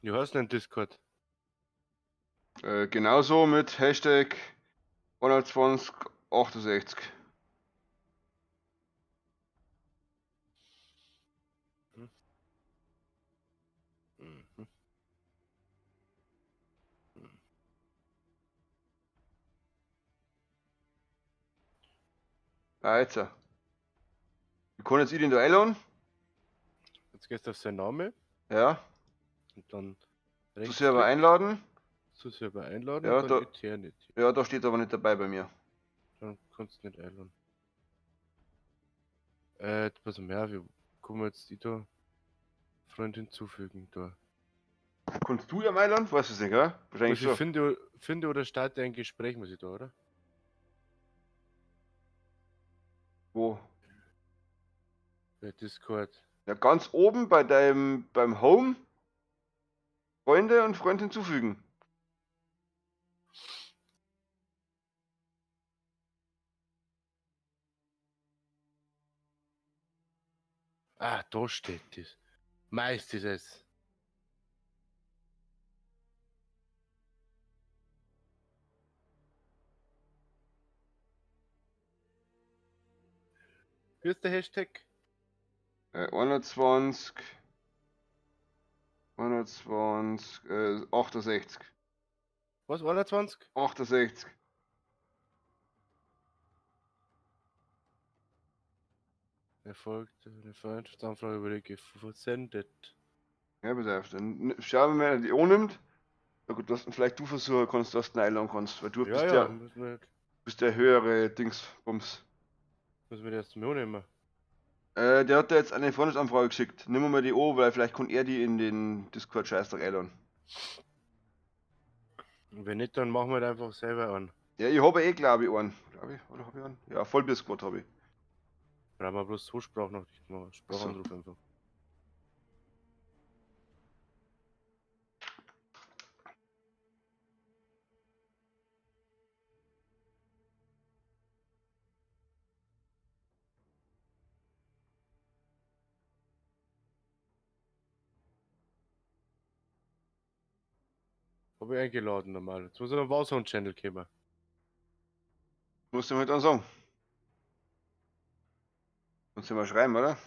Du hast einen Discord. Genauso mit Hashtag 12068. Mhm. Ah, jetzt. Wie kann jetzt ich den da einladen? Jetzt gehst du auf seinen Namen Ja. und dann Zu Server einladen. Zu Server einladen Ja, und dann da- Eternity. Ja, da steht aber nicht dabei bei mir. Dann kannst du nicht einladen. Jetzt pass mal auf, wie können wir jetzt die da Freund hinzufügen da. Kannst du ja einladen? Weißt du es nicht, gell? Wahrscheinlich Muss ich schon. finde oder starte ein Gespräch, muss ich da, oder? Wo? Bei Discord. Ja, ganz oben bei deinem, beim Home. Freunde und Freund hinzufügen. Ah, da steht das. Meist ist es. Wie ist der Hashtag? 21, 120, 68. Was, 21? 68. Erfolgt eine Freundschaftsanfrage wurde gesendet. Ja, pass auf, dann schauen wir mal, wer die annimmt. Na gut, dass vielleicht du versuchen kannst, dass du einladen kannst, weil du Ja, bist ja, ja, müssen wir, bist der höhere Dingsbums. müssen wir die erst mal annehmen. Der hat da jetzt eine Freundschaftsanfrage geschickt. Nimm mal die an, weil vielleicht kann er die in den Discord-Scheißdreck einladen. Und wenn nicht, dann machen wir halt einfach selber an. Ja, ich habe eh, glaube ich, einen. Glaube ich, oder habe ich einen? Ja, Vollbier-Squad habe ich. Brauchen wir bloß so Sprachnachrichten machen. Sprachanruf einfach. Hab ich eingeladen normal. Jetzt muss er noch Warzone Channel kommen. Musst du mir dann sagen. Kannst du mal schreiben, oder?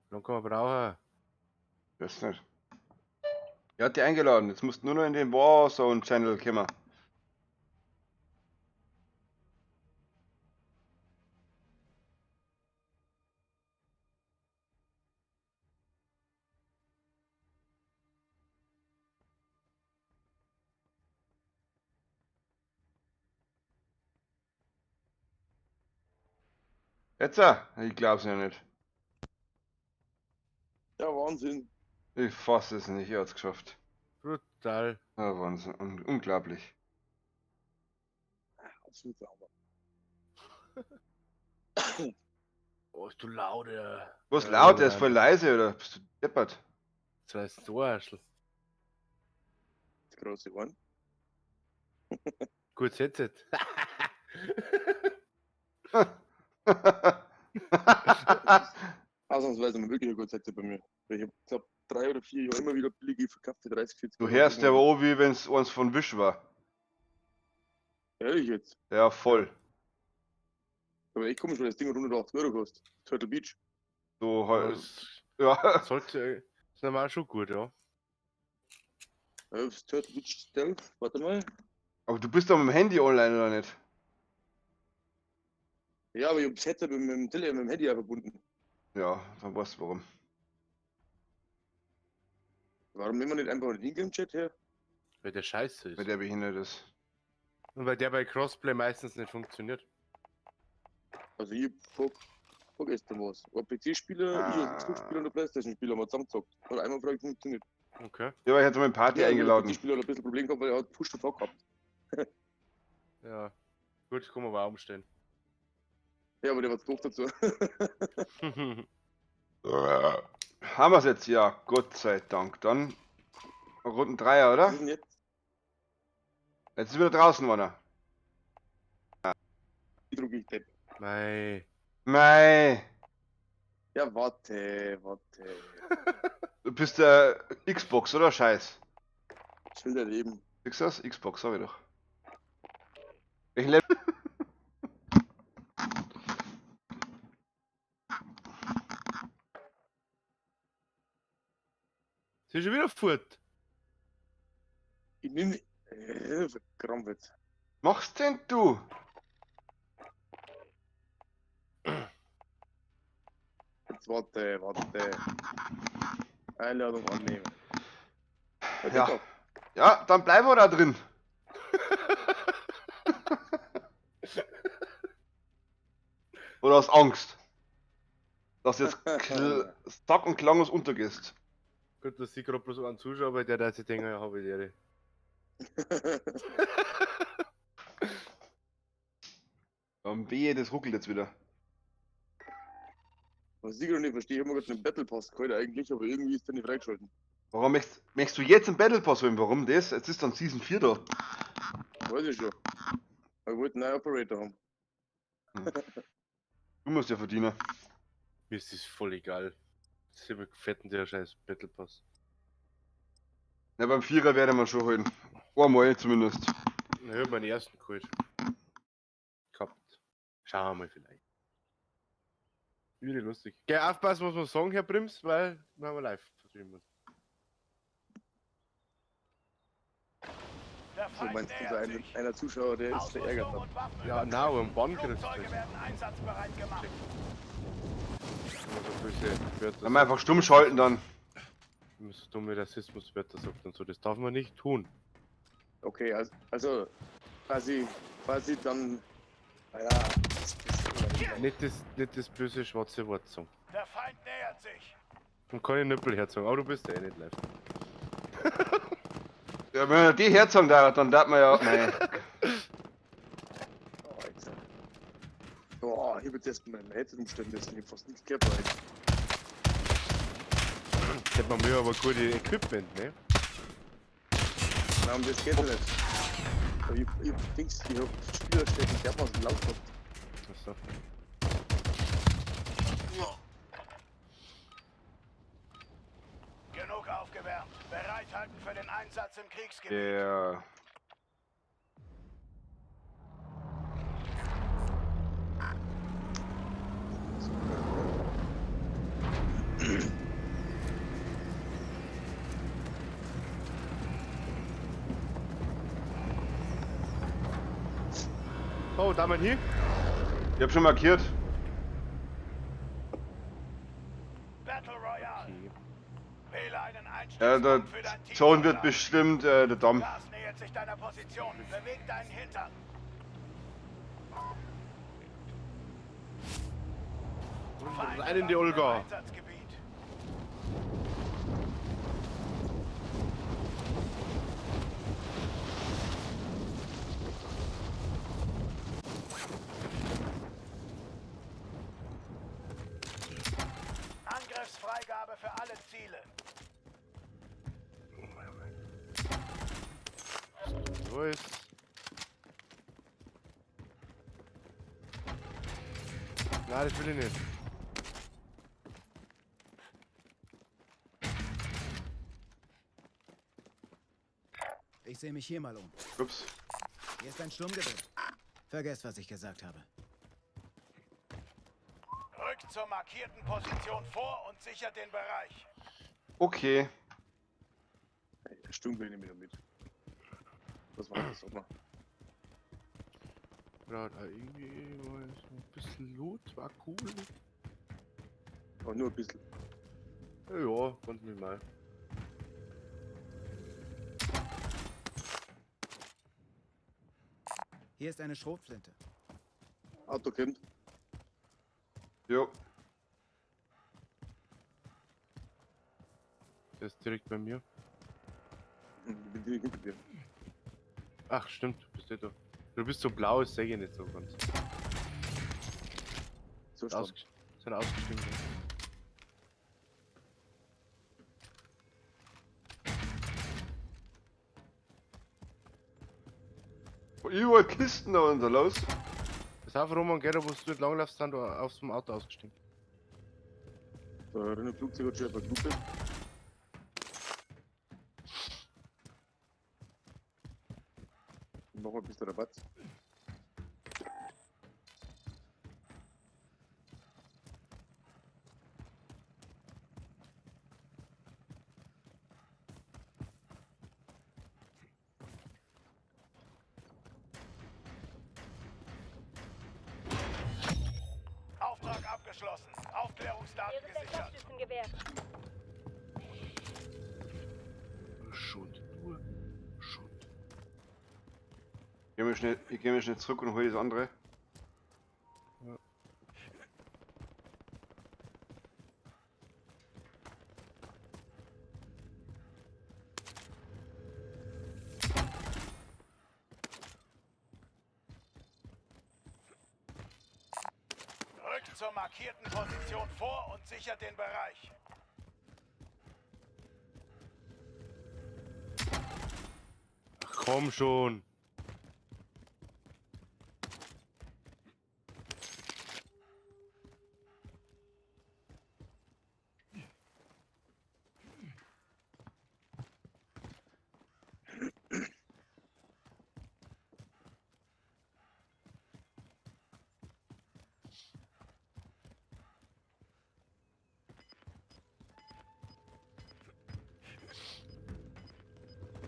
Dann kann man brauchen. Weiß nicht. Er hat die eingeladen. Jetzt musst du nur noch in den Warzone Channel kommen. Jetzt? Ich glaub's ja nicht. Ja, Wahnsinn. Ich fass es nicht, er hat's geschafft. Brutal. Ja, Wahnsinn. Unglaublich. Absolut Hammer. Oh, ist du laut, ja. Was Ja, laut, der ist nein. voll leise, oder? Bist du deppert? Das heißt du Arschl. Das große Ohren. Gut Headset. Ausnahmsweise mal wirklich eine gute Seite bei mir. Weil ich habe, glaub, 3 oder 4 Jahre immer wieder billig verkauft für 30, 40 Du Euro. hörst ja aber auch, wie wenn's eins von Wish war. Ehrlich jetzt. Ja, voll. Aber echt komisch, weil das Ding 180 Euro kostet. Turtle Beach. So, Ja, halt, das ja. sollte, ist normal schon gut, ja. Ja, das Turtle Beach Stealth, warte mal. Aber du bist doch mit dem Handy online, oder nicht? Ja, aber ich hab das Headset mit dem Handy auch verbunden. Ja, dann weißt du warum. Warum nehmen wir nicht einfach den Ingame-Chat her? Weil der scheiße ist. Weil der behindert ist. Und weil der bei Crossplay meistens nicht funktioniert. Also ich hab vorgestern was. Ein PC-Spieler, ich als Xbox-Spieler und ein Playstation-Spieler haben wir zusammengezockt. Hat einmal frei funktioniert. Okay. Ja, aber ich hatte meine Party Ja, eingeladen. Der PC-Spieler hat ein bisschen Problem gehabt, weil er hat Push to Talk gehabt. Ja. Gut, kann man aber auch umstellen. Ja, aber der war zu doof dazu. Haben wir's jetzt? Ja, Gott sei Dank. Dann Runden Dreier, Was oder? ist denn jetzt? Jetzt ist wieder draußen, war er. Druck ich Depp. Mei. Mei. Ja, warte, warte. Du bist der Xbox, oder? Scheiß. Ich will dein Leben. Siehst du das? Xbox, sag ich doch. Welchen Level? Sie ist schon wieder fort. Ich nehm. Verkrampft. Machst denn du? Jetzt warte, warte. Einladung annehmen. Ja, Ja. geht doch. Ja, dann bleiben wir da drin. Oder aus Angst. Dass du jetzt sack und klanglos untergehst. Gut, dass ich gerade bloß einen Zuschauer, weil der da sich denkt, ja, hab ich die Ehre. Wehe, das ruckelt jetzt wieder. Was ich gerade nicht verstehe, ich hab mir gerade einen Battle Pass geholt eigentlich, aber irgendwie ist der nicht freigeschalten. Warum möchtest du jetzt einen Battle Pass holen? Warum das? Jetzt ist dann Season 4 da. Weiß ich schon. Aber ich wollte einen neuen Operator haben. Du musst ja verdienen. Mir ist das voll egal. Das ist immer gefetten, der scheiß Battle Pass. Na, beim Vierer werde wir schon holen. Einmal zumindest. Na, ich hab meinen ersten geholt. Gehabt. Schauen wir mal vielleicht. Üre lustig. Gell, aufpassen, muss man sagen, Herr Prims, weil wir haben live streamen. Der So Feind meinst du, nähert da sich. einer Zuschauer, der ist verärgert Ausrüstung hat. und Waffen Ja, na, aber einen Bann kriegst du. Flugzeuge werden einsatzbereit gemacht. Wenn man so böse Wörter Dann wir einfach stumm schalten dann. Wenn man so dumme Rassismuswörter sagt und so, das darf man nicht tun. Okay, also quasi dann. Naja, das ist Nicht das böse schwarze Wort sagen. Der Feind nähert sich. Und keine Nippel herzogen, aber du bist ja eh nicht live. Ja, wenn er die herzogen darf, dann darf man ja. Nein. Oh, Alter. Boah, ich hab jetzt erst mein Headset umstellen müssen, ich hab fast nichts gehört, Alter. Hätte man mir aber gute Equipment, ne? Nein, um das geht ja nicht. Ich Dings, ich hab Spielerstärken dermaßen laut gehabt. Achso. Genug aufgewärmt. Bereithalten für den Einsatz im Kriegsgebiet. Der. Oh, da mal hier. Ich hab schon markiert. Battle Royale. Okay. Wähle einen Ja, der Einstiegspunkt für dein Team. Zone wird bestimmt der Damm. Gas nähert sich deiner Position. Beweg deinen Hintern. Und rein in die Olga. Einsatzgebiet. Angriffsfreigabe für alle Ziele. So ist. Nein, das will ich nicht. Ich sehe mich hier mal um. Ups. Hier ist ein Sturmgewehr. Vergesst, was ich gesagt habe. Rückt zur markierten Position vor und sichert den Bereich. Okay. Ey, Sturmgewehr nehme ich noch mit. Das war das, oder? Ja, da irgendwie war so ein bisschen Loot, war cool. Aber nur ein bisschen. Ja, ganz normal. Hier ist eine Schrotflinte. Auto kommt. Jo. Der ist direkt bei mir. Ich bin direkt hinter dir. Ach, stimmt, du bist ja da. Du bist so blau, das sehe ich nicht so ganz. So stark. Sind ausgestiegen. Überall Kisten da unten, los. Pass auf, Roman, gell, wo du nicht langlaufst, sind du aus dem Auto ausgestiegen. Da rennt ein Flugzeug hat schon etwas Lupe. Machen wir ein bisschen Rabatt. Auftrag abgeschlossen. Aufklärungsdaten Hier ist ein gesichert. Scharfschützengewehr. Schund, nur Schund. Ich geh mal schnell zurück und hol das andere. Ja. Rückt zur markierten Position vor und sichert den Bereich. Ach komm schon.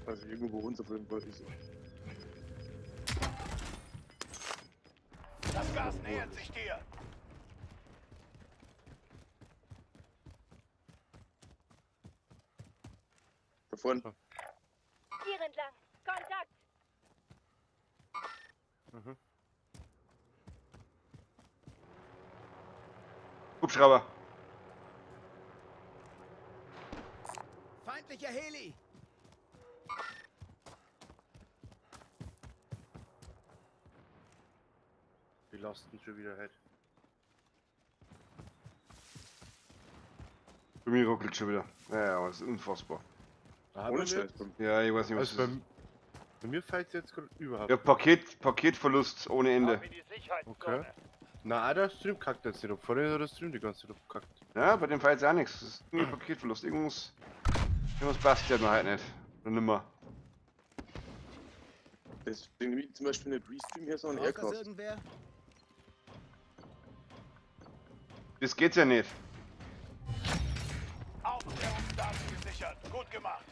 Also irgendwo bei uns auf jeden Fall ist. Das Gas nähert sich dir. Da vorne. Hier entlang. Kontakt. Mhm. Hubschrauber. Feindlicher Heli! Die Lasten schon wieder halt. Bei mir ruckelt schon wieder. Ja, aber das ist unfassbar. Ah, Ohne bei mir Scheiß. Ja, ich weiß nicht, was Also das ist. bei mir fällt es jetzt gerade überhaupt. Ja, Paketverlust ohne Ende. Okay. Na, auch der Stream kackt jetzt nicht ab. Vorhin hat der Stream die ganze Zeit abgekackt. Ja, bei dem fällt jetzt auch nichts. Das ist nur Paketverlust. Irgendwas passt ja noch heute nicht. Oder nimmer. Deswegen nehme ich zum Beispiel nicht Restream her, sondern Braucht das Aircast. irgendwer? Das geht's ja nicht. Aufklärungsdaten gesichert. Gut gemacht.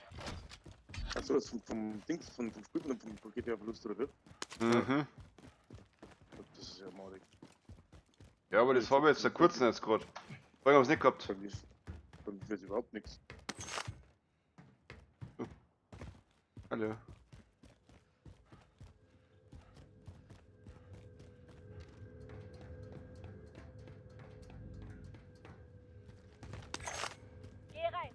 Achso, das vom Dings, vom Spiel und vom Paket her Verlust oder wie? Mhm. Das ist ja madig. Ja, aber das haben wir jetzt seit kurzem jetzt gerade. Vorher haben wir es nicht gehabt. Bei mir ist überhaupt nichts. Hallo. Geh rein.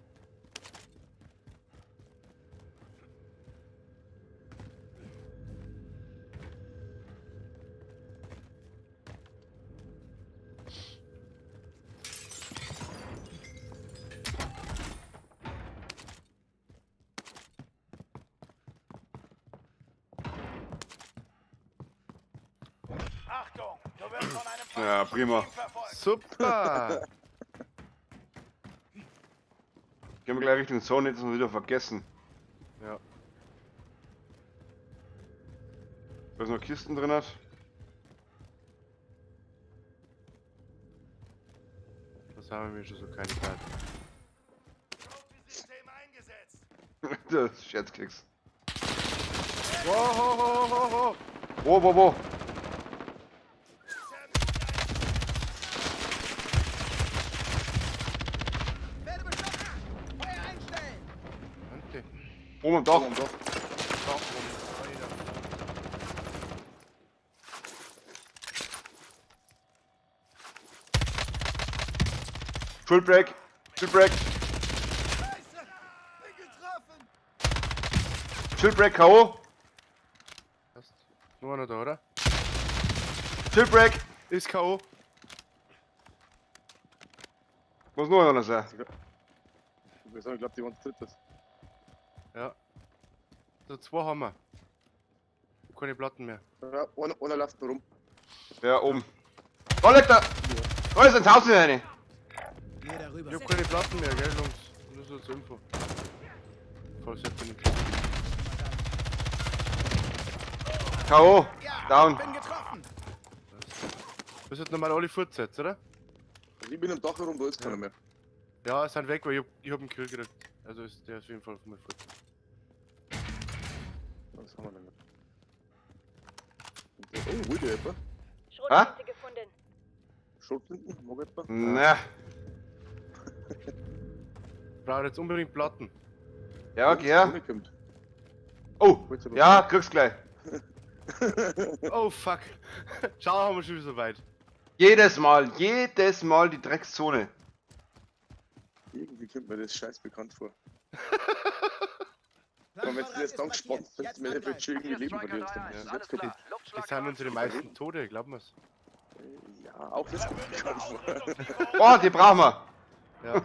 Achtung, du wirst von einem Ja, prima. Team verfolgt. Super! Gehen wir gleich Richtung Zone, jetzt wir wieder vergessen. Ja. Da ist noch Kisten drin hat. Das haben wir schon so keine Zeit. System eingesetzt. Das ist Scherzkeks. Wow, ho, ho, ho, ho. Wo? Werde beschossen! Feuer einstellen! Ante. Oben am Dach. Oben am Dach. Dach oben. Alter. Full Break. Full Break. Scheiße! Bin getroffen! Chill Break K.O. Passt. Nur einer da, oder? Chill Break. Ist K.O. Muss nur einer sein. Ich glaube, die waren zu dritt. Ja. So, zwei haben wir. Keine Platten mehr. Ja, einer läuft noch rum. Ja, oben. Da liegt er. Da ist ein Haus hinein. Geh darüber. Ich hab keine Platten mehr, gell, Jungs? Nur so zur Info. Falls ihr nicht. K.O. Ja, Down. bin getroffen! Das sind normal alle fortsetzt, oder? Also ich bin am Dach herum, da ist keiner mehr. Ja, sind weg, weil ich hab einen Kill gekriegt. Also ist der auf jeden Fall von mir fort. Was haben wir denn? Oh, wollt ihr etwa? Schrotflinte gefunden. Schrotflinten? Mag etwa? Na. Brauche jetzt unbedingt Platten. Ja, okay, ja. Ohne kommt. Oh, ja, kriegst gleich. Oh fuck. Schau, haben wir schon wieder so weit. Jedes Mal die Dreckszone. Irgendwie kommt mir das scheiß bekannt vor. Aber wenn du jetzt dann gespannt bist, im Endeffekt schon irgendwie Leben verlierst. Dann ist das jetzt Das sind unsere meisten Tode, glaub mir's. Ja, auch das kommt mir bekannt vor. Boah, die brauchen wir. Ja.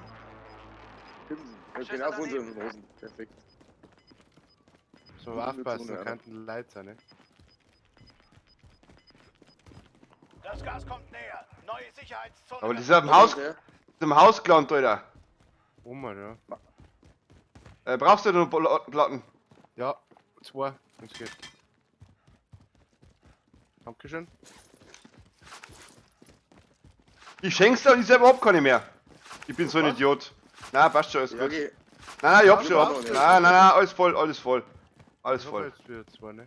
Genau auf unseren Hosen. Perfekt. So aufpassen, da könnten Leute sein, ne? Das Gas kommt näher. Neue Sicherheitszone. Aber das ist am Haus, das ist am Haus gelandet, Alter. Oh Mann, ja. Brauchst du noch Platten? Ja, zwei, wenn's geht. Dankeschön. Ich schenk's dir und ich selber hab keine mehr. Ich bin so ein Idiot. Na, passt schon, alles Ja, gut. okay. Nein, nein, ich hab schon. Ja, Hab. Nein, nein, nein, alles voll, alles voll. Alles Ich hab voll. jetzt wieder zwei, ne?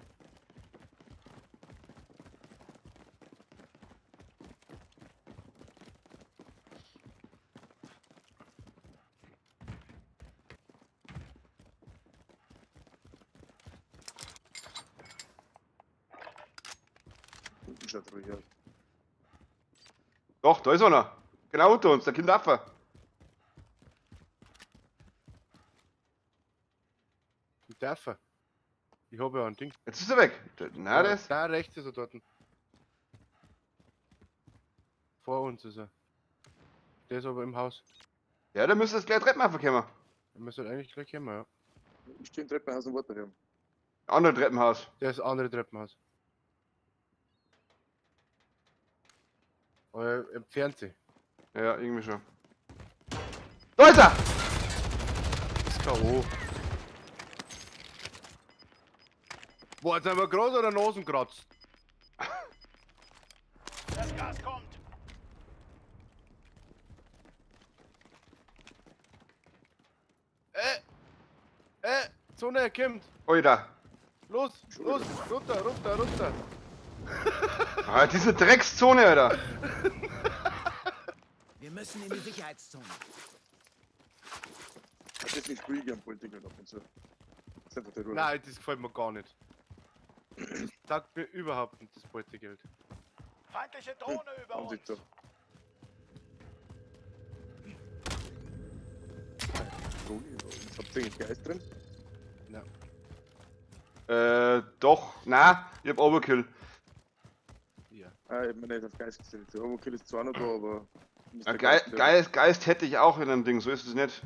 Unten schaut ruhig aus. Doch, da ist einer. Genau unter uns, der kommt rauf. Ich darf. Ich hab ja ein Ding. Jetzt ist er weg. Nein, der ist. Da rechts ist er dort. Vor uns ist er. Der ist aber im Haus. Ja, da müsste es gleich Treppen einfach kommen. Wir müssen halt eigentlich gleich kommen, ja. Ich stehe im Treppenhaus und warte auf ihn. Andere Treppenhaus. Der ist andere Treppenhaus. Aber er entfernt sich. Ja, irgendwie schon. Da ist er! Ist K.O. Boah, jetzt haben wir gerade an der Nase kratzt. Das Gas kommt. Zone kommt. Alter. Los, los, runter, runter, runter. Ah, diese Dreckszone, Alter. Wir müssen in die Sicherheitszone. Deswegen spiele ich gern Politiker ab und zu. Das ist einfach der Ruhe. Nein, das gefällt mir gar nicht. Das taugt mir überhaupt nicht, das Beutegeld. Feindliche Drohne über Haben uns. sich da. Drohne über uns. Habt ihr eigentlich Geist drin? Doch. Na, ich hab Overkill. Ja. Ah, ich hab mir nicht auf Geist gesetzt. Overkill ist zwar noch da, aber. Ah, Geist hätte ich auch in einem Ding, so ist es nicht.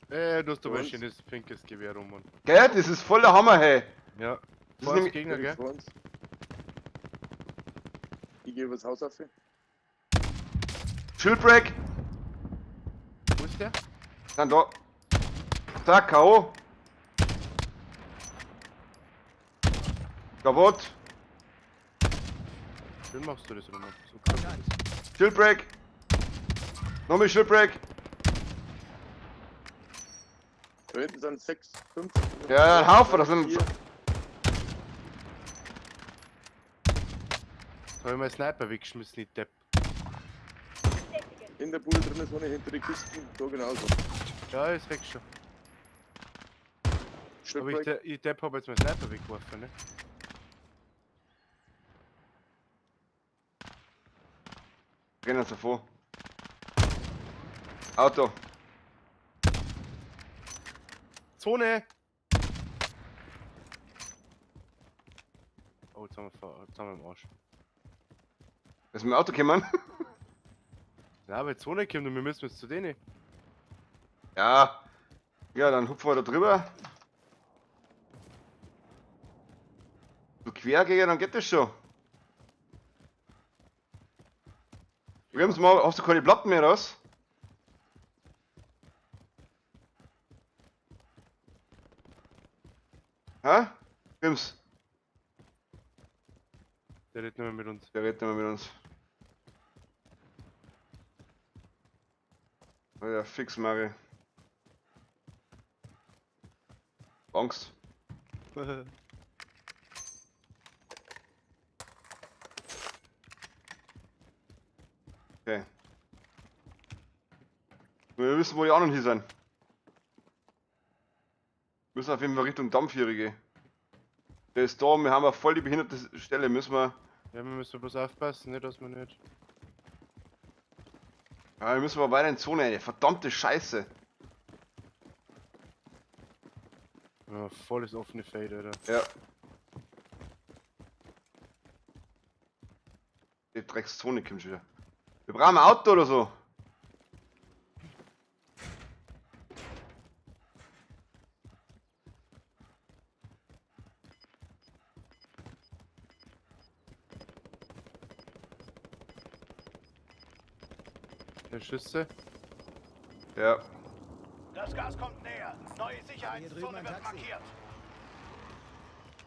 Du hast aber ein Und? schönes pinkes Gewehr rum, Mann. Gell, das ist voll der Hammer, hey. Ja. Das ist Vor uns nämlich- Gegner, gell? Vor uns. Ich gehe übers Haus auf. Chillbreak. Wo ist der? Dann da. Zack, K.O. Kaputt. Schön machst du das, Roman. So cool. Chillbreak. Nochmal Chillbreak. Da hinten sind 6, 5. Ja, ein Haufen, das sind. 4. Da hab ich meinen Sniper weggeschmissen, ich Depp. Bestätigen. In der Bude drin ist eine hinter die Kisten, da genauso. Ja, ist weg schon. Aber ich, Chillbreak. ich Depp hab jetzt meinen Sniper weggeworfen, ne? Rennen sie vor. Auto. Zone! Oh, jetzt haben wir im Arsch. Ist mit dem Auto gekommen? Na, aber Zone kommt und wir müssen jetzt zu denen. Ja. Ja, dann hupfen wir da drüber. So quer gehen, dann geht das schon. Brems mal, hast du keine Platten mehr raus? Hä? Brems, Der redet nicht mehr mit uns. der redet nicht mehr mit uns. Oh ja, fix, Mari. Angst. Okay. Wir wissen, wo die anderen hier sind. Müssen auf jeden Fall Richtung Dampfjährige gehen. Der ist da, wir haben eine voll die behinderte Stelle, müssen wir. Ja, wir müssen bloß aufpassen, ne, dass wir nicht. Ja, wir müssen aber weiter in Zone, ey. Verdammte Scheiße. Ja, volles offene Feld, Alter. Ja. Die Dreckszone kommt schon wieder. Wir brauchen ein Auto oder so. Der Schüsse. Ja. Das Gas kommt näher. Neue drüben Sicherheitszone ein wird Taxi. markiert.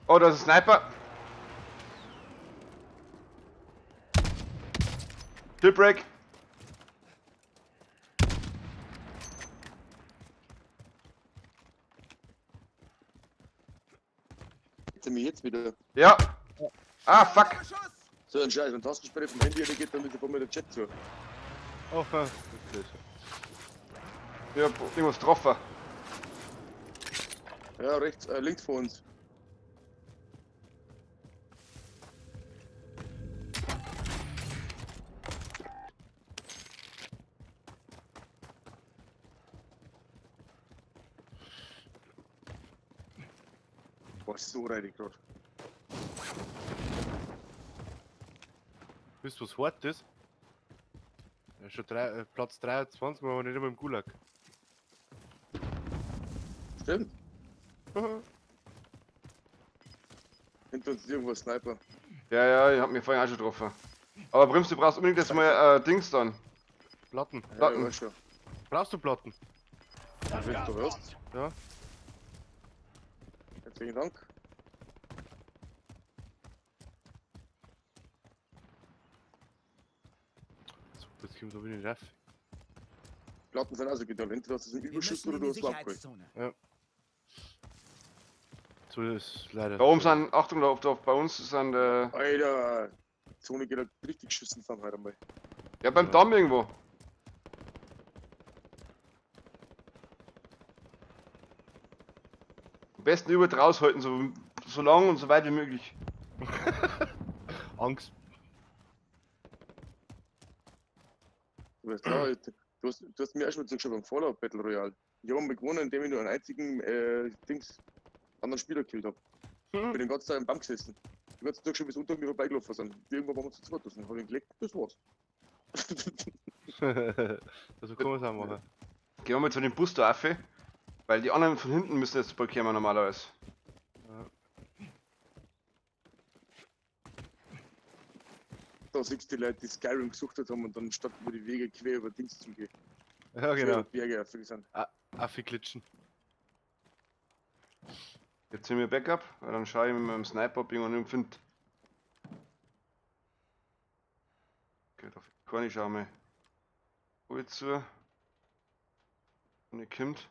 Oh, da ist ein Sniper. Chipbreak. Jetzt mich jetzt wieder. Ja. Ah, fuck. So ein Scheiß, wenn Tastensperre vom Handy geht, dann ist mir der Chat zu. Oh, das ist blöd. Ich hab irgendwas getroffen. Ja, rechts, links vor uns. Boah, so reinig gerade. Wisst ihr, was hart ist? Ja, schon Platz 23, aber nicht immer im Gulag. Stimmt. Hinter uns ist irgendwo ein Sniper. Ja, ja, ich hab mich vorhin auch schon getroffen. Aber Brims, du brauchst unbedingt jetzt mal Dings dann. Platten. Platten. Ja, schon. Brauchst du Platten? Das Wenn Gas du hörst. kommt. Ja. Herzlichen Dank. So, jetzt kommt da wieder nicht rauf. Platten sind also genial. Entweder hast du es im Wir Überschuss müssen oder in du die hast es abgeholt. Sicherheitszone. So ist leider. Da oben sind, Achtung, da bei uns sind, Alter, die Zone geht halt richtig geschissen zusammen heute einmal. ja, beim Ja. Damm irgendwo. Am besten über draus halten, so lang und so weit wie möglich. Angst. Du weißt, ja, du hast mir auch schon zugeschaut beim Fallout Battle Royale. Ich habe einmal gewonnen, indem ich nur einen einzigen Dings, anderen Spieler gekillt habe. Ich bin den ganzen Tag im Baum gesessen. Die ganze Tag schon bis unter mir vorbeigelaufen sind. Irgendwann waren wir zu zweit. Dann habe ich ihn gelegt, das war's. Also kann man es auch machen. Gehen wir mal zu dem Bus da auf, weil die anderen von hinten müssen jetzt bald kommen normalerweise. Ja. Da siehst du die Leute, die Skyrim gesucht haben und dann statt über die Wege quer über Dings zu gehen. Ja, genau. Quer über Berge raufgegangen sind. Affi klitschen. Jetzt sind wir Backup, weil dann schaue ich mit meinem Sniper, ob ich irgendwann nicht finde. Okay, da kann ich auch mal. Wo jetzt zu? Und ich kommt.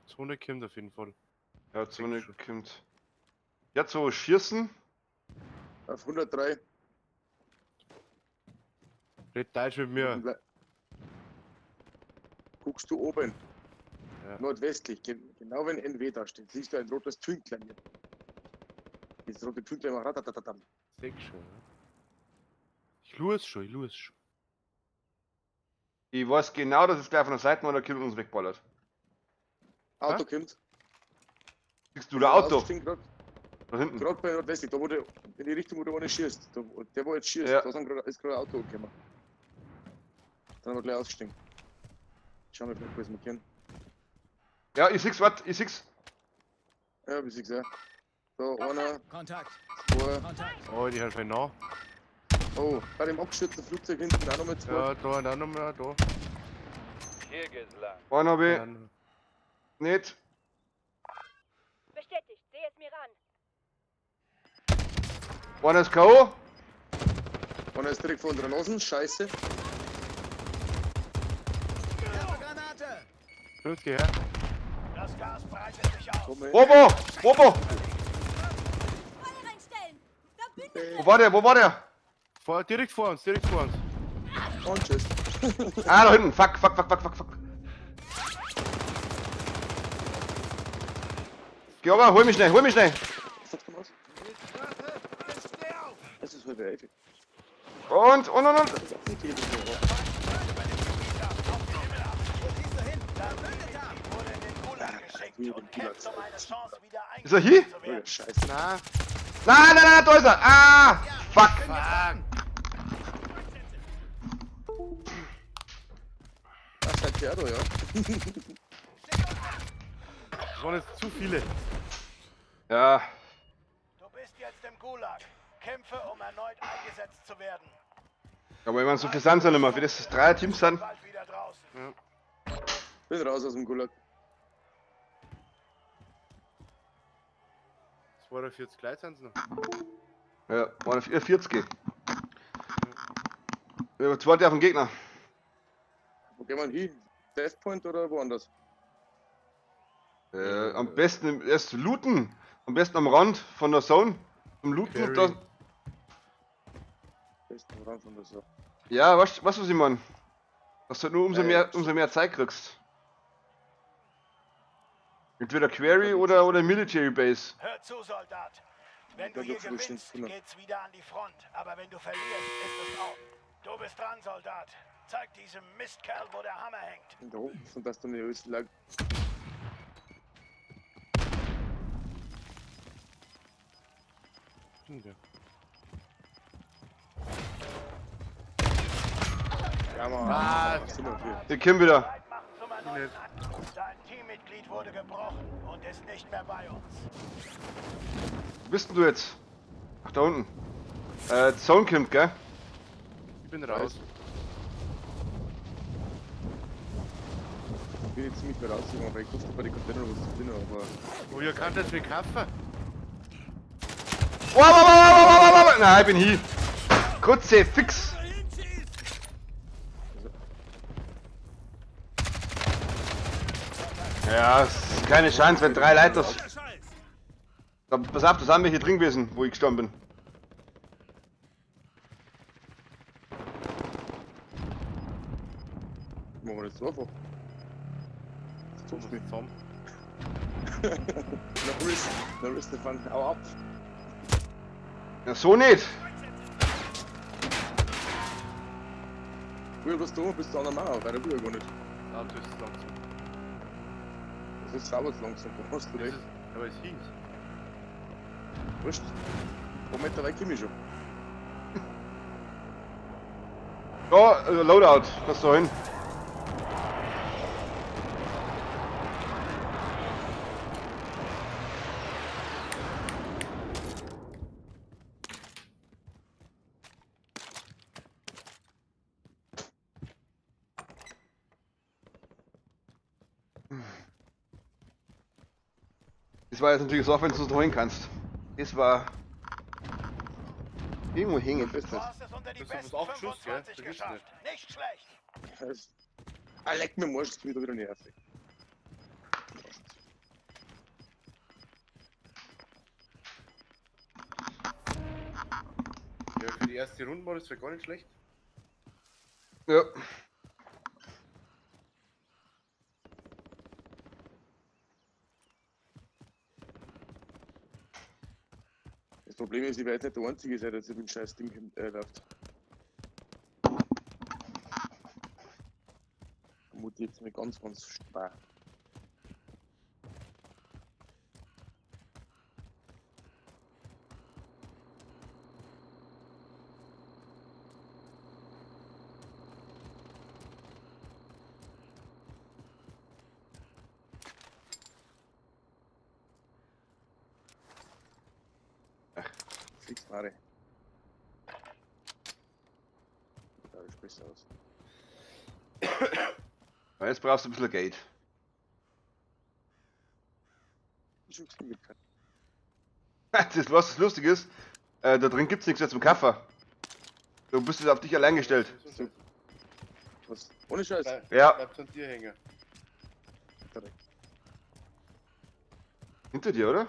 Zone kommt auf jeden Fall. Ja, Zone schon. kommt. Ja, so schießen. Auf 103. Red Deutsch mit mir. Guckst du oben. Ja. Nordwestlich, genau wenn NW da steht, siehst du ein rotes Tünklein. Dieses rote Tünklein macht ratatatam. Seh schon, ja. Ich lure es schon, ich lure es schon. Ich weiß genau, dass es gleich von der Seite war, der Kill uns wegballert. Auto kommt. Siehst du das Auto? Grad, Da hinten. grad bei nordwestlich, da wo der, in die Richtung, wo der eine schießt. Da, der, wo jetzt schießt, Ja. da sind grad, ist gerade ein Auto gekommen. Dann haben wir gleich ausgestiegen. Schauen wir vielleicht, was wir können. Ja, ich seh's, warte, ich seh's. Ja, wie sie ja. Da, einer, Kontakt. zwei. Kontakt. Oh, die halt nach. Oh, bei dem abgestürzten Flugzeug hinten auch nochmal zwei. Ja, da und auch nochmal, da. Hier geht's lang. Einen hab ich Dann- nicht. Bestätigt, sehe es mir an. Einer ist K.O. Einer ist direkt vor unserer Nase, scheiße. Werfe Granate. 50 her. Das Gas breitet sich aus. Komm her. Bobo! Bobo! Feuer einstellen! Verbündete! Wo war der? Wo war der? Vor, direkt vor uns, direkt vor uns. Und tschüss. Ah, da hinten. Fuck, fuck, fuck, fuck, fuck, fuck. Geh aber, hol mich schnell, hol mich schnell. Was hat's gemacht? Es ist halb elf. Und. Das ist auch nicht die Richtung. Wo siehst du hin? Verbündeter. Wurde in den Gulag geschickt hier, und den Gulag. kämpft um eine Chance, wieder Ist er hier? eingesetzt zu Oh ja, werden. scheiße. Nein. Nein, nein, nein, da ist er. Ah, fuck. Fuck. Ach, seid ihr auch da, ja? Das waren jetzt zu viele. Ja, Du bist jetzt im Gulag. Kämpfe, um erneut eingesetzt zu werden. aber ich meine, so viel sind sie nicht mehr. Für das es drei Teams sind. Bald wieder draußen. Bin raus aus dem Gulag. 42 Leute sind es noch. Ja, waren 40. Ja, zweite auf den Gegner. Wo gehen wir hin? Death Point oder woanders? Am besten erst looten. Am besten am Rand von der Zone. Zum Looten. Carry. Da, Besten Rand von der Sache. ja, weißt du, was ich meine? Dass du halt nur umso Ja, mehr, umso mehr Zeit kriegst. Entweder Quarry oder Military Base. Hör zu, Soldat. Wenn du Da hier wird's wohl gewinnst, schön. geht's wieder an die Front. Aber wenn du verlierst, ist es auf. Du bist dran, Soldat. Zeig diesem Mistkerl, wo der Hammer hängt. Da oben, von das dann die höchste Lage. Stimmt ja. Ja, Mann. Was? Sind wir hier. Ich komm wieder. Bereit machen zum erneuten Angriff. Dein Teammitglied wurde gebrochen und ist nicht mehr bei uns. Wo bist denn du jetzt? Ach, da unten. Zone kommt, gell? Ich bin raus. Ich bin jetzt ziemlich weit rausgegangen, weil ich wusste bei den Containern was zu finden, aber. Oh, ihr könnt jetzt mit kaufen. Wow, wow, wow, wow, wow, wow, wow. Nein, ich bin hier. Kurze, fix. Ja, es ist keine Chance, wenn drei Leute das. Da, pass auf, da sind wir hier drin gewesen, wo ich gestorben bin. Machen wir das so einfach. Das tut mir. Zusammen. Na riss, na riss, Stefan, hau ab. Ja, so nicht. Früher bist du, bist du an der Mauer, weiter will ich gar nicht. Das Auto ist langsam. Das ist sauber zu langsam, du hast du Das recht. ist, aber es hieß. Wurscht. Ein paar Meter weit komm ich schon. Ja, Loadout, kannst du hin. Das war jetzt natürlich so, wenn du es noch holen kannst. Das war irgendwo hängen. Best Du nicht. hast es unter die Das ist besten bloß 8 Schuss, gell? 25 Vergiss geschafft. Nicht schlecht. Das- Ah, leck mir am Arsch, das bin ich da wieder nervig. Ja, für die erste Runde war das gar nicht schlecht. Ja. Das Problem ist, ich werde jetzt nicht der Einzige sein, der jetzt mit dem scheiß Ding läuft. Vermute jetzt mir ganz, ganz schwer. Fix Mare. Da sprichst du aus. Ja, jetzt brauchst du ein bisschen Geld. Das, was lustig ist, da drin gibt's nichts mehr zum Kaffee. Du bist jetzt auf dich allein gestellt. Was? Ohne Scheiß. Ja. Bleibt an dir hängen. Hinter dir, oder?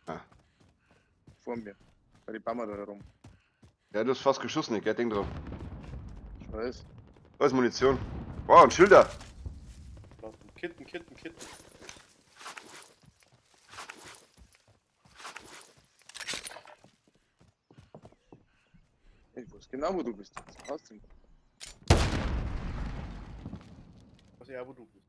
Ah. Vor mir. Bei den Bammer da herum. Ja, du hast fast geschossen, gell? Denk drauf. Ich weiß. Da ist Munition. Wow, ein Schilder. Kitten, Kitten, Kitten. Ich weiß genau, wo du bist. Das Haus drin. Weiß ich auch, wo du bist.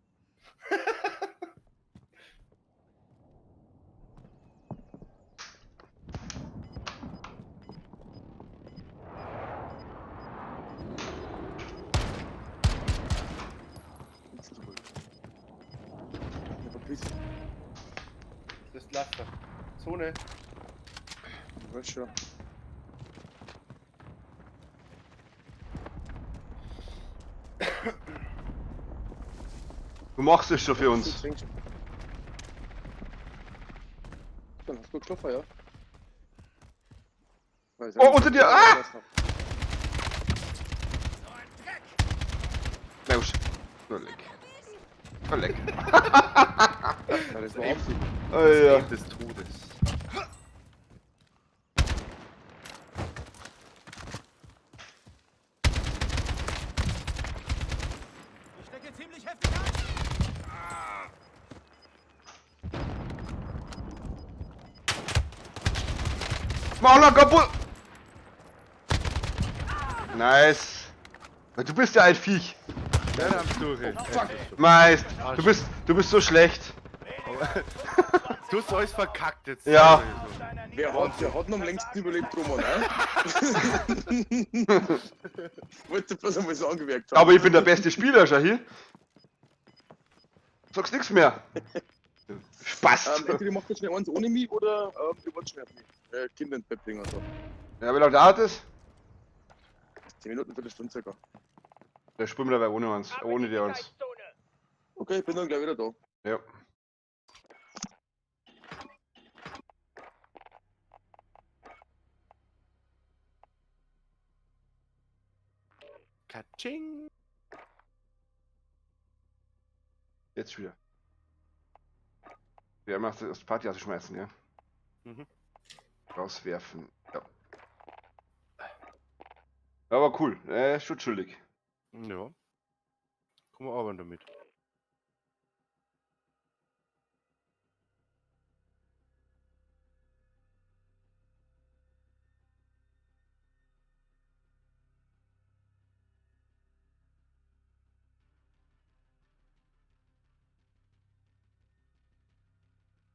Das ist Laster. Zone. Ich weiß schon. Du machst es schon für uns. Dann hast du getroffen, ja. Weiß Oh, unter dir! Ah! Na gut. Nur leck. Nur leck. Ja, das war Absicht. Oh, ja. Des Todes. Ich stecke ziemlich heftig an. Mach noch kaputt! Nice. Du bist ja ein Viech. Ja, durch. Meist. Du bist so schlecht. Weniger als 25 Du hast alles verkackt jetzt. Ja. Wer hat noch am längsten überlebt, Roman, ne? Wollte bloß einmal so angemerkt haben. Aber ich bin der beste Spieler, schau hier. Sagst nix mehr. Spaß. Entweder ihr macht jetzt schnell eins ohne mich oder ihr wollt schnell auf mich. Kinder ins Bett bringen und so. Ja, wie lange dauert das? 10 Minuten, Viertelstunde circa. Da spielen wir dabei ohne uns. Ohne die uns. Okay, ich bin dann gleich wieder da. Ja. Katsching. Jetzt wieder. Wir haben das Party ausschmeißen, gell? Mhm. Rauswerfen. Ja. Aber cool. Schon chillig. Ja. Kann man arbeiten damit.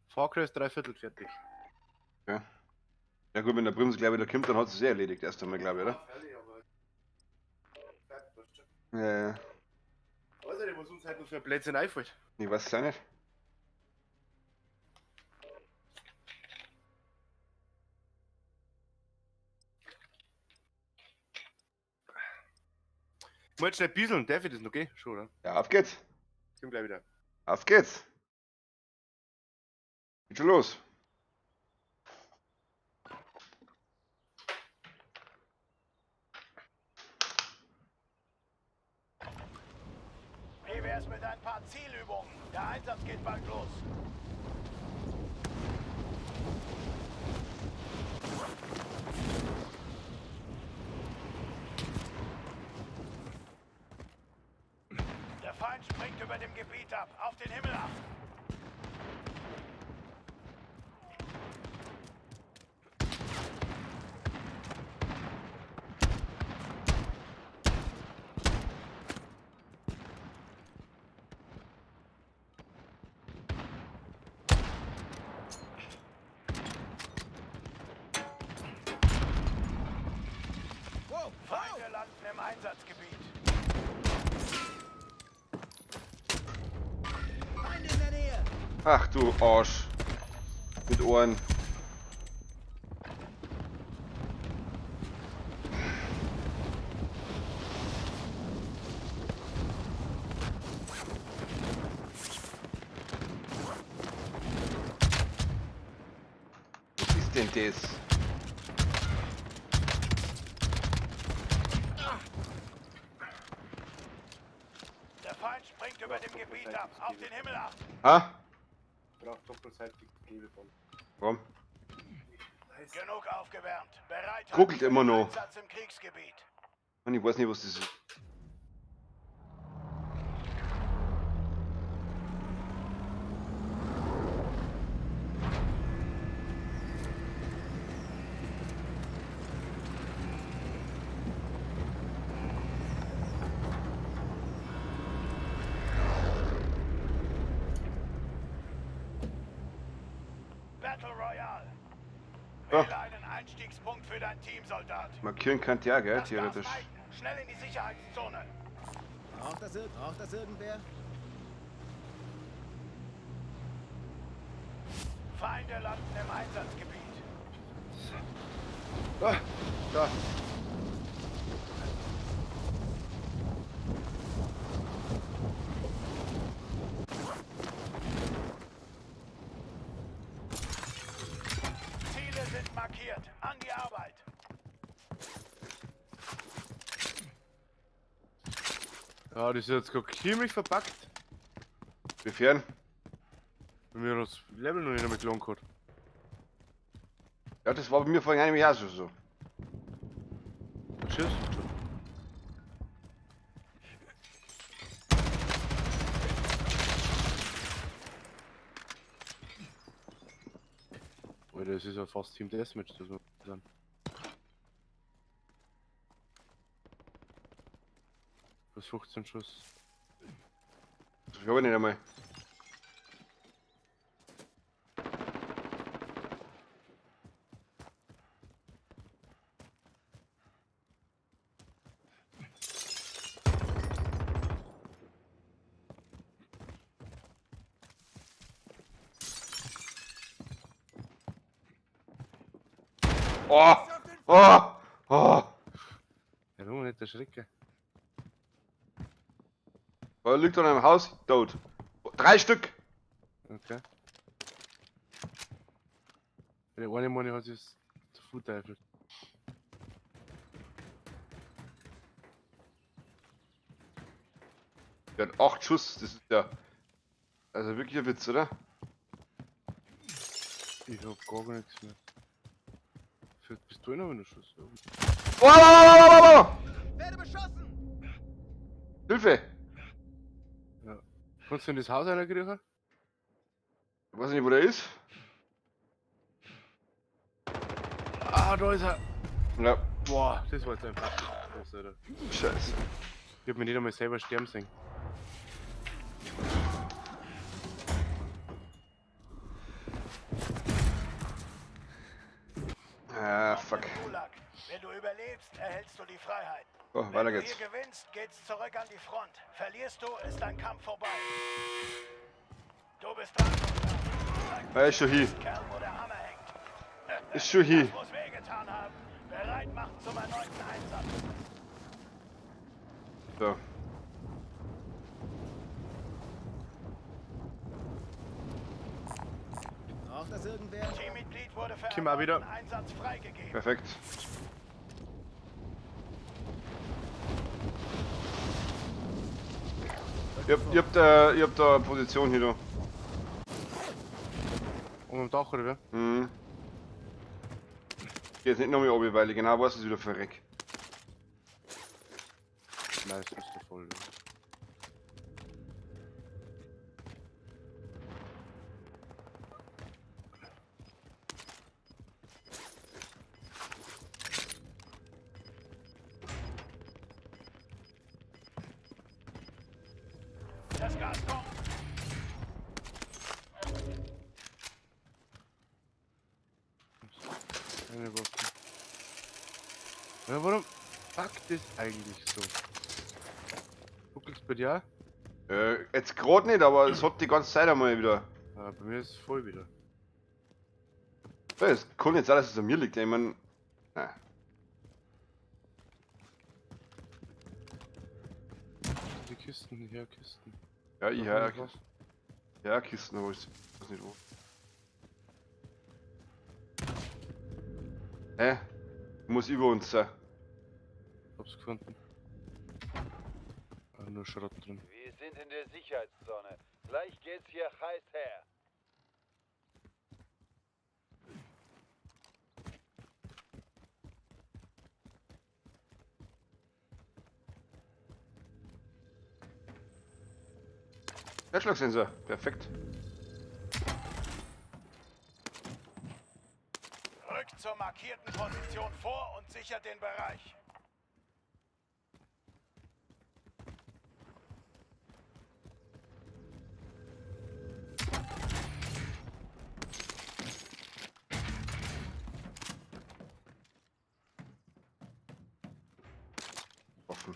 Far Cry ist dreiviertel fertig. Ja. Ja gut, wenn der Bremse gleich wieder kommt, dann hat es eh erledigt erst einmal, glaube ich, oder? Ja, Ja. Weiß ich nicht, was uns heute noch für ein Blödsinn einfällt. Ich weiß es auch nicht. Ich muss jetzt schnell bieseln, darf ich das noch gehen? Schon, oder? Ja, auf geht's. Ich komm gleich wieder. Auf geht's. Geht schon los. Wie wär's mit ein paar Zielübungen? Der Einsatz geht bald los. Der Feind springt über dem Gebiet ab. Auf den Himmel achten. Wow, Feinde landen im Einsatzgebiet. Feinde in der Nähe. Ach du Arsch. Mit Ohren. Was ist denn das? Der Feind springt über dem Gebiet ab. Auf den Himmel achten. Ha? Braucht doppelseitig Klebeband. Warum? Genug aufgewärmt. Bereit. Ruckelt immer noch. Einsatz im Kriegsgebiet. Mann, ich weiß nicht, was das ist. Battle Royale. Ja. Wähle einen Einstiegspunkt für dein Team, Soldat. Markieren kann ja, gell, Das Gas theoretisch. neigt. Schnell in die Sicherheitszone. Braucht das irgendwer? Feinde landen im Einsatzgebiet. Ah, da. Ziele sind markiert. An die Arbeit. Ja, das ist jetzt gerade ziemlich verpackt. Wiefern? Bei mir das Level noch nicht einmal gelohnt hat. Ja, das war bei mir vorhin nämlich auch schon so. Tschüss. Alter, das ist ja fast Team Deathmatch, das muss sein. Plus 15 Schuss. Das habe ich nicht einmal. Oh! Oh! Oh! Ja, nur nicht erschrecken. Er liegt an einem Haus, tot. 3 Stück! Okay. Der eine Money hat sich zu Fuß. Der hat 8 Schuss, das ist ja. Also wirklich ein Witz, oder? Ich hab gar nichts mehr. Für Pistolen habe ich noch Schuss. Oh, oh, oh, oh, oh, oh! Werde beschossen! Hilfe! Ja. Kannst du in das Haus reinkriegen? Ich weiß nicht, wo der ist. Ah, da ist er! Ja. Boah, das war jetzt ein Pass, Alter. Scheiße. Ich hab mich nicht einmal selber sterben sehen. Ah, fuck. Gulag. Wenn du überlebst, erhältst du die Freiheit. Oh, weiter Wenn du geht's. hier gewinnst, geht's zurück an die Front. Verlierst du, ist dein Kampf vorbei. Du bist dran. Ja, ist schon hier. Kerl, wo der Hammer hängt. Ist schon hier. Das muss wehgetan haben. Bereit machen zum erneuten Einsatz. So. Braucht das irgendwer? Teammitglied wurde für Komm mal wieder. Einsatz freigegeben. Perfekt. Ihr habt da Position hier, du. Oben am Dach, oder wie? Mhm. Ich geh jetzt nicht nochmal oben, weil ich genau weiß, dass ich wieder verreck. Nein, das ist voll. Das Gas kommt. Eine Waffe. Ja, warum packt das eigentlich so? Guckelt's bei dir auch? Jetzt grad nicht, aber es hat die ganze Zeit einmal wieder. Ja, bei mir ist es voll wieder. Ja, es kann nicht sein, dass es an mir liegt, ich mein. Nein. Die Kisten, hier Kisten. Ja, ich Da hör kommt Kisten. Ja, Kisten, aber ich weiß nicht wo. Hä? Muss über uns sein. Hab's gefunden. Ah, nur Schrott drin. Wir sind in der Sicherheitszone. Gleich geht's hier heiß her. Herzschlagsensor, perfekt. Rückt zur markierten Position vor und sichert den Bereich. Waffen.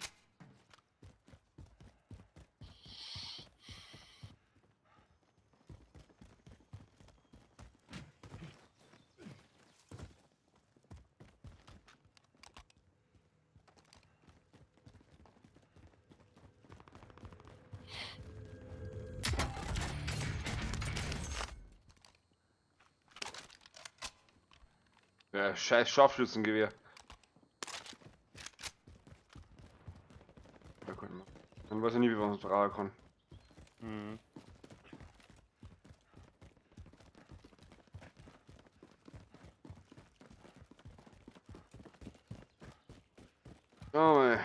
Ja, scheiß Scharfschützengewehr. Da könnte man. Dann weiß ich nie, wie man es brauchen kann. Mhm. Oh, ey.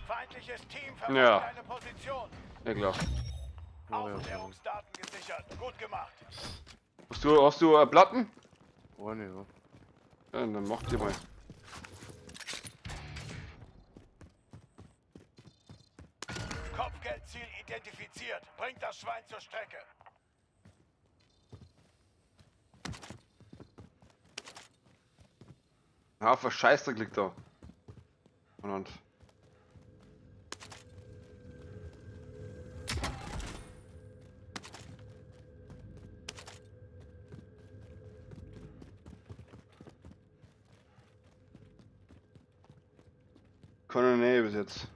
Feindliches Team verfolgt Ja. deine Position. Ja klar. Aufklärungsdaten gesichert. Gut gemacht. Hast du Platten? Ohne, ja. Ja, dann mach die mal. Kopfgeldziel identifiziert. Bringt das Schwein zur Strecke. Ein Haufen Scheißdreck liegt da. Und. Keine Nähe bis jetzt.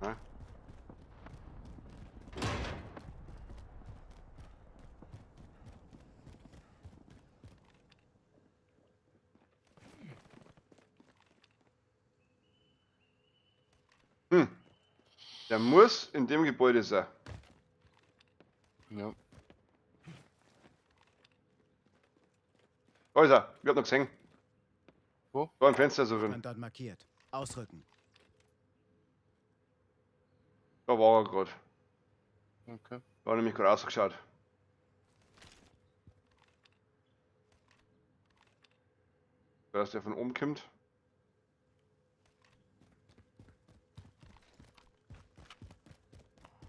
Ja. Hm. Der muss in dem Gebäude sein. Ja. Da ist er. Ich hab noch gesehen. Wo? Da im Fenster so drin. Standort markiert. Ausrücken. Da war er gerade. Okay. Da hat er nämlich gerade rausgeschaut. Dass der von oben kommt.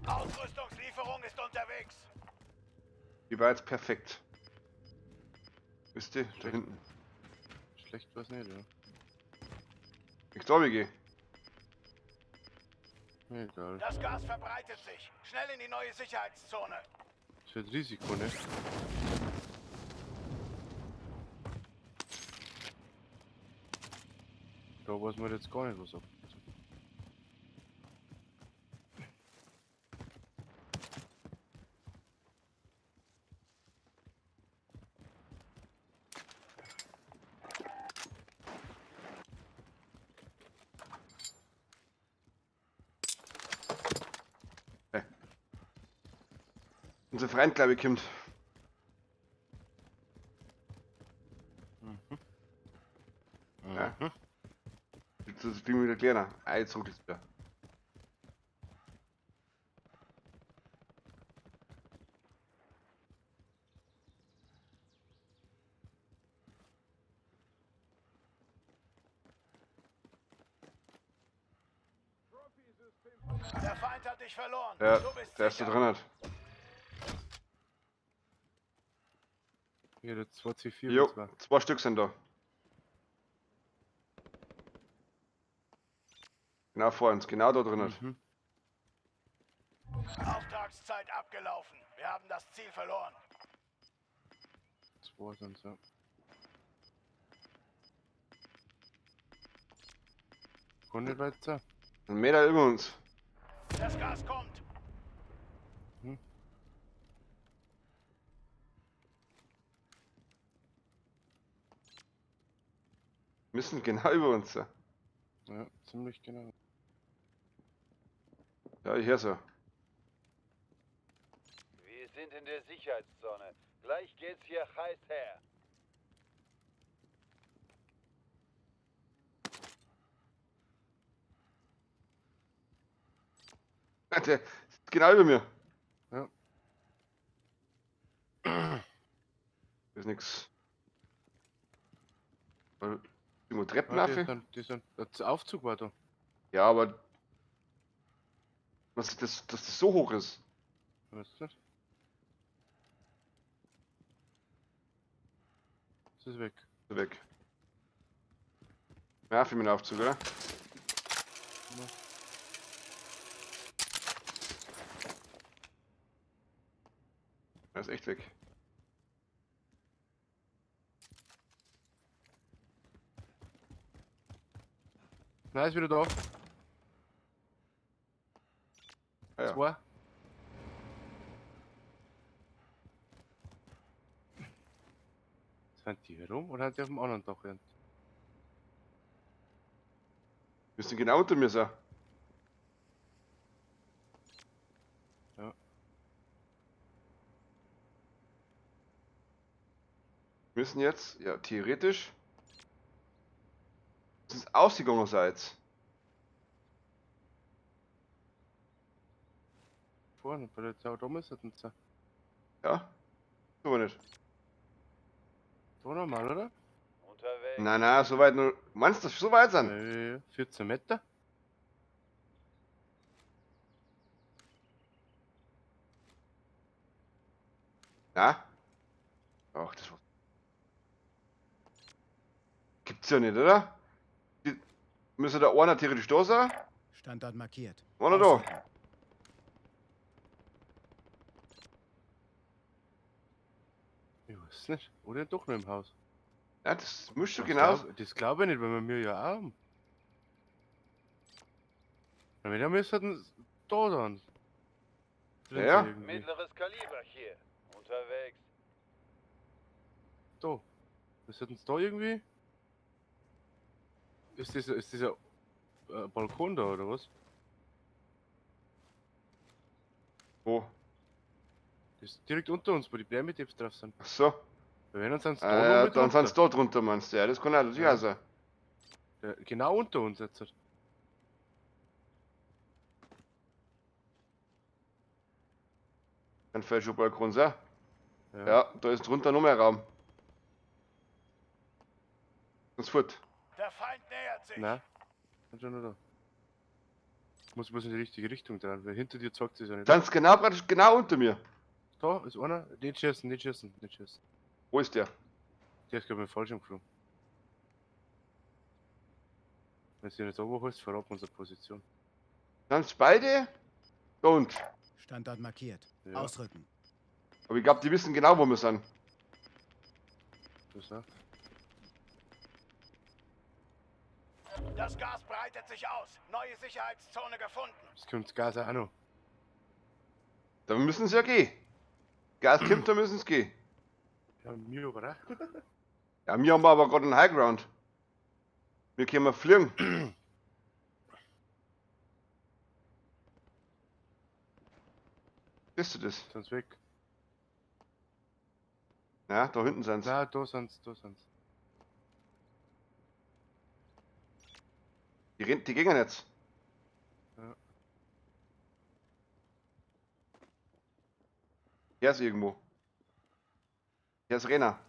Ausrüstungslieferung ist unterwegs. Die war jetzt perfekt. Wisst ihr? Da hinten. Schlecht war's nicht, ja. Ich glaube, ich gehe. Egal. Das Gas verbreitet sich. Schnell in die neue Sicherheitszone. Das wird Risiko, ne? Da weiß man jetzt gar nicht, was ab. Unser Freund, glaube ich, kommt. Mhm. Ja. Jetzt ist das Ding wieder kleiner. Ah, jetzt ruckelt es wieder. Der Feind hat dich verloren. Ja, Du bist der ist da sicher. drin. Hat. Hier, der 2 C4 Jo, und zwei. zwei Stück sind da. Genau vor uns, genau da drin. Mhm. Auftragszeit abgelaufen. Wir haben das Ziel verloren. Zwei sind's, ja. Kann nicht weiter. Ein Meter über uns. Das Gas kommt. Hm. Müssen genau über uns sein. Ja, ziemlich genau. Ja, ich hör so. Wir sind in der Sicherheitszone. Gleich geht's hier heiß her. Der ist genau über mir. Ja. Ist nix. Irgendwo Treppen Ah, die auf? sind, die sind, der Aufzug war da. Ja, aber. Was, dass das so hoch ist. Was ist das? Das ist weg. Weg. Ja, für meinen Aufzug, oder? Ja. Er ist echt weg. Nein, ist wieder da. Ah, ja. Zwei. Sind die hier rum oder sind die auf dem anderen Dach gerannt? Müssen genau unter mir sein. Ja. Müssen jetzt, ja, theoretisch. Das ist ausgegangen sein jetzt. Vorne, bei der da müssen sie. Ja? Aber nicht. Da normal, oder? Unterwegs. Nein, nein, so weit nur. Meinst du, dass so weit sind? Ja, 14 Meter. Ja? Ach, das war. Gibt's ja nicht, oder? Die... Müsste da einer theoretisch da sein? Standort markiert. Einer da. Ausrücken. Ich weiß nicht. Oder doch nur im Haus. Ja, das musst du Das genau. Das glaube ich nicht, weil wir mir ja auch haben. Na, wenn, dann müssten da dann. Drin Ja. sein irgendwie. Mittleres Kaliber hier. Unterwegs. Da. Müssten da irgendwie? Ist dieser Balkon da oder was? Wo? Das ist direkt unter uns, wo die Bärmitipps drauf sind. Ach so. Weil wenn, dann sind's da noch mit Dann sind's drunter. da drunter, meinst du? Ja, das kann auch natürlich Ja. auch sein. Ja, genau unter uns jetzt. Ein falscher Balkon sein. Ja. Ja, da ist drunter noch mehr Raum. Ganz fort. Der Feind nähert sich. Nein. Sind schon noch da. Muss bloß in die richtige Richtung dran, weil hinter dir zeigt es ja nicht. Sind's genau, praktisch genau unter mir. Da ist einer. Nicht schießen, nicht schießen, nicht schießen. Wo ist der? Der ist, glaube ich, mit dem Fallschirm geflogen. Wenn sie nicht runterholst, verraten wir unsere Position. Sind's beide? Da unten. Standort markiert. Ja. Ausrücken. Aber ich glaube, die wissen genau, wo wir sind. Das auch. Das Gas breitet sich aus. Neue Sicherheitszone gefunden. Das kommt das Gas auch noch. Da müssen sie ja gehen. Gas kommt, da müssen sie gehen. Ja, mir aber auch. Ja, wir haben aber gerade einen Highground. Wir können fliegen. Siehst du das? Sind weg. Ja, da hinten sind's. Nein, da sind's, da sind's. Die gehen jetzt. Ja. Hier ist irgendwo. Hier ist Rena.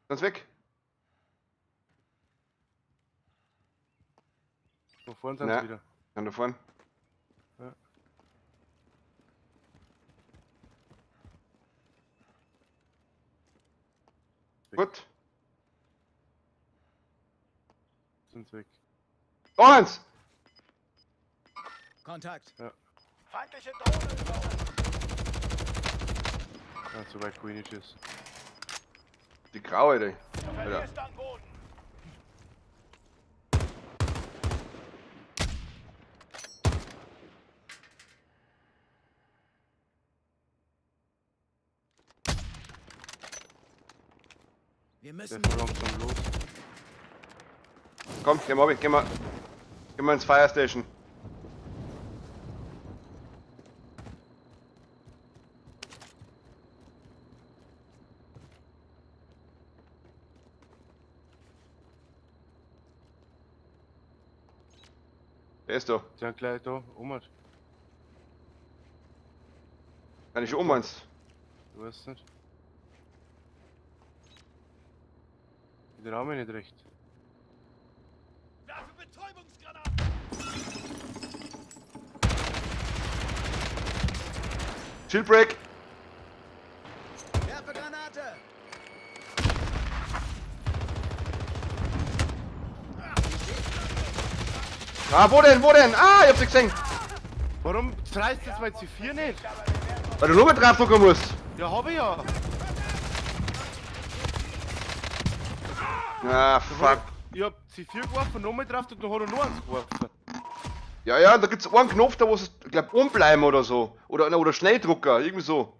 Ganz weg. Da vorne sind Ja. sie wieder. Dann da vorne. Ja. Gut. Sind weg. Da eins! Kontakt. Ja. Feindliche Drohne über uns. Ah, so weit kann ich nicht schießen. Die graue, die. Du verlierst an Boden. Wir müssen. Der fährt langsam los. Komm, geh mal, geh mal. Geh mal ins Fire Station. Wer ist da? Die sind gleich da, um. Kann ich um meinst? Du weißt nicht. Ich trau mich nicht recht. Werfe Betäubungsgranaten! Chill Break! Werfe Granate! Ah, wo denn? Wo denn? Ah, ich hab's nicht gesehen! Warum reißt jetzt mein C4 nicht? Weil du nur mit drauf drücken musst. Ja, hab ich ja. Ah, fuck. Ich hab C4 geworfen, nochmal drauf und dann hat er noch eins geworfen. Ja, ja, da gibt's einen Knopf, da wo es, ich glaub, umbleiben oder so. Oder Schnelldrucker, irgendwie so.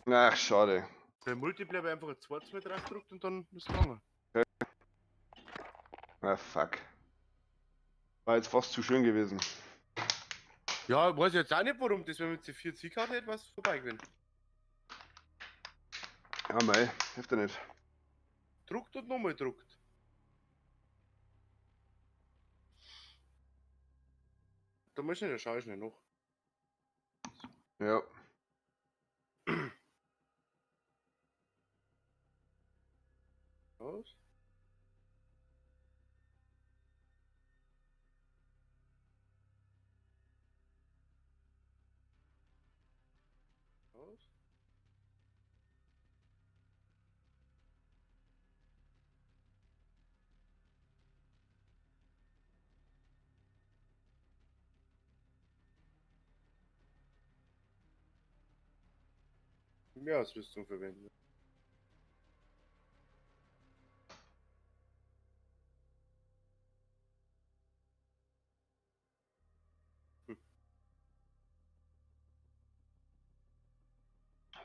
Ach, schade. Der Multiplayer war einfach ein zweites Mal drauf gedrückt und dann ist es gegangen. Okay. Ah, fuck. War jetzt fast zu schön gewesen. Ja, weiß ich jetzt auch nicht warum, das wäre mit C4 Ziehkarte etwas vorbei gewesen. Ja, mei, hilft ja nicht. Druckt und nochmal druckt. Da muss ich nicht, da schau ich nicht noch. Ja. Was? Was? Mehr Ausrüstung verwenden.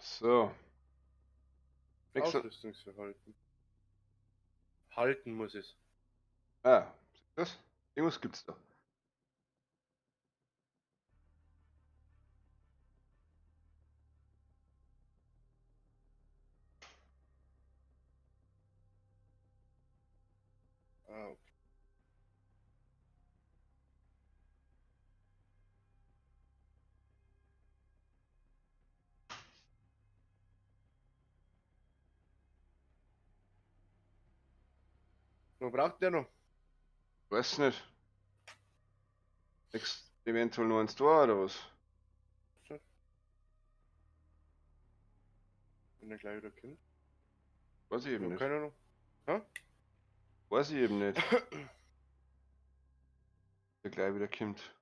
So. Nächster. Ausrüstungsverhalten. Halten muss es. Ah, das? Irgendwas gibt's da. Ah, okay. Wo braucht der noch? Weiß nicht. Wächst eventuell nur eins da oder was? Wenn er gleich wieder kommt. Weiß ich eben Ja, nicht. keine Ahnung. Hä? Weiß ich eben nicht. Der gleich wieder kommt.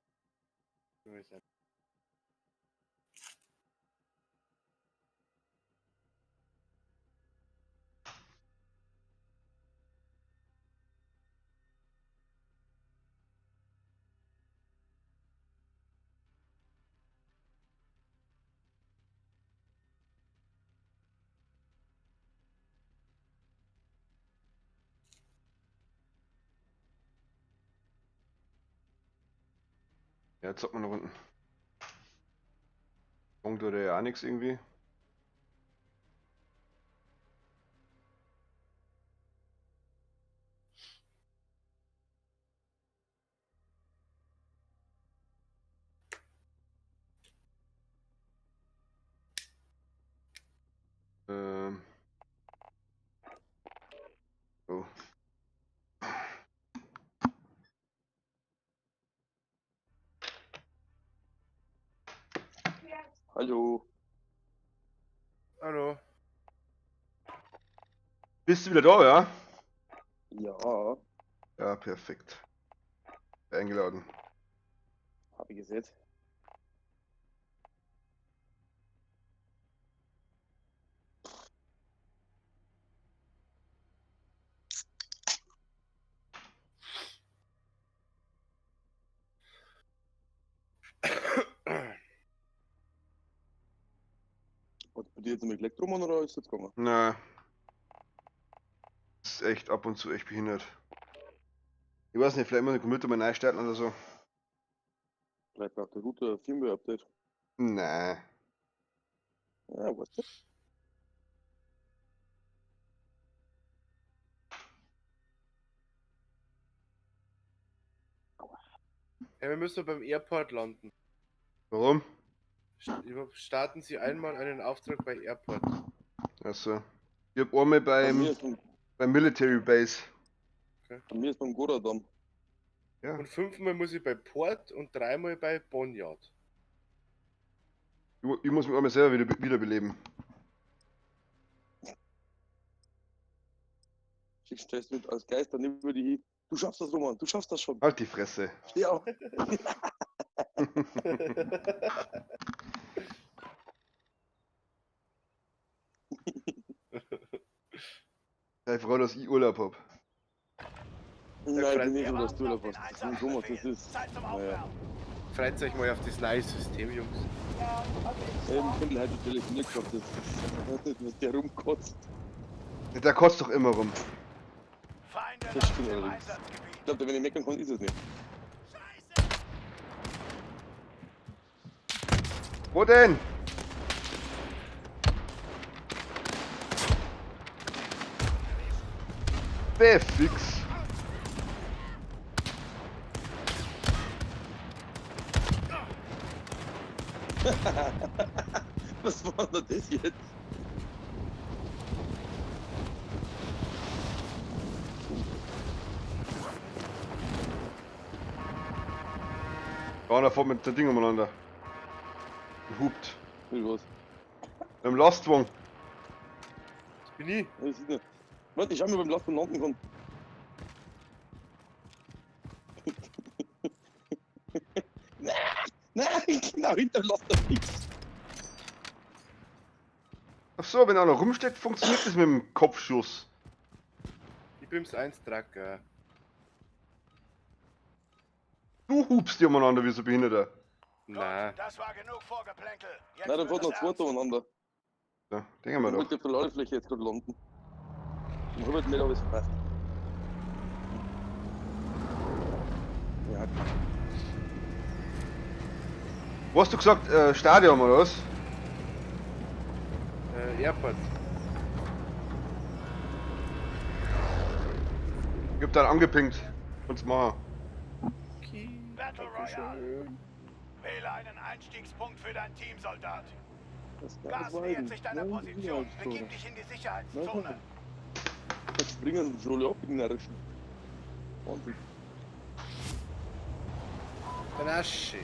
Ja, jetzt zocken wir noch unten. Punkt oder ja auch nix irgendwie. Oh. Hallo. Hallo. Bist du wieder da, ja? Ja. Ja, perfekt. Eingeladen. Hab ich gesehen. Hat bei dir jetzt mit Elektromann oder ist das gegangen? Na. Ist echt ab und zu echt behindert. Ich weiß nicht, vielleicht muss ich den Computer mal neu starten oder so. Vielleicht braucht der Router ein Firmware-Update. Nein. Ja, weißt du. Ja, wir müssen beim Airport landen. Warum? Starten Sie einmal einen Auftrag bei Airport. Achso. Ich hab einmal beim Military Base. Okay. Bei mir ist beim Goradam. Ja. Und 5-mal muss ich bei Port und 3-mal bei Boneyard. Ich muss mich einmal selber wiederbeleben. Ich stellst mit als Geist dann über die. Du schaffst das, Roman, du schaffst das schon. Halt die Fresse. Steh auf. Sei froh, dass ich Urlaub hab. Nein, ich bin nicht so, dass du Urlaub hast. Das ist Thomas, das ist. Naja. Freut euch mal auf das neue System, Jungs. Eben, Kindl hat telefoniert gehabt, das ist, was der rumkotzt. Der kotzt doch immer rum. Das stimmt allerdings. Ich glaube, wenn ich meckern kann, ist es nicht. Wo denn? Befix. Was war denn das jetzt? Da einer fährt mit dem Ding umeinander. Und hupt. Mit was? Mit dem Lastwagen. Das bin ich. Das ist nicht. Warte, ich schau mir beim Lastwagen landen kann. Nein, nein, genau hinter dem Laster nichts. Ach so, wenn einer rumsteht, funktioniert das mit dem Kopfschuss. Ich bin's 1 Trucker. Du hupst die umeinander wie so Behinderter. Nein. Das war genug Vorgeplänkel. Jetzt Nein, da wird fährt noch es zwei ernst. umeinander. Ja, denken wir Ich doch. wollte auf der Ladefläche jetzt gerade landen. Im halben Meter habe ich es verpasst. Ja, Wo hast du gesagt, Stadion oder was? Airport. Ich hab dann angepinkt. Kannst machen. Battle Royale. Wähle einen Einstiegspunkt für dein Team, Soldat. das Gas nähert sich deiner Position. Begib dich in die Sicherheitszone. Das springen schon alle ab, die Narischen. Wahnsinn. Rasche.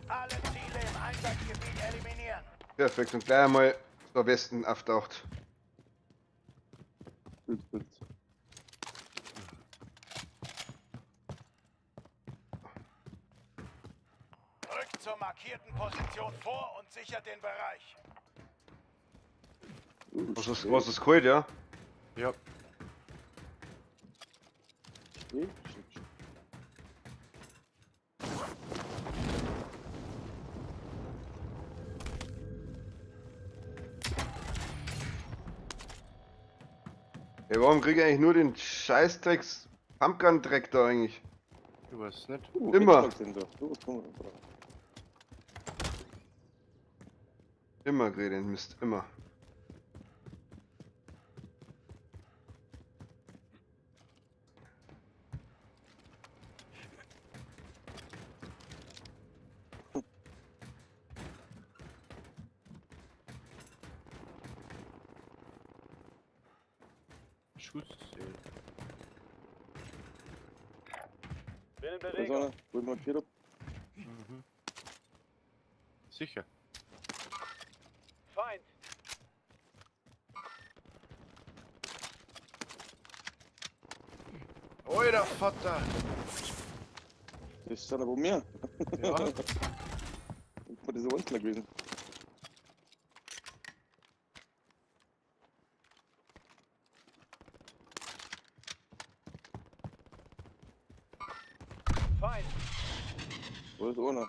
Alle Ziele im Einsatzgebiet eliminieren. Perfekt, und gleich einmal der Westen auftaucht. Bild, Bild. Rückt zur markierten Position vor und sichert den Bereich. Was ist kalt, ja? Ja. Ey, warum krieg ich eigentlich nur den Scheißdrecks Pumpgun-Dreck da eigentlich? Ich weiß nicht. Immer. Immer krieg ich den Mist, immer. Schuss. Bin in Da ist Bewegung. einer, wo ich markiert hab. Mhm. Sicher. Feind. Alter Vater! Das sind aber mehr. Ja. Ich war das ein Einzelner gewesen. Feind. Da ist einer.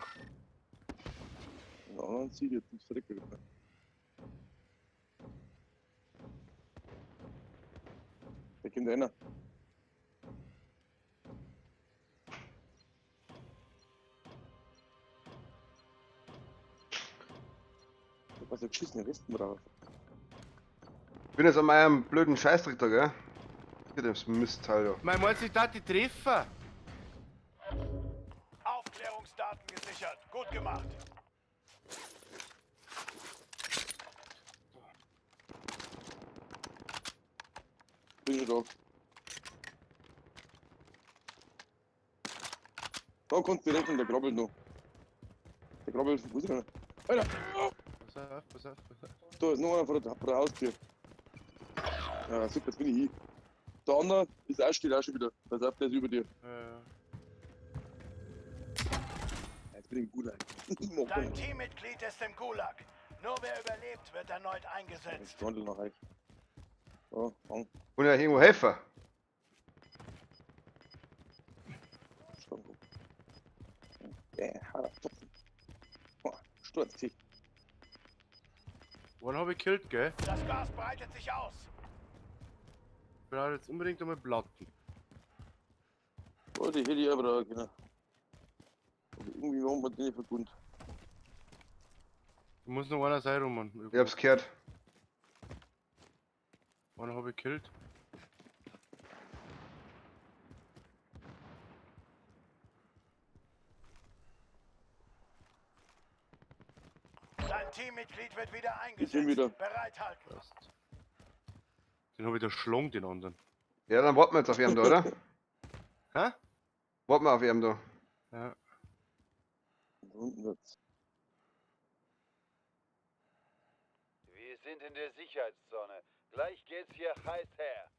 Und der anderen zieht jetzt ins Dreck wieder. Da kommt einer. Ich hab was geschissene Westen drauf. Ich bin jetzt an meinem blöden Scheißdreck da, gell? Hier das Mistteil da. Mein meinst du, ich darf die treffen? Aufklärungsdaten gesichert. Gut gemacht. Bin schon da. Da kannst du rechnen, der krabbelt noch. Der krabbelt, wo ist der? Alter! Pass auf, pass auf, pass auf. Da ist noch einer vor der Haustür. Ja, super, jetzt bin ich hier. Der andere ist auch, steht auch schon wieder. Pass auf, der ist über dir. Jetzt bin ich im Gulag. Ich mach Dein mal. Teammitglied ist im Gulag. Nur wer überlebt, wird erneut eingesetzt. Ich wandel nach euch. So, fang. Und ja irgendwo helfen. Stango. Ja, Boah, Sturz. One habe ich gekillt, gell? Das Gas breitet sich aus. Ich brauche jetzt unbedingt einmal Platten. Oh, die hätte ich auch brauchen können. Aber irgendwie waren wir die nicht verbunden. Da muss noch einer sein, Roman. Ich hab's gehört. One habe ich gekillt. Teammitglied wird wieder Ich bin eingesetzt. wieder. Bereithalten. Passt. Den hab ich da schlong, den anderen. Ja, dann warten wir jetzt auf ihn da, oder? Hä? Warten wir auf ihn da. Ja. Da unten wird's. Wir sind in der Sicherheitszone. Gleich geht's hier heiß her.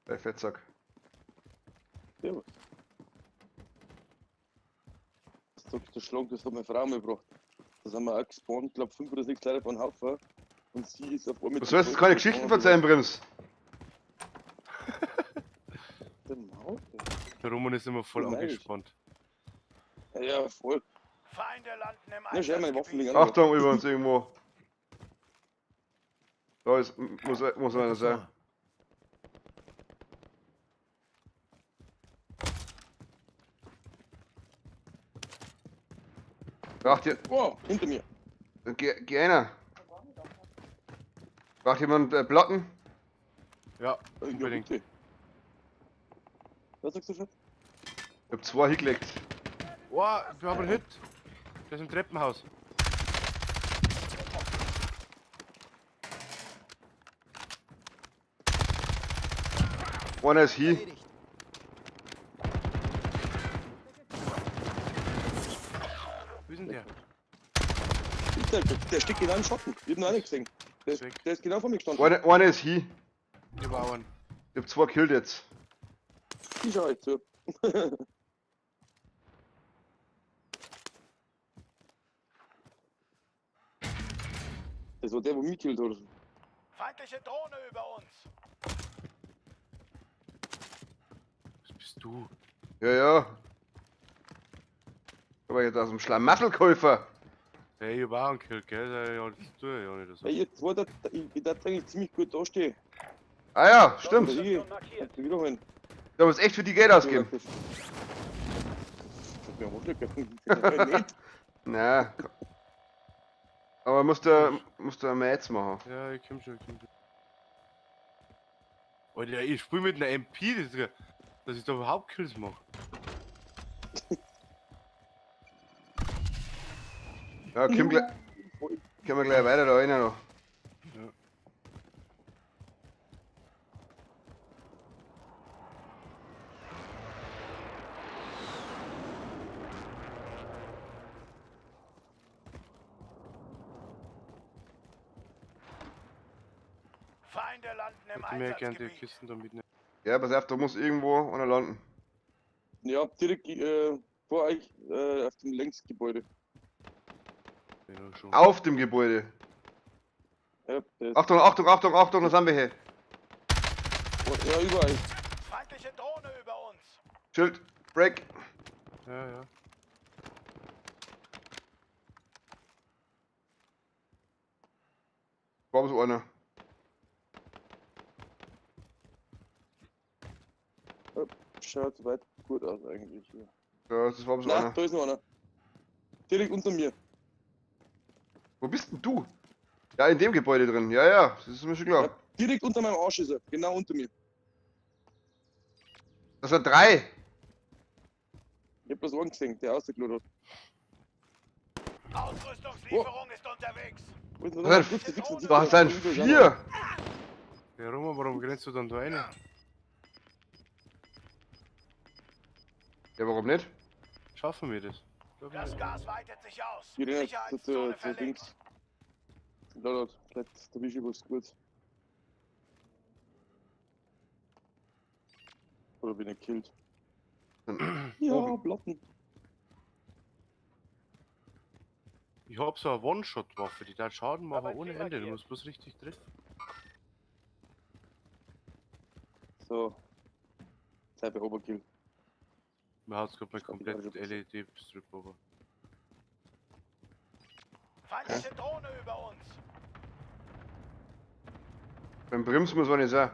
Der Fettsack. Servus. Das sagt der Schlag, das hat meine Frau mir gebracht. Da sind wir auch gespawnt, glaub 5 oder 6 Leute von Haufen. Und sie ist auf einmal mit Du sollst jetzt keine Geschichten verzeihen, Brims. Der Maul. Der Roman ist immer voll Nein. angespannt. Ja, ja, voll. Feinde landen im Ja, schau, meine Waffen liegen Einsatzgebiet. auch noch. Achtung, über uns irgendwo. Da ist, muss einer sein. Braucht ihr. Oh, hinter mir. Geh einer. Braucht jemand Platten? Ja, Ja, unbedingt. bitte. Was sagst du schon? Ich hab 2 hingelegt. Oh, wir haben einen Hit. Der ist im Treppenhaus. Einer ist hier. Erledigt. Wo ist denn der? Der steckt genau im Schatten. Ich hab ihn auch nicht gesehen. Der ist genau vor mir gestanden. Einer ist hier. Ich war auch einen. Ich hab 2 gekillt jetzt. Ich schau euch zu. Das war der, wo mich gekillt hat. Feindliche Drohne über uns. Was bist du? Ja, ja. Aber jetzt aus dem Schlamassel-Käufer. Hey, ich hab auch einen gekillt, gell? Ja, das tue ich ja nicht so. Ey, ihr zwei, ich darf eigentlich ziemlich gut dastehen. Ah ja, stimmt. Ich wiederholen. Da muss echt für die Geld ausgeben. Das hat mir auch nicht nicht. Na. Aber musst du mehr jetzt machen. Ja, ich komm schon, ich komm schon. Alter, ich spiel mit einer MP, das ist ja, dass ich da überhaupt Kills mach. Ja, komm gleich, können wir gleich weiter da rein noch. Ja. Feinde landen im Ich hätte mir gerne die Einsatzgebiet. Kisten da mitnehmen. Ja, pass auf, da muss irgendwo einer landen. Ja, direkt vor euch auf dem Längsgebäude. Ja, schon. Auf dem Gebäude. Ja, der ist, Achtung, Achtung, Achtung, Achtung, da sind wir hier. ja, überall. Feindliche Drohne über uns. Schild, Break. Ja, ja. War so einer. Schaut soweit gut aus eigentlich. Hier. Ja, das war so Na, einer. da ist noch einer. Direkt unter mir. Wo bist denn du? Ja, in dem Gebäude drin. Ja, ja, das ist mir schon klar. Ja, direkt unter meinem Arsch ist er. Genau unter mir. Das sind 3. Ich hab bloß einen gesehen, der rausgeschaut hat. Ausrüstungslieferung ist unterwegs. Wo ist denn Das der? sind, das sind 4. Ja, Roman, warum grenzt du dann da rein? Ja, warum nicht? Schaffen wir das? Das Gas weitet sich aus. Die rennen Sicherheitszone zu verlegt. Dings. Da, vielleicht erwische ich was gut. Oder bin ich gekillt? Ja, Oben. Platten. Ich hab so eine One-Shot-Waffe, die da Schaden machen ohne Ende. Du musst bloß richtig treffen. So. Zeit bei Overkill. Mir hat's gerade mal komplett Ich hab die LED-Strip over. Feindliche Drohne über uns. Beim Bremsen muss man nicht sein.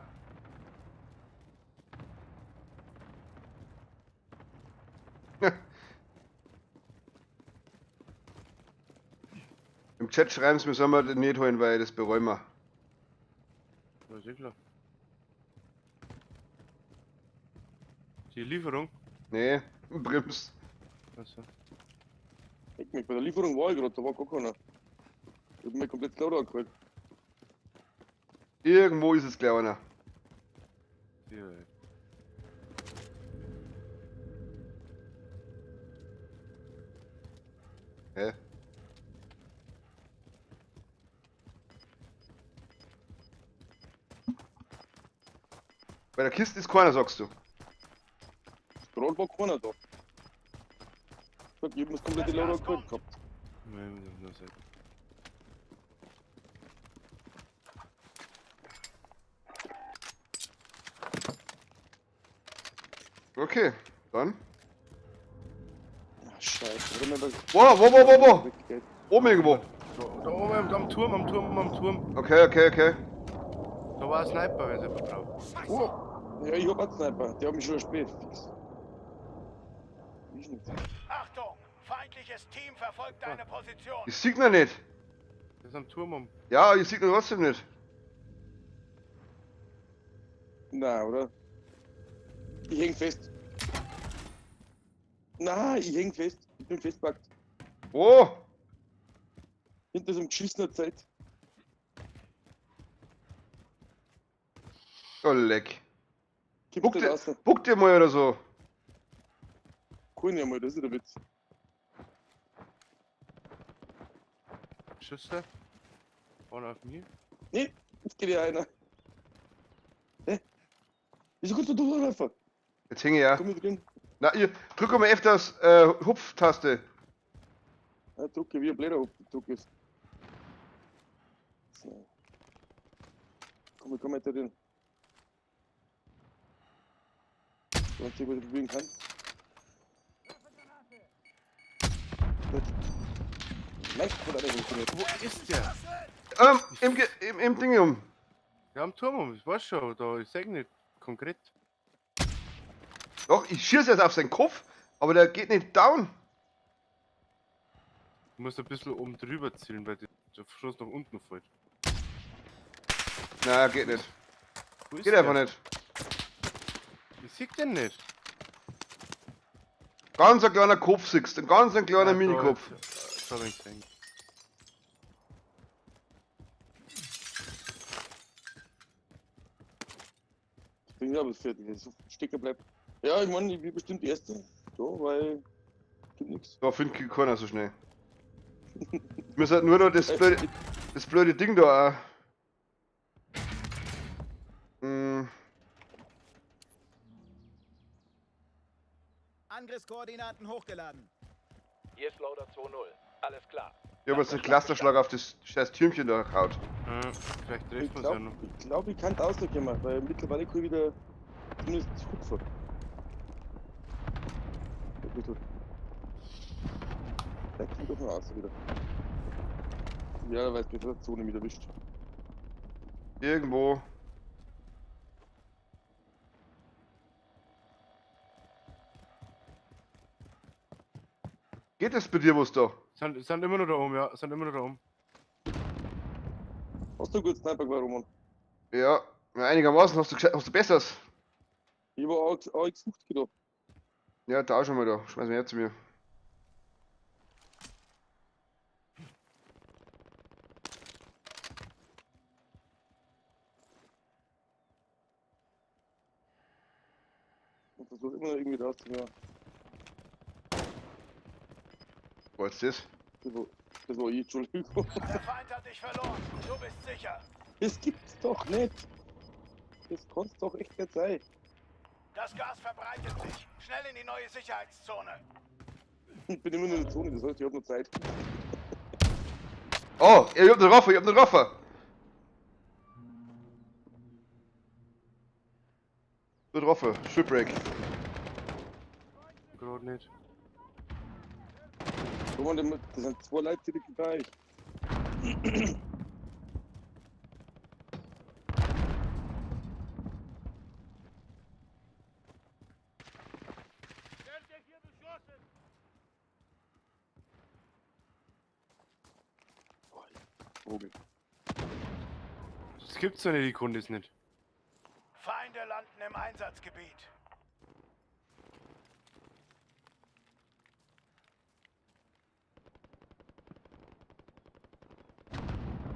Im Chat schreiben sie, wir sollen wir das nicht holen, weil das bereuen wir. Ja, ist eh klar. Die Lieferung? Nee, Brims. Achso. Leck mich, bei der Lieferung war ich gerade, da war gar keiner. Ich hab mir komplett Loadout geholt. Irgendwo ist es gleich einer. Ja. Hä? Bei der Kiste ist keiner, sagst du. Gerade war keiner da. Ich sag, ich hab das komplette Loadout geholt gehabt. Nein, das ist Okay, dann. Ach, scheiße. Warum Wo, wo, wo, wo, wo? Oben irgendwo. Da oben am Turm, am Turm, am Turm. Okay, okay, okay. Da war ein Sniper, wenn es jemand braucht. Oh. Ja, ich hab einen Sniper. Der hat mich schon spät. Fix. Ich nicht. Achtung! Feindliches Team verfolgt deine Position. Ich sieg noch nicht. Das ist am Turm um. Ja, ich sieg noch trotzdem nicht. Na, oder? Ich häng fest. Na, ich häng fest. Ich bin festpackt. Wo? Hinter so einem geschissener Zeit. Oh, leck. Kippst nicht raus. Buck dir mal oder so. Kann ja mal, das ist der Witz. Schüsse. Einer auf mir. Nee, jetzt geht ja einer. Hä? Wieso kannst du durchlaufen? Jetzt hänge ich ja. Komm mit drin. Na, ihr, drück mal F das Hupftaste. Ja, drücke wie ein blöder Hupf, druck ist. So. Komm, komm weiter drin. So, und was ich probieren kann. Gut. Nein, hat auch nicht funktioniert. Wo ist der? Im Ding um. Ja, am Turm um, ich weiß schon, da, ich sag nicht konkret. Doch, ich schieße jetzt auf seinen Kopf, aber der geht nicht down. Du musst ein bisschen oben drüber zielen, weil der Schuss nach unten fällt. Na, geht nicht. Wo ist Geht der? einfach nicht. Ich sehe den nicht. Ganz ein kleiner Kopf siehst, ein ganz ein kleiner Ja, da, Minikopf. Da hab ich gesehen. Ich bin ja aber fertig, wenn so stecken bleibt. Ja, ich meine, ich bin bestimmt Erster. So, weil. Gibt nix. Da findet keiner so schnell. Wir sollten nur noch das blöde Ding da auch. Hm, Angriffskoordinaten hochgeladen. Hier ist Loader 2-0. Alles klar. ich hab jetzt einen Clusterschlag auf das scheiß Türmchen da gehauen. Ja, vielleicht Ich treffen wir es ja glaube, noch. ich, glaub, ich kann rauskommen, weil mittlerweile kann ich wieder zumindest hupfen. Ein bisschen. Vielleicht kommt doch noch raus wieder. Ja, da weiß ich, der Zone wieder erwischt. Irgendwo. Geht es bei dir was da? Sind immer noch da oben, ja, sind immer noch da oben. Hast du einen guten Sniper gehabt, Roman? Ja, einigermaßen. Hast du besseres? Ich war auch AX50 gedacht. Ja, da auch schon mal da. Schmeiß mal her zu mir. Und versuche immer noch irgendwie rauszukommen. Wo ist das? Das war ich, Entschuldigung. Der Feind hat dich verloren. Du bist sicher. Das gibt's doch nicht. Das kann's doch echt nicht sein. Das Gas verbreitet sich. Schnell in die neue Sicherheitszone. Ich bin immer nur in der Zone, das heißt, ich hab noch Zeit. Oh, ich hab einen Raffer, ich hab einen Raffer. Der Raffer, Shipwreck. Gerade nicht. Roman, das sind zwei Leute direkt bei euch. Vogel. Das gibt's doch nicht, die Kunde ist nicht. Feinde landen im Einsatzgebiet.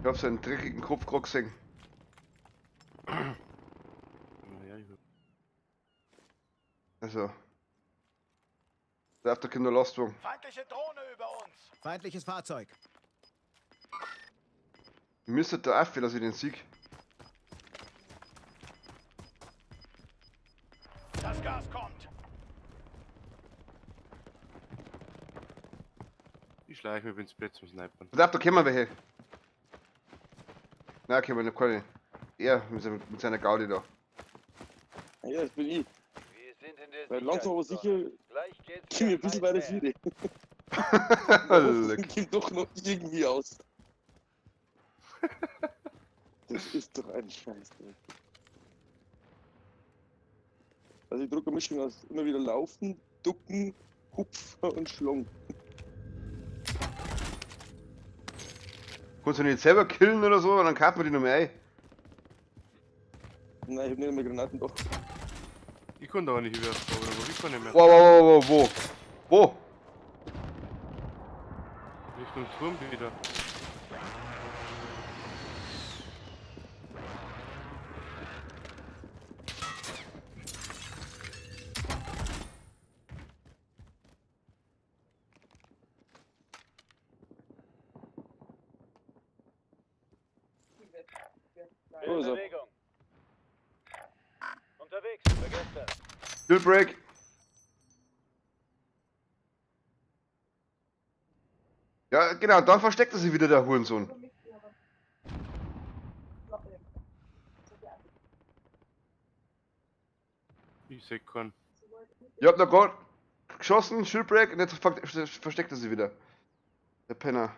Ich hab seinen dreckigen Kopf gerade gesehen. Naja, ich Also. Der kommt der Lastwagen. Feindliche Drohne über uns. Feindliches Fahrzeug. Ich müsste da auf, dass ich den sieg. Das Gas kommt. Ich schleiche mich ins Bett zum Snipern. Pass auf, da kommen welche. Nein, kommen wir nicht, keine. Er mit seiner Gaudi da. Ja, das bin ich. Wir sind in der Weil langsam aber sicher Gleich geht's komm ich ein bisschen weiter mehr. vorne. Leck. Kommt doch noch irgendwie aus. Das ist doch ein Scheiß. Ey. Also ich drücke eine Mischung aus immer wieder laufen, ducken, hupfen und schlong. Kannst du nicht selber killen oder so, dann kaufen wir die noch mehr ein. Nein, ich hab nicht mehr Granaten doch. Ich konnte auch nicht über, aber ich kann nicht mehr. Wow, wow, wow, wow, wo? Wo? Richtung Turm wieder. Wo ist er? Bewegung. Unterwegs, vergesst das. Kill Break. Ja, genau, dann versteckt er sich wieder, der Hurensohn. Ich seh keinen. Ich hab noch grad geschossen, Shield Break, und jetzt versteckt er sich wieder. Der Penner.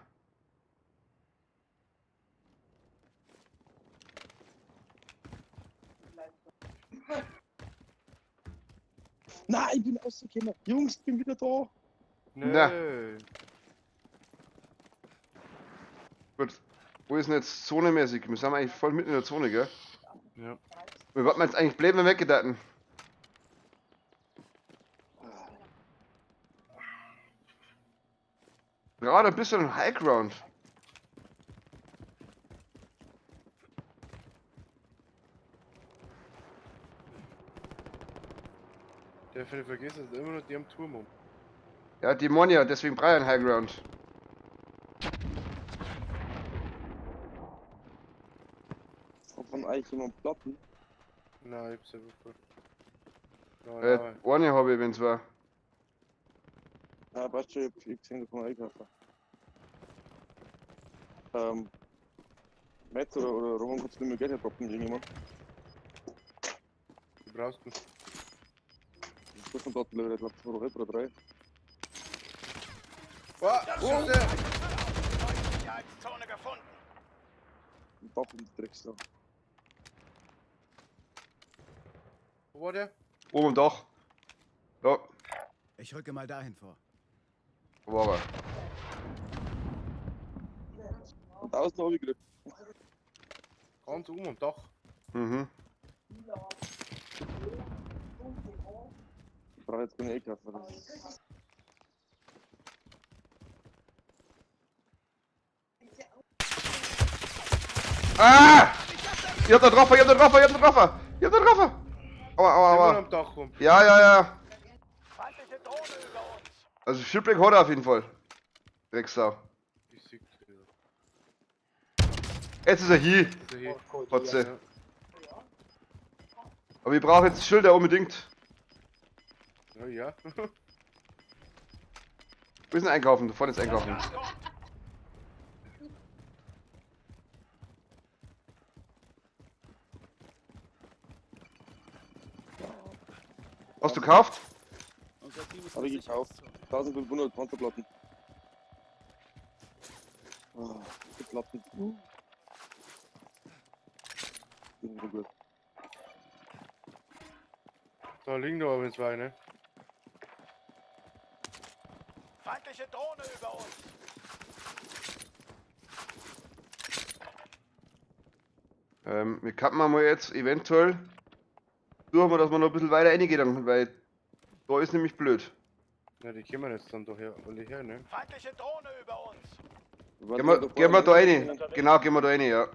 Nein, ich bin rausgekommen. Jungs, ich bin wieder da. Na. Nee. Gut. Wo ist denn jetzt zonemäßig? Wir sind eigentlich voll mitten in der Zone, gell? Ja. Wir wollten jetzt eigentlich bleiben, wenn wir weggedaten. Gerade ein bisschen High Ground. Der Philipp vergisst, es ist immer noch die am Turm um. Ja, Dämonia, deswegen brauche ich einen High Ground. Hat von euch jemand Platten? Nein, ich hab's selber voll. Nein, nein. Eine habe ich, wenn's war. Ja, passt schon, ich hab gesehen, da kann man einkaufen. Matt oder Roman, kannst du mir Geld herproppen, irgendjemand? Du brauchst ihn. Ich muss von dort, ich glaub, 2 oder 3. Oh, oh, der. Neue Sicherheitszone gefunden. Ein Dach um die Drecksau. Wo war der? Oben am Dach. Ja, Ich rücke mal dahin vor. wo war er? Und außen hab ich gekriegt. Ganz oben am Dach. Mhm. Ich brauche jetzt keine Einkaufen. Das ist Ah! Ich hab da drauf, ich hab da drauf, ich hab da drauf, ich hab da drauf. Aua, aua, Immer noch aua. am Dach rum. Ja, ja, ja. Feindliche Drohne über uns. Also Shipwreck hat er auf jeden Fall. Drecksau. Ich seh ja. Jetzt ist er hier. Ist er hier. Fotze. Ja. Aber ich brauche jetzt Schilder unbedingt. Ja, ja. Wir sind einkaufen, da vorne ist einkaufen. Gas kommt. Hast du gekauft? Hab ich gekauft. 1500 Panzerplatten. Oh, die Platten. Die sind so gut. Da liegen doch aber zwei, ne? Feindliche Drohne über uns. Wir kappen mal jetzt eventuell. Suchen wir, dass wir noch ein bisschen weiter reingehen, dann, weil da ist nämlich blöd. Na, die kommen jetzt dann doch her, alle her, ne? Feindliche Drohne über uns. Gehen wir da rein. Genau, gehen wir da rein, ja.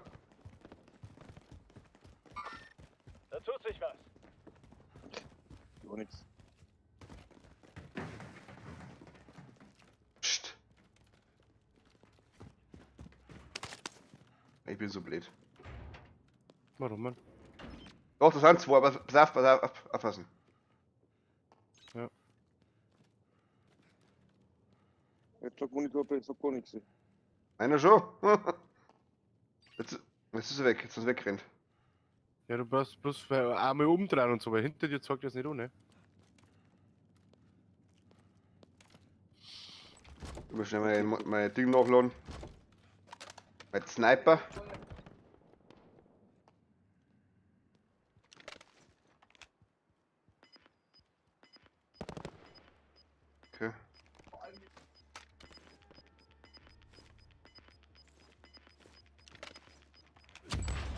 Da tut sich was. Gar nichts. Psst. Ich bin so blöd. Warum, Mann? Doch, das sind zwei, aber pass auf, aufpassen. Ja. Jetzt sagt Monitor, jetzt sagt gar nichts. Einer schon. Jetzt ist er weg, jetzt ist er weggerannt. Ja, du brauchst bloß einmal umdrehen und so, weil hinter dir zeigt das nicht an, ne? Ich muss schnell mein Ding nachladen. Mein Sniper. Okay.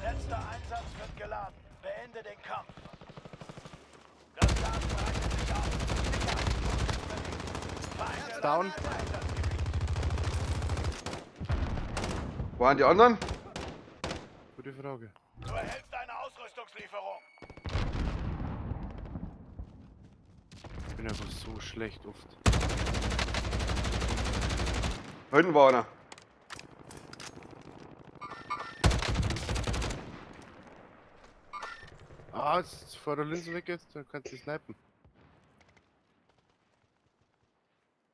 Letzter Einsatz wird geladen. Beende den Kampf. Das Gas breitet sich aus. Sicherheitszone verlegt. Down. Wo waren die anderen? Gute Frage. Du erhältst eine Ausrüstungslieferung. Ich bin einfach so schlecht oft. Hinten war einer. Ah, jetzt vor der Linse weg jetzt, dann kannst du snipen.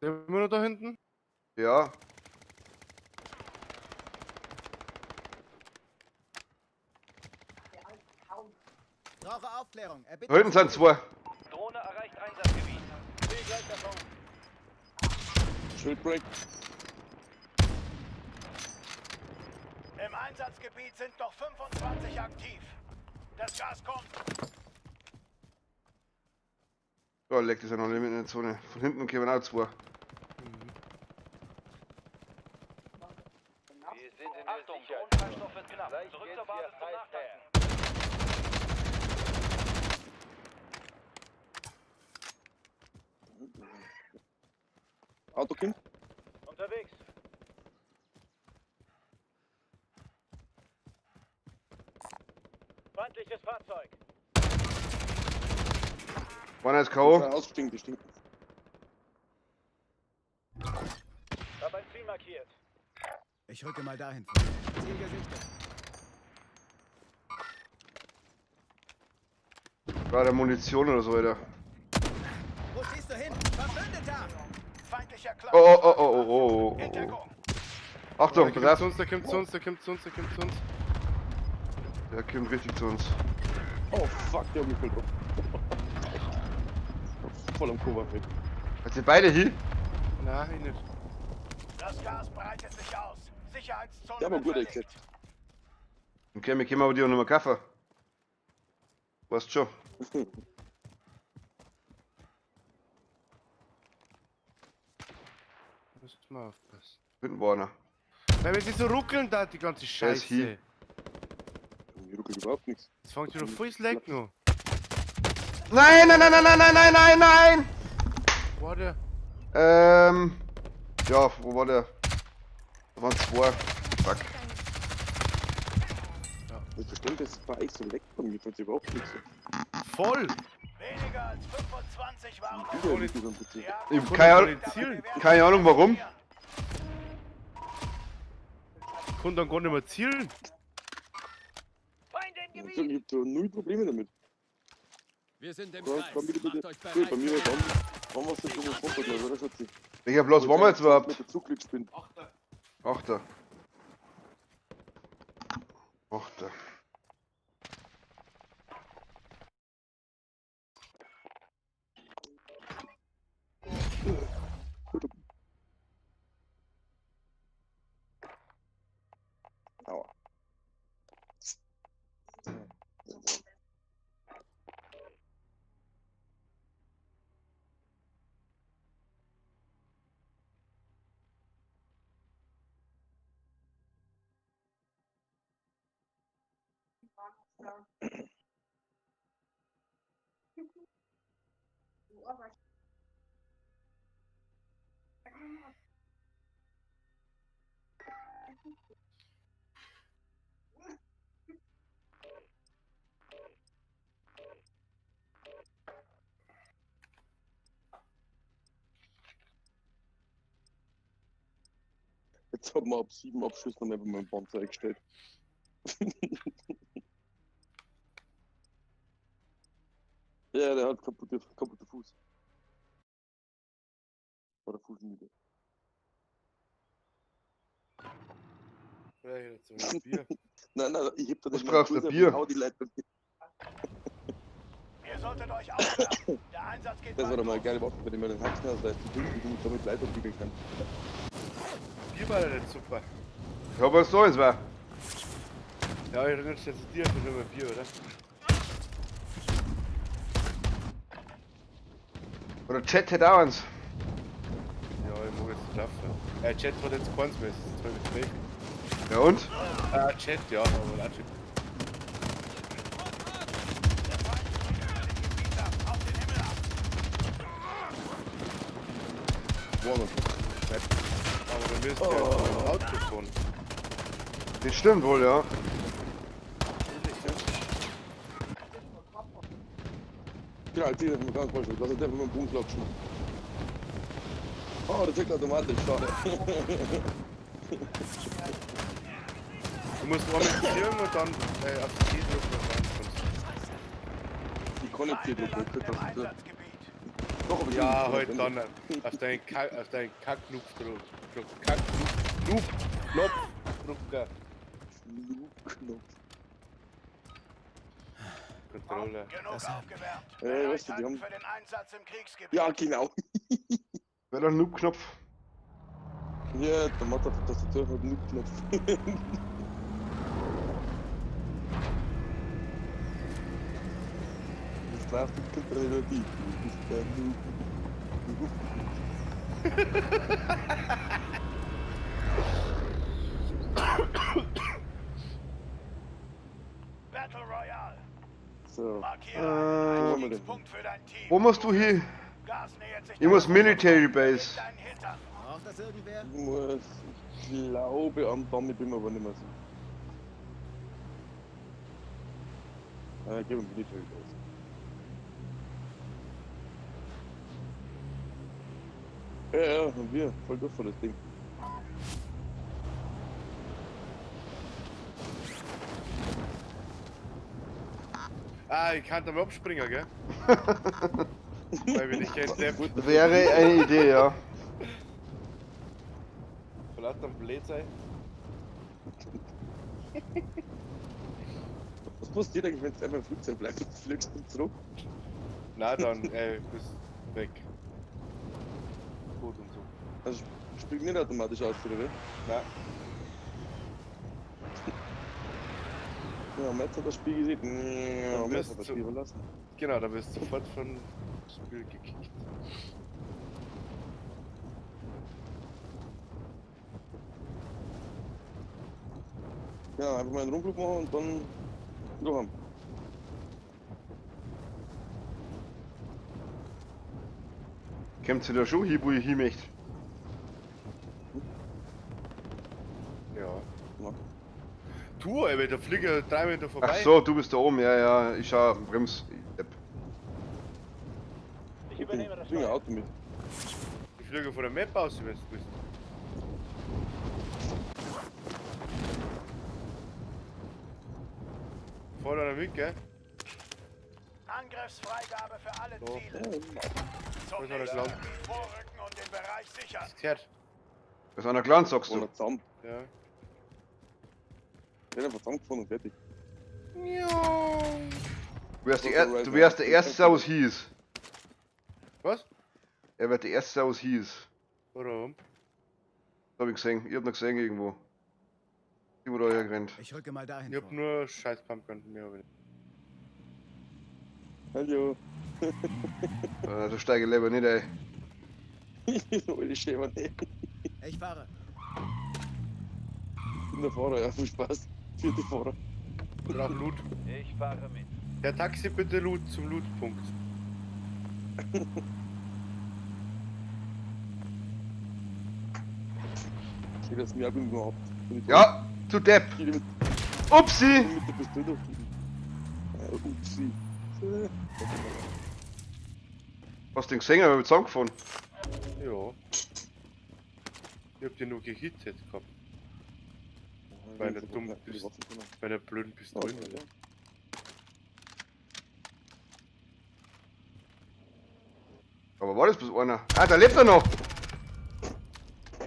Der immer noch da hinten? Ja. Brauche Aufklärung. Da hinten sind zwei. Drohne erreicht Einsatzgebiet. Ziel gleich davon. Schildbreak. Im Einsatzgebiet sind noch 25 aktiv. Das Gas kommt. Da leckt es ja noch nicht mit in der Zone. Von hinten kommen auch zwei. Wir sind in der Achtung, Drohnentreibstoff wird knapp. Zurück zur Basis zum Nachtanken. Auto kommt. Unterwegs. Feindliches Fahrzeug. Einer ist K.O. Ausgestiegen, die stinken. Hab ein Ziel markiert. Ich rücke mal dahin vor. Ziel gesichtet. War der Munition oder so, Alter. Wo schießt du hin? Verbündeter! Feindlicher Oh, oh, oh, oh, oh, oh, In oh. Deckung. Achtung, Der pass kommt zu auf. uns, der kommt zu uns, der kommt zu uns, der kommt zu uns. Der kommt richtig zu uns. Oh fuck, der hat mich voll drauf. Voll am Cover weg. Seid ihr beide hier? Nein, ich nicht. Das Gas breitet sich aus. Sicherheitszone Der war wird gut verlegt. erklärt. Okay, wir können aber die auch noch mal kaufen. Weißt schon. Müssen wir aufpassen. Hinten war einer. Weil wenn sie so ruckeln da, die ganze Der ist Scheiße. hier. Mir ruckelt überhaupt nichts. Jetzt fängt wieder voll Slack noch. Nein, nein, nein, nein, nein, nein, nein, nein, nein! Wo war der? Ja, wo war der? Da waren zwei. Fuck. Ich verstehe, dass es bei euch so leckt bei mir, fällt überhaupt nichts. Voll! Weniger als 25 waren Wieder nicht über den PC. Ich hab keine Ahnung, keine Ahnung warum. Ich konnte dann gar nicht mehr zielen. Feind im Ich Gebiet. sag, ich hab da null Probleme damit. Wir sind im Ja, Kreis. komm, bitte, bitte. Macht euch bereit. Gut, bei mir war dann, wann war's denn schon mal glaub ich, oder Schatzi? Welcher Platz waren wir jetzt überhaupt? Mit der Zugglitsch bin. Achter. Achter. Aua. Jetzt haben wir ab 7 Abschüssen und einfach mal einen Panzer eingestellt. Ja, der hat kaputte Fuß. Oder Fußmüde. Vielleicht jetzt ein Bier. Nein, nein, ich heb da Was nicht brauchst du, Fuß, Bier? ich hau die Leute bei mir. Ihr solltet euch aufwärmen. Der Einsatz geht Das war bald doch mal eine los. geile Waffe, bei der man den Haxen ausreißt und damit Leute prügeln kann. Bier war ja nicht super. Ich hab was da, es war. Ja, ich erinnere mich jetzt zu dir einfach nur mal Bier, oder? Oder Chat hätte auch eins. Ja, ich mag jetzt nicht laufen. Chat hat jetzt keins mehr, es ist 12:12. Ja und? Chat, ja, aber auch Chat. Aber dann wirst du ja jetzt mit dem Auto fahren. Das stimmt wohl, ja. Genau, jetzt sieht das ganz falsch aus. Lass uns einfach mal einen Punkt klatschen. Oh, der zählt automatisch, schade. Du musst einmal ziehen und dann auf die drücken und reinkommst. Ich kann nicht C drücken, ich krieg das nicht. Doch, aber ich Ja, kann halt nicht. dann auf deinen Kack, auf deinen Kackknopf drücken. Kackknopf, Knopf, Drucker, Knopf. Controller. Genug aufgewärmt. Weißt du, die haben. Für den Einsatz im Kriegsgebiet. Ja, genau. Wäre doch ein Noob-Knopf. Ja, der Matt auf der Tastatur hat einen Noob-Knopf. Das läuft die Melodie. Du bist der Noob. Battle Royale. So. Markiere einen Äh, Einstiegspunkt für dein Team. wo musst du hin? Gas nähert sich Ich muss der Military Base. Deinen Hintern. Braucht das irgendwer? Ich muss, ich glaube am Damm, ich bin mir aber nicht mehr sicher. Ich gebe Military Base. Ja, ja, haben wir. Voll durch vor das Ding. Ah, ich kann da mal abspringen, gell? Weil wenn ich kein Depp Wäre eine Idee, ja. Verlaut am blöd sein. Was passiert eigentlich, wenn du einfach im Flugzeug bleibst? Fliegst du zurück? Na dann, ey, bist weg. Gut und so. Also springt nicht automatisch aus, oder wie? Nein. Ja, Metz hat das Spiel gesehen. Ja, Dann Metz wirst hat das du- Spiel verlassen. Genau, da wirst du sofort vom Spiel gekickt. Ja, einfach mal einen Rumflug machen und dann wieder heim. Kommt sie da schon hin, wo ich hin möchte? Ja. Ja. Du, ey, der Flieger 3 Meter vorbei. Ach so, du bist da oben, ja, ja. Ich schau auf den Brems. Ich Depp. Ich übernehme das Bring ein Steuer. Auto mit. Ich fliege von der Map aus, wenn du bist. Fahr da mit, gell? Angriffsfreigabe für alle So. Ziele. Zum Wo ist einer nächsten gelandet? Gebiet vorrücken und den Bereich sichern. Das gehört. Da ist einer gelandet, sagst du. Oder zusammen. Ja. Ich bin einfach zusammengefahren und fertig. Du wärst, du wärst der Erste, was hieß. Was? Er wird der Erste, was hieß. Warum? Das hab ich gesehen. Ich hab noch gesehen irgendwo. Irgendwo da hergerannt. Ich rücke mal dahin Ich hab vor. nur scheiß Pumpgun, mehr hab ich nicht. Hallo. Da steige ich lieber nicht ein. Alte Schäfer, nicht. Ich fahre. Ich bin der Fahrer, ja, viel Spaß. Vierte Fahrer. Ich brauch Loot. Ich fahre mit. Der Taxi bitte Loot zum Lootpunkt. Ich krieg das mir auch irgendwo ab. Bin ich Ja, zu Depp. Ich mit, Upsi! mit der Pistole durchfliegen. Upsi. Hast du den gesehen? Aber wir zusammengefahren. Ja. Ich hab den nur gehittet gehabt. Bei einer dummen Bei einer blöden Pistole. Ja. Aber war das bloß einer? Ah, da lebt er noch!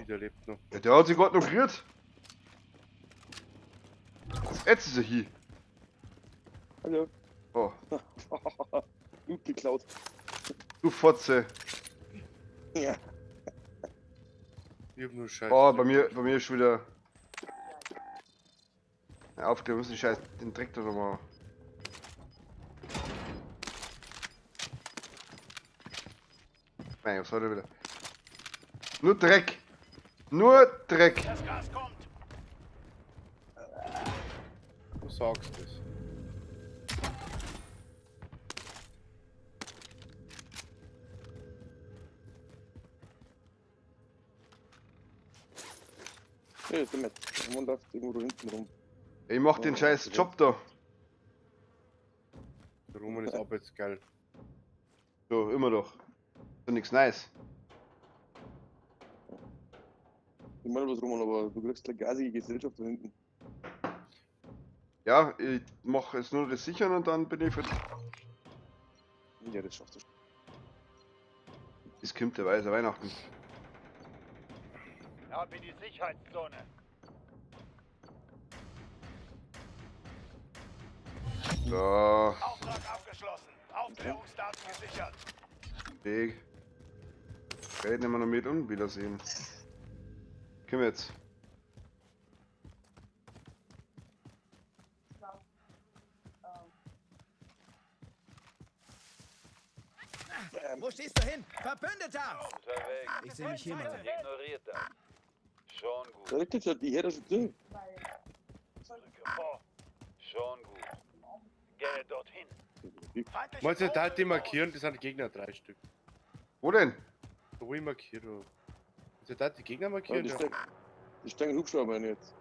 Der lebt noch. Ja, der hat sich gerade noch gerührt. Jetzt ist er hier. Hallo. Oh, Gut geklaut. du Fotze. Ja. Ich hab nur Scheiße. Oh, bei mir ist schon wieder. Ja, auf, wir müssen den Scheiß, den Dreck da nochmal. Nein, was hat er wieder? Nur Dreck! Nur Dreck! Das Gas kommt. Du sagst es. Ja, ist der Matt. Man läuft irgendwo da hinten rum. Ich mach den scheiß Job da. Der Roman ist arbeitsgeil. So, immer doch. Ist doch nix nice. Ich meine was, Roman, aber du kriegst eine gasige Gesellschaft da hinten. Ja, ich mach jetzt nur das Sichern und dann bin ich fertig. Ja, das schaffst du schon. Es kommt der weiße Weihnachten. Ab in die Sicherheitszone. So, Auftrag abgeschlossen. Aufklärungsdaten gesichert. Weg. Geld nehmen wir noch mit und Wiedersehen. Können wir jetzt. Wo stehst du hin? Verbündeter! Unterwegs. Ich sehe mich hier mal. Ignoriert das. Schon gut. Da liegt jetzt schon die Herde schon drin. Rücke vor. Schon gut. Gehe dorthin. Feindliche Meinst du, da Drohne die über uns. markieren, das sind Gegner 3 Stück. Wo denn? Wo ich markiere. Meinst du, da die Gegner Ja, markieren? die Ja. steigen, die steigen Hubschrauber ein jetzt.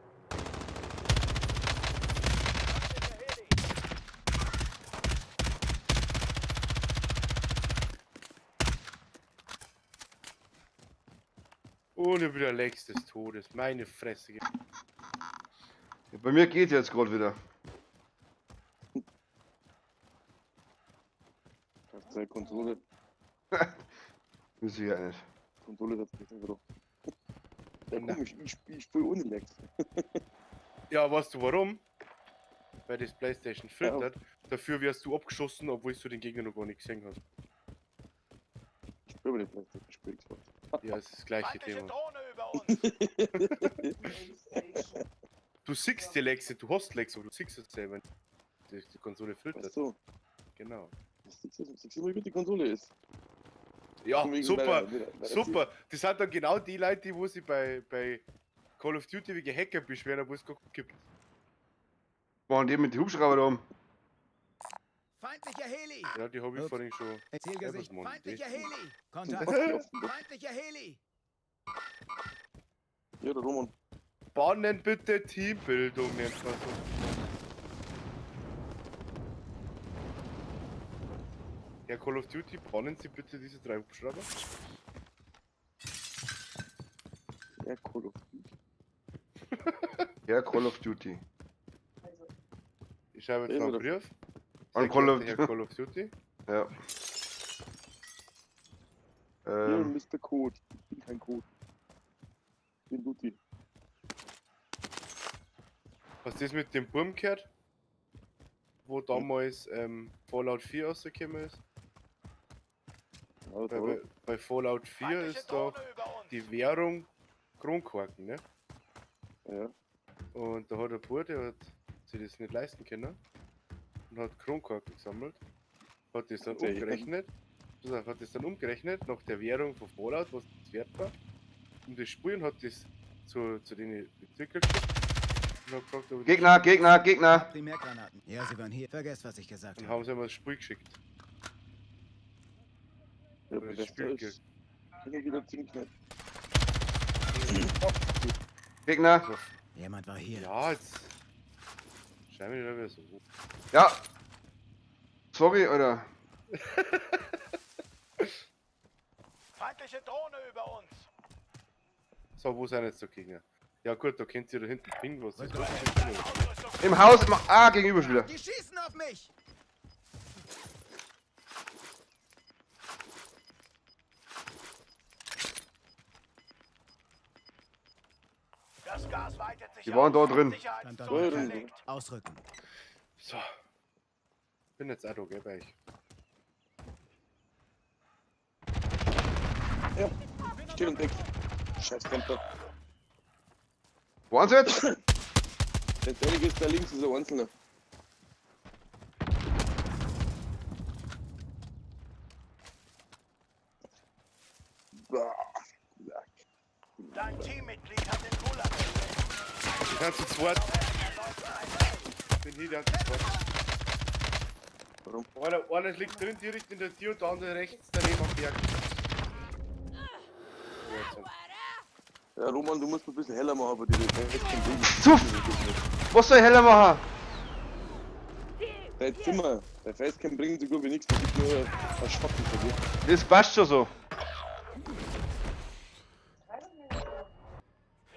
Ohne wieder Lex des Todes. Meine Fresse. Ja, bei mir geht jetzt gerade wieder. Auf der Konsole. Muss ich ja nicht. Konsole hat sich nicht drauf. Ja, Na. komisch, ich spiele ohne Lags. Ja, weißt du warum? Weil das PlayStation filtert. Dafür wirst du abgeschossen, obwohl du den Gegner noch gar nicht gesehen hast. Ich spiele aber nicht PlayStation, ich spiele Xbox. Ja, es ist das gleiche Feindliche Thema. Drohne über uns. Du siehst die Lexe, du hast Lexe, aber du siehst es selber nicht. Die Konsole filtert. Ach so. Genau. Siehst du mal, wie die Konsole ist? Ja, Wegen super, meiner super. Das sind dann genau die Leute, die wo sie bei Call of Duty wegen Hacker beschweren, obwohl es gar keinen gibt. Machen die mit den Hubschrauber da oben. Feindlicher Heli! Ja, die habe ich Ups. vorhin schon. Zielgesicht. Ja, was machen die? Feindlicher Heli! Kontakt. Feindlicher Heli! Ja, der Roman. Bannen bitte Teambildung, nennt man so. Ja, Call of Duty, bannen Sie bitte diese 3 Hubschrauber. Ja, Call of Duty. Ja, Call of Duty. Ich schreibe jetzt Ja, noch einen oder? Brief. An Sehr Call of geehrter Herr Call of Duty. Ja. Ja, Mr. Code. Ich bin kein Code. Ich bin Duty. Was das mit dem Burm gehört? Wo damals Fallout 4 rausgekommen ist? Ja, Bei, bei Fallout 4 Feindliche ist doch Drohne über uns. die Währung Kronkorken, ne? Ja. Und da hat der Bub, der hat sich das nicht leisten können und hat Kronkorken gesammelt, hat das dann Okay. umgerechnet, pass auf, hat das dann umgerechnet nach der Währung von Fallout, was das wert war, um das Spiel und hat das zu den Entwicklern geschickt und hat gefragt, ob Gegner, Gegner, Gegner! Primärgranaten. Ja, sie waren hier. Vergesst, was ich gesagt Dann habe. haben sie ihm das Spiel geschickt. Ja, Das das Spiel ist immer wieder ziemlich nett. Gegner! Jemand war hier. Ja, jetzt. Schau mir wieder so. Ja! Sorry, Alter. Feindliche Drohne über uns. So, wo sind jetzt die Gegner? Ja gut, da kennt ihr da hinten ping, was ist das? Im Haus, im, ah, gegenüber schon wieder. Die schießen auf mich! Das Gas weitet sich Die waren da aus. drin. Sicherheitszone Drin. verlegt. Ausrücken. So. Bin jetzt auch da, gell, bei euch. Ja, still und weg. Scheiß Camper. Wo waren sie jetzt? Wenn ehrlich ist, da links ist ein Einzelner. Bah. Dein Teammitglied hat den Gulag erstellt. Die sind zu zweit. Bin hier, die sind zu zweit. Warum? Einer liegt drin direkt in der Tür und der andere rechts daneben am Berg. Ja, Roman, du musst ein bisschen heller machen, aber die Zuff! Was soll ich heller machen? Dein Zimmer, dein Facecam bringt so gut wie nichts, das gibt nur ein Schatten von dir. Das passt schon so.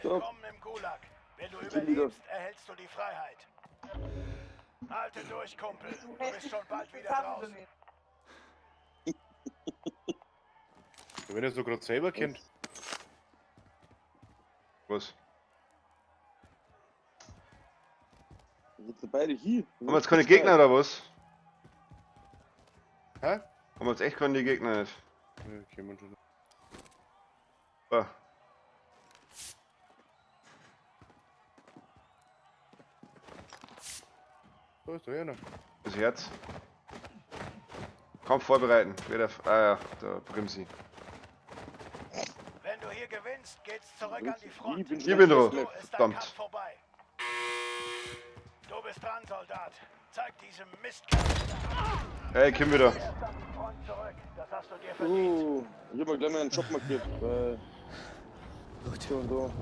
So, Willkommen im Gulag. Wenn du Ich bin wieder. überlebst, erhältst du die Freiheit. Halte durch, Kumpel. Du bist schon bald wieder draußen. Wenn er so gerade selber kennt. Was? sind beide hier. Haben wir jetzt keine Gegner oder was? Hä? Haben wir jetzt echt keine Gegner nicht? Ja, kommen schon. Ah. Da ist doch einer. Das Herz. Kampf vorbereiten. Wer darf. Ah ja, der Brimsi. Wenn du hier gewinnst, geht's zurück an die Front. Ich bin Ich bin So dran. ist dein Verdammt. Kampf vorbei. Du bist dran, Soldat. Zeig diesem Mistkerl Hey, komm wieder. erst an die Front zurück. Das hast du dir verdient. Ich hab mir gleich mal einen Job markiert, weil. Gut. So und so.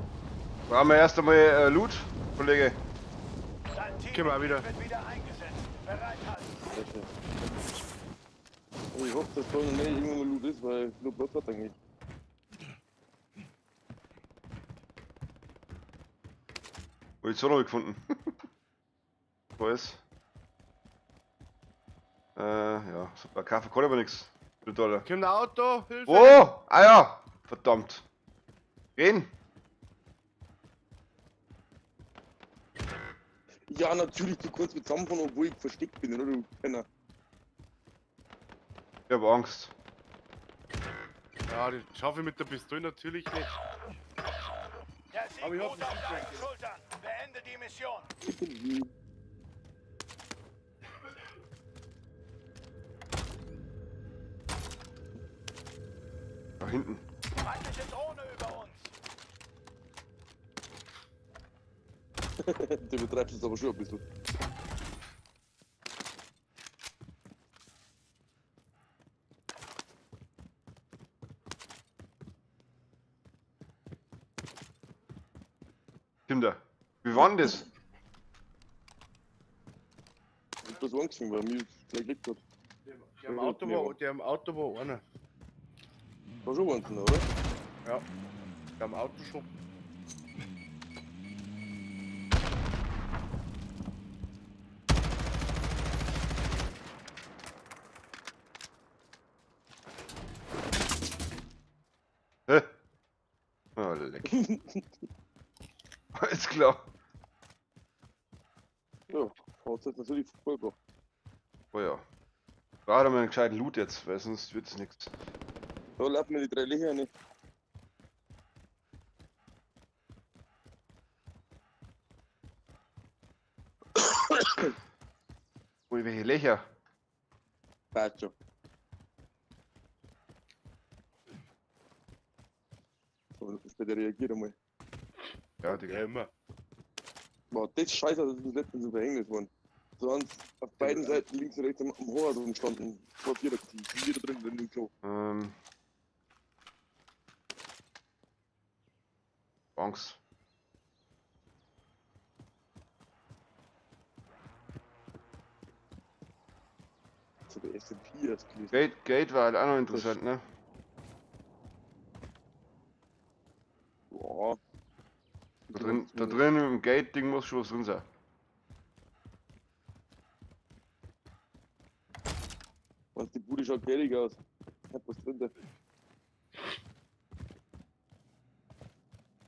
Brauchen wir erst einmal Loot, Kollege. Dein Team Können wir auch wieder. wird wieder eingesetzt. Bereithalten. Sehr schön. Und ich hoffe, dass da noch nicht irgendwann mal Loot ist, weil nur Platz hat eigentlich. Hab ich so noch gefunden. Wo ist? Ja, super. Kaffee kann aber nichts. Dollar. Kommt ein Auto, Hilfe! Wo? Ah ja! Verdammt. Gehen! Ja, natürlich, du kannst mit zusammenfahren, obwohl ich versteckt bin, oder du Penner. Ich hab Angst. Ja, das schaffe ich mit der Pistole natürlich nicht. Der Sieg Aber ich hab ruht auf einen deinen Sieg. Schultern. Beende die Mission. Ich bin hier. Da hinten. Feindliche Drohne über uns. Du betreibst es aber schon ein bisschen. Tim da. Wie war denn das? Ich hab das angesehen, weil mir gleich gelegt hat. Der im Auto war einer. War schon einzelner, oder? Ja. Der am Auto schon. Hä? Oh, leck. Alles klar. Ja, hat's jetzt natürlich vollbracht. Oh ja. Brauchen wir einen gescheiten Loot jetzt, weil sonst wird's nichts. Da laufen mir die drei Löcher nicht. Ui, welche Löcher. Passt schon. So, später reagiert einmal. Ja, Digga. Ja, immer. Boah, das scheiße, das ist letztens im Verhängnis geworden. So haben auf beiden Seiten links und rechts am Hoher rumgestanden. Vor Vierer-Team, wieder drin in dem Klo. Angst. Das hat der SMP erst gelesen. Gate war halt auch noch interessant, ne? Boah. Da drin im Gate-Ding muss schon was drin sein. Was, die Bude schaut gellig aus. Hat was drin da.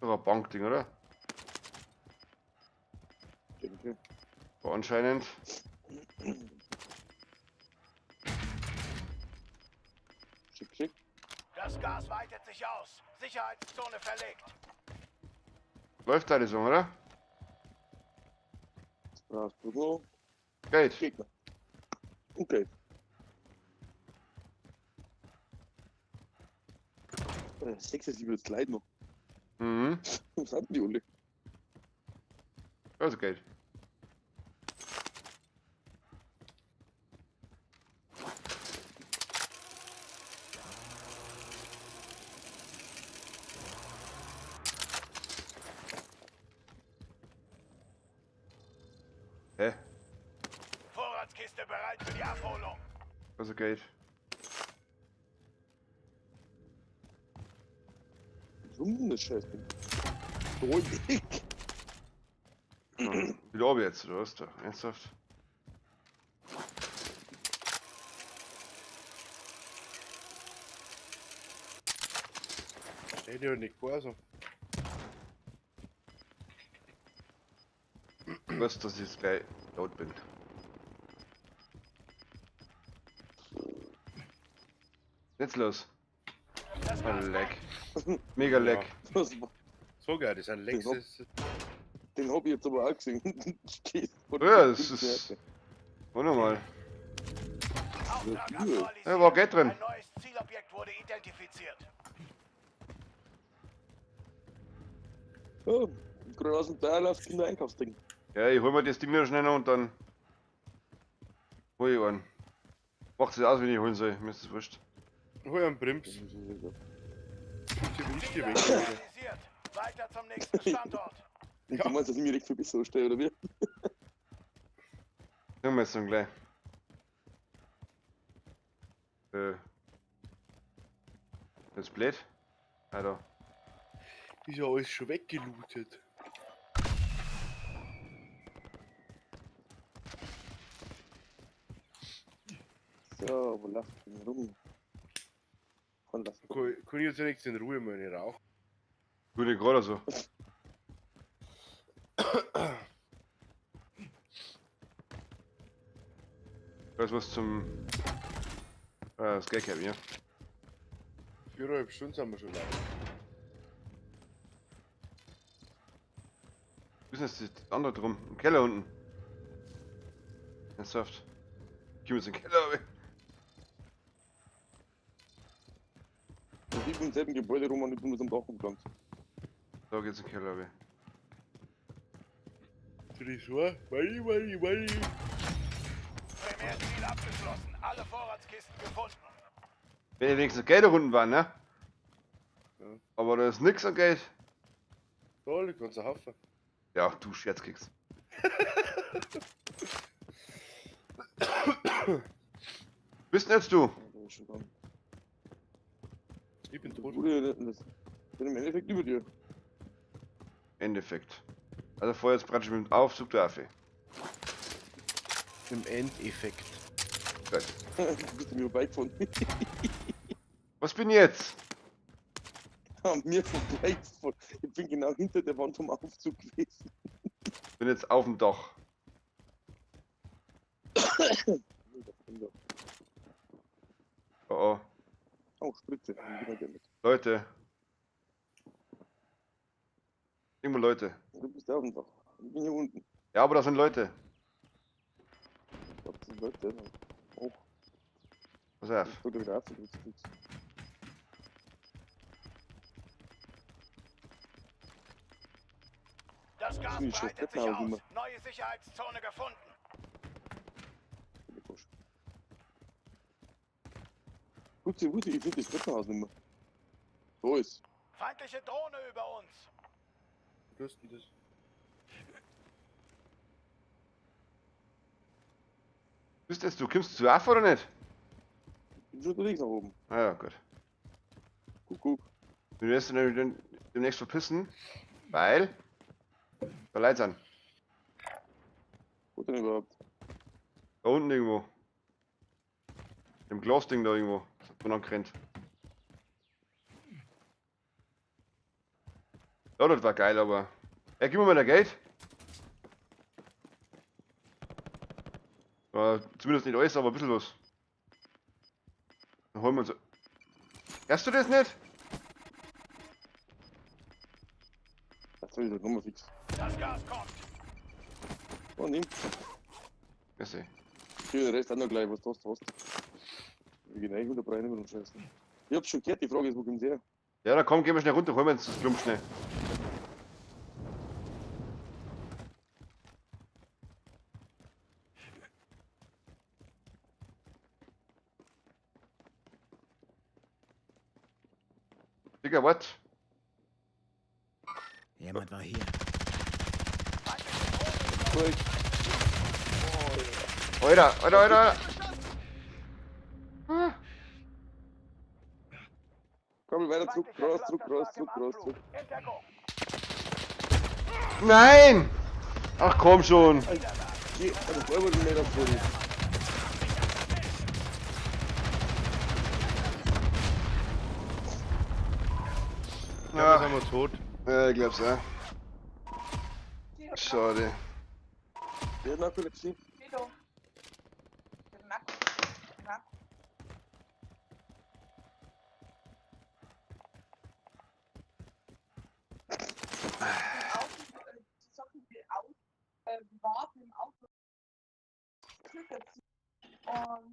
Doch ein Bankding, oder? Denke. Aber anscheinend. Schick, schick. Das Gas weitet sich aus. Sicherheitszone verlegt. Läuft alles so, oder? Das brauchst du noch. Geld. Gegner. Okay. 6 ist jetzt leid noch. Mhm. Was hatten die alle? Also Geld. Hä? Vorratskiste bereit für die Abholung. Also Geld. Rum, das Scheißding. Ruhig. Ja, wieder oben jetzt, oder was da? Ernsthaft? Stell dir nicht vor, so. Du weißt, dass ich jetzt gleich laut bin. Jetzt los. Das Ah, Gas leck. Mega leck. Das war, So geil, das ist ein Lexus. den hab ich jetzt aber auch gesehen. Stehst vor Ja, dem das Ding, ist- der- Wundermal. Auftrag Ja, aktualisiert. Ja, war Geld drin. Ein neues Zielobjekt wurde identifiziert. Ja, gerade aus dem Teil auf Kinder Einkaufsding. Ja, ich hol mir das Ding noch schnell noch und dann hol ich einen. Macht es aus, wenn ich holen soll. Mir ist das wurscht. Hol einen Brims. Die wünscht dir Ziel weg. Alter. aktualisiert. Weiter zum nächsten Standort. Und du meinst, dass ich mich direkt viel besser anstelle, oder wie? Sehen wir jetzt dann gleich. Das ist blöd. Alter. Ist ja alles schon weggelootet. So, wo lacht denn rum? Kann lassen. Kann ich jetzt wenigstens in Ruhe mal eine rauchen? Gute gerade so. Das was zum. Das Geld gehabt, ja. 4,5 Stunden sind wir schon live. Wo ist denn das andere drum? Im Keller unten. Ernsthaft. Ich muss in den Keller, aber. Und ich bin im selben Gebäude rum und ich bin mit dem Dach umgegangen. Da geht's in den Keller, aber. Tresor, Money, money, money. Primärziel abgeschlossen. Alle Vorratskisten gefunden. Wenn wenigstens Geld da unten waren, ne? Ja. Aber da ist nix an Geld. Da liegt ganzer Haufen. Ja, du Scherzkeks. Bist denn jetzt du? Ja, da ist schon dran. Ich bin tot. Bruder, das bin im Endeffekt über dir. Endeffekt. Also vorher jetzt praktisch mit dem Aufzug der Affe. Im Endeffekt. Gut. Du bist an mir vorbeigefahren. Was bin ich jetzt? An mir vorbeigefahren. Ich bin genau hinter der Wand vom Aufzug gewesen. Bin jetzt auf dem Dach. Oh oh. Oh, Spritze. Ich bin ja mit. Leute. Irgendwo Leute. Du bist auf dem Dach. Ich bin hier unten. Ja, aber da sind Leute. Ich glaub, das sind Leute. Oh, Pass auf. ich wollte wieder auf. Jetzt. Das Gas Ziemlich schlecht breitet sich Treppenhaus aus. immer. Neue Sicherheitszone gefunden. Gute, gute, ich finde das Treppenhaus nicht mehr. So ist. Feindliche Drohne über uns. Du hast denn das? Bist jetzt du? Kommst du zu Affe oder nicht? Ich bin schon unterwegs nach oben. Ah ja, gut. Guck, guck. Du wirst dich nämlich demnächst verpissen, weil Da Leute sind. Wo denn überhaupt? Da unten irgendwo. Im Glasding da irgendwo. Das hat man angerannt. Ja, das war geil, aber. Ey, gib mir mal dein Geld. Ja, zumindest nicht alles, aber ein bisschen was. Dann holen wir uns. Hörst du das nicht? Jetzt hab ich das Nummer fix. Das Gas kommt. Oh, nimm. Merci. Ich den Rest auch noch gleich, was du hast. Wir gehen eigentlich unter nicht mehr rumscheißen. Ich hab's schon gehört, die Frage ist, wo kommt's her? Ja, dann komm, gehen wir schnell runter, holen wir uns das Klump schnell. Digga, what? Jemand war hier. Alter, Alter, Alter, Alter. Ah. Komm, weiter zurück, raus, zurück, raus, zurück, raus, zurück. Nein! Ach komm schon. Geh, also vorher wurde mir das vor. Ich glaube, sind wir tot. Ja, ich glaub's auch. Schade. Wer hat Narkolepsie?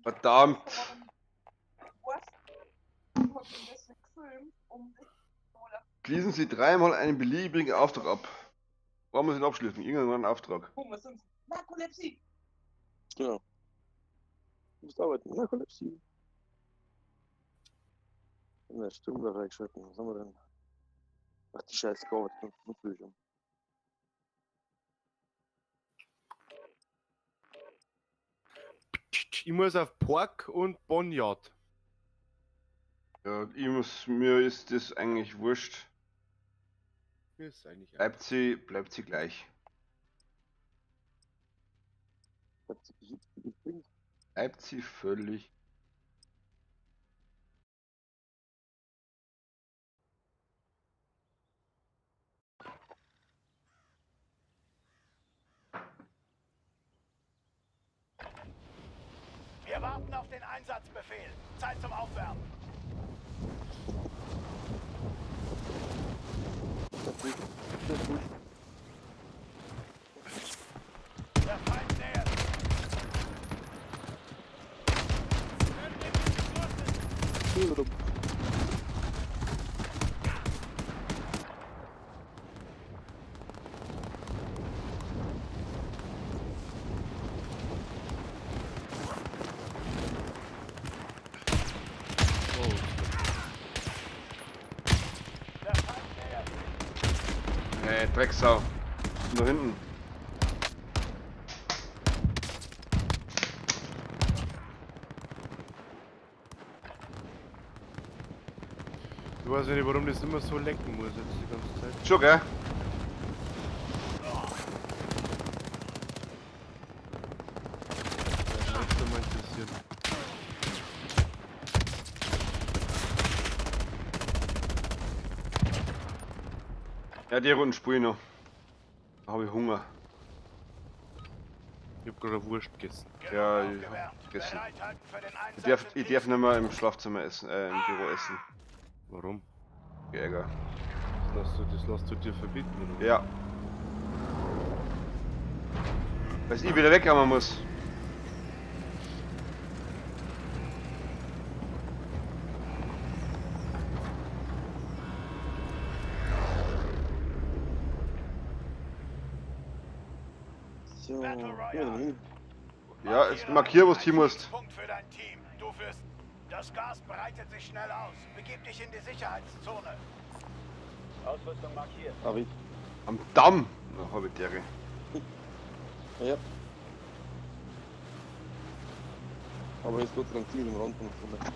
Verdammt. Schließen Sie dreimal einen beliebigen Auftrag ab. Warum muss ich ihn abschließen? Irgendeinen Auftrag. Narkolepsie. Genau. Du musst arbeiten. Narkolepsie. In der Sturm reingeschalten. Was haben wir denn? Ach, die scheiß Gott, natürlich. Ich muss auf Pork und Boneyard. Ja, ich muss, mir ist das eigentlich wurscht. Mir ist eigentlich Bleibt sie gleich. Bleibt sie völlig. Wir warten auf den Einsatzbefehl. Zeit zum Aufwärmen. Der Feind nähert. Der Feind nähert sich. Nee, Drecksau. Da hinten. Ich weiß nicht, warum das immer so lecken muss jetzt die ganze Zeit. Schon, gell? Das würde mich mal interessieren. Ja, die Runden spiele ich noch. Da habe ich Hunger. Ich hab gerade Wurst gegessen. Ja, ich hab gegessen. Ich darf nicht mehr im Schlafzimmer essen, im Büro essen. Warum? Geärger. Das lässt du dir verbieten, oder? Ja. Weil ich wieder wegkommen muss. So, ja, Ja, jetzt markier, was du hin musst. Punkt für dein Team. Du führst. Das Gas breitet sich schnell aus. Begib dich in die Sicherheitszone. Ausrüstung markiert. Hab ich. Am Damm! Na, hab ich dere. Ja. Aber ist Gott sei Dank ziemlich am Rand von der Zone.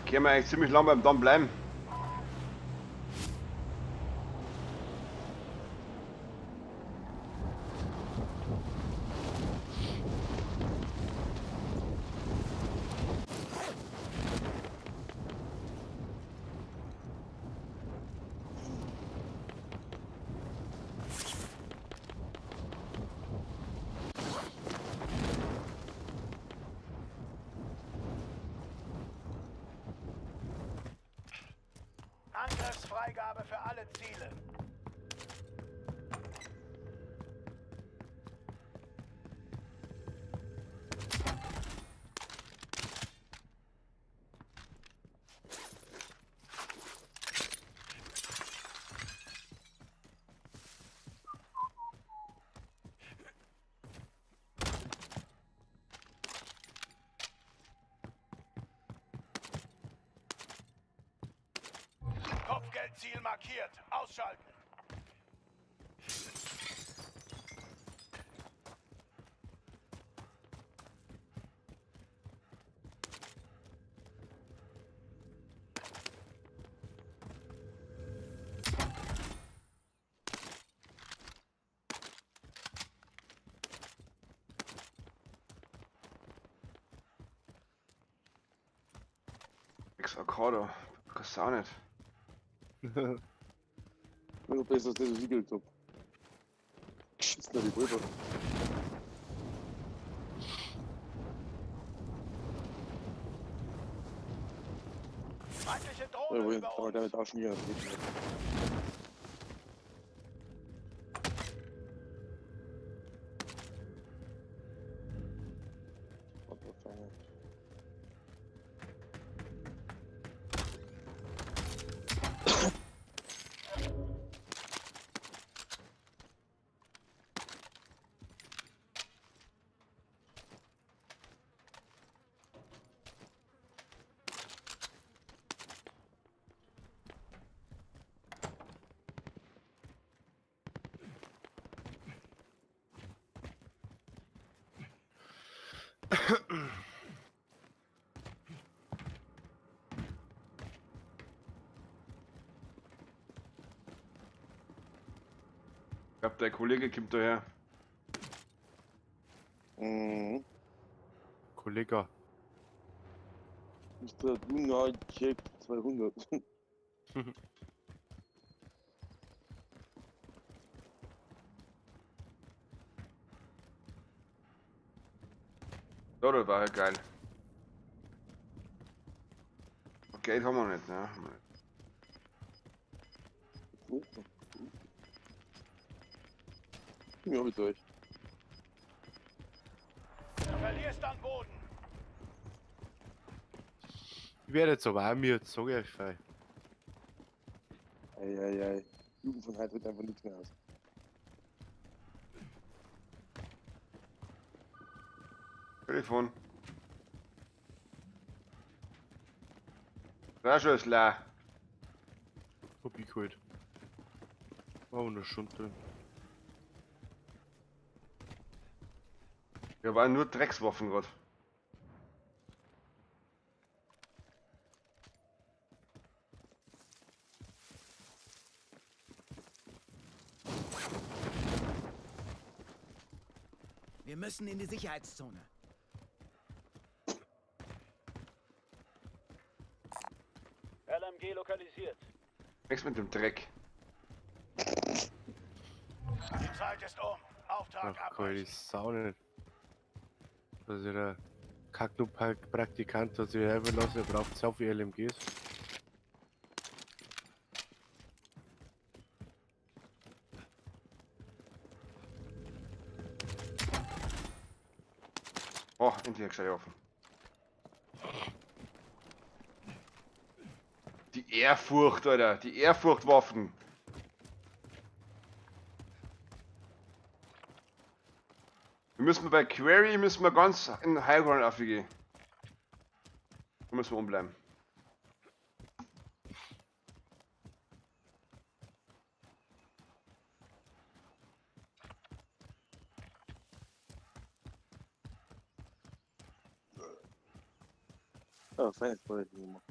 Können wir eigentlich ziemlich lang beim Damm bleiben. Angriffsfreigabe für alle Ziele. Kopfgeldziel markiert. Ausschalten. Ex-Akado. Kannst du auch nicht. Nur besser, als das, was ich gekriegt hab. Geschissen Revolver. Feindliche Drohne Jawohl, über aber uns. damit auch schon wieder. Ich glaube, der Kollege kommt daher. Mhm. Kollege. Mr. Duna Jack 200. Ja, das war ja geil. Geld haben wir nicht, ne? Haben wir nicht. Ja, mit euch. Du verlierst an Boden. Ich werde jetzt aber auch mir, sag ich euch frei. Eieiei. Jugend von heute wird einfach nichts mehr aus. Telefon. Da schon ist leer. Hab ich geholt. War aber noch schon drin. Ja, waren nur Dreckswaffen gerade. Wir müssen in die Sicherheitszone. LMG lokalisiert. Nichts mit dem Dreck. Die Zeit ist um. Auftrag Ach, cool, die abbrechen. Sau nicht. Also der Kacknu-Praktikant hat sich helfen lassen, er braucht so viele LMGs. Oh, endlich eine gescheite Waffe. Die Ehrfurcht, Alter. Die Ehrfurchtwaffen. Wir müssen bei Quarry müssen wir ganz in Highground aufgehen. Da müssen wir umbleiben. Ja, feines Projekt gemacht.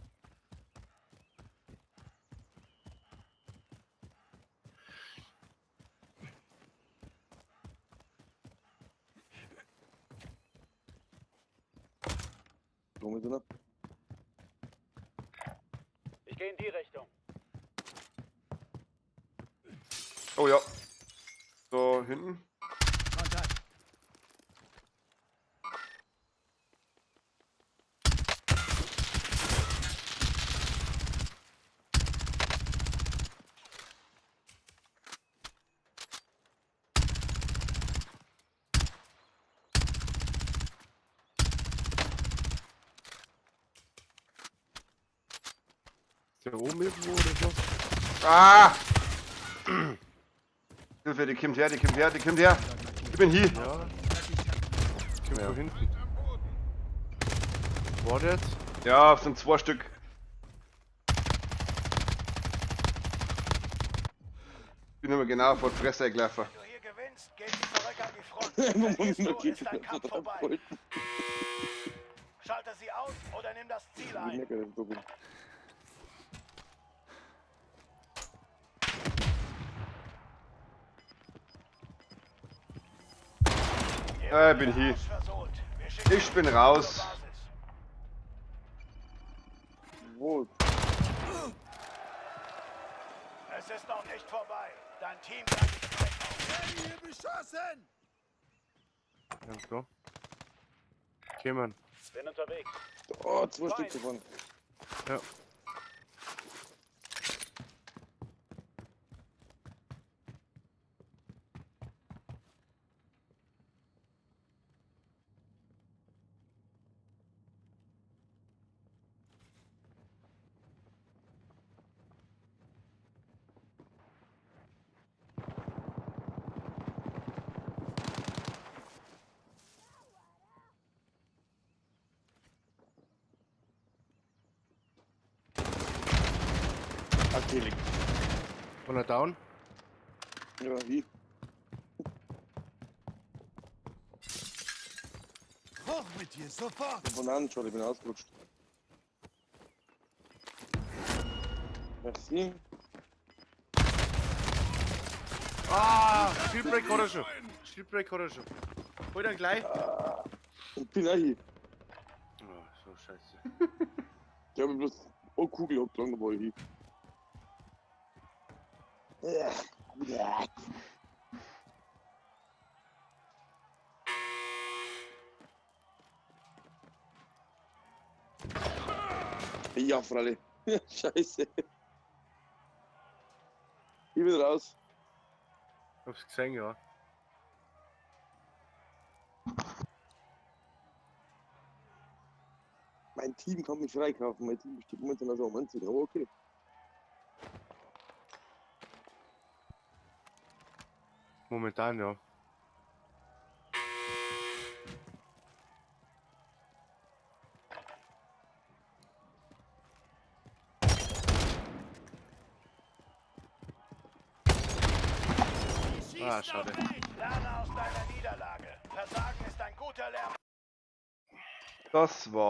einer. Ich gehe in die Richtung. Oh ja. So, hinten. Kontakt. Ist der oben irgendwo oder so? Ah! Hilfe, die kommt her, die kommt her, die kommt her. Ich bin hier. Ja. Kommt von hinten. War der jetzt? Ja, es sind zwei Stück. Bin immer genau vor die Fresse gelaufen. Wenn du hier gewinnst, geht sie zurück an die Front. Verlierst du, ist dein Kampf vorbei. Schalte sie aus oder nimm das Ziel ein. Ja, ich bin hier. Ich bin raus. Wo? Es ist noch nicht vorbei. Dein Team kann dich weghauen. Hier beschossen! Ja, klar. Okay, Mann. Bin unterwegs. Oh, zwei Stück davon. Ja. Akelig. Einer down. Ja, wie? Hoch mit dir, sofort! Von an schon, ich bin ausgerutscht. Merci. Ah! Shieldbreak hat er schon. Shieldbreak hat er schon. Hol dann gleich. Ich bin auch hier. Oh, so scheiße. Ich habe bloß eine Kugel abgelangt, da war ich hier. Ja, Freilich. Scheiße. Ich bin raus. Hab's gesehen, ja. Mein Team kann mich freikaufen. Mein Team besteht momentan aus einem einzigen, aber okay. Momentan, ja. Ah, schade. Lerne aus deiner Niederlage. Versagen ist ein guter Lehrmeister. Das war.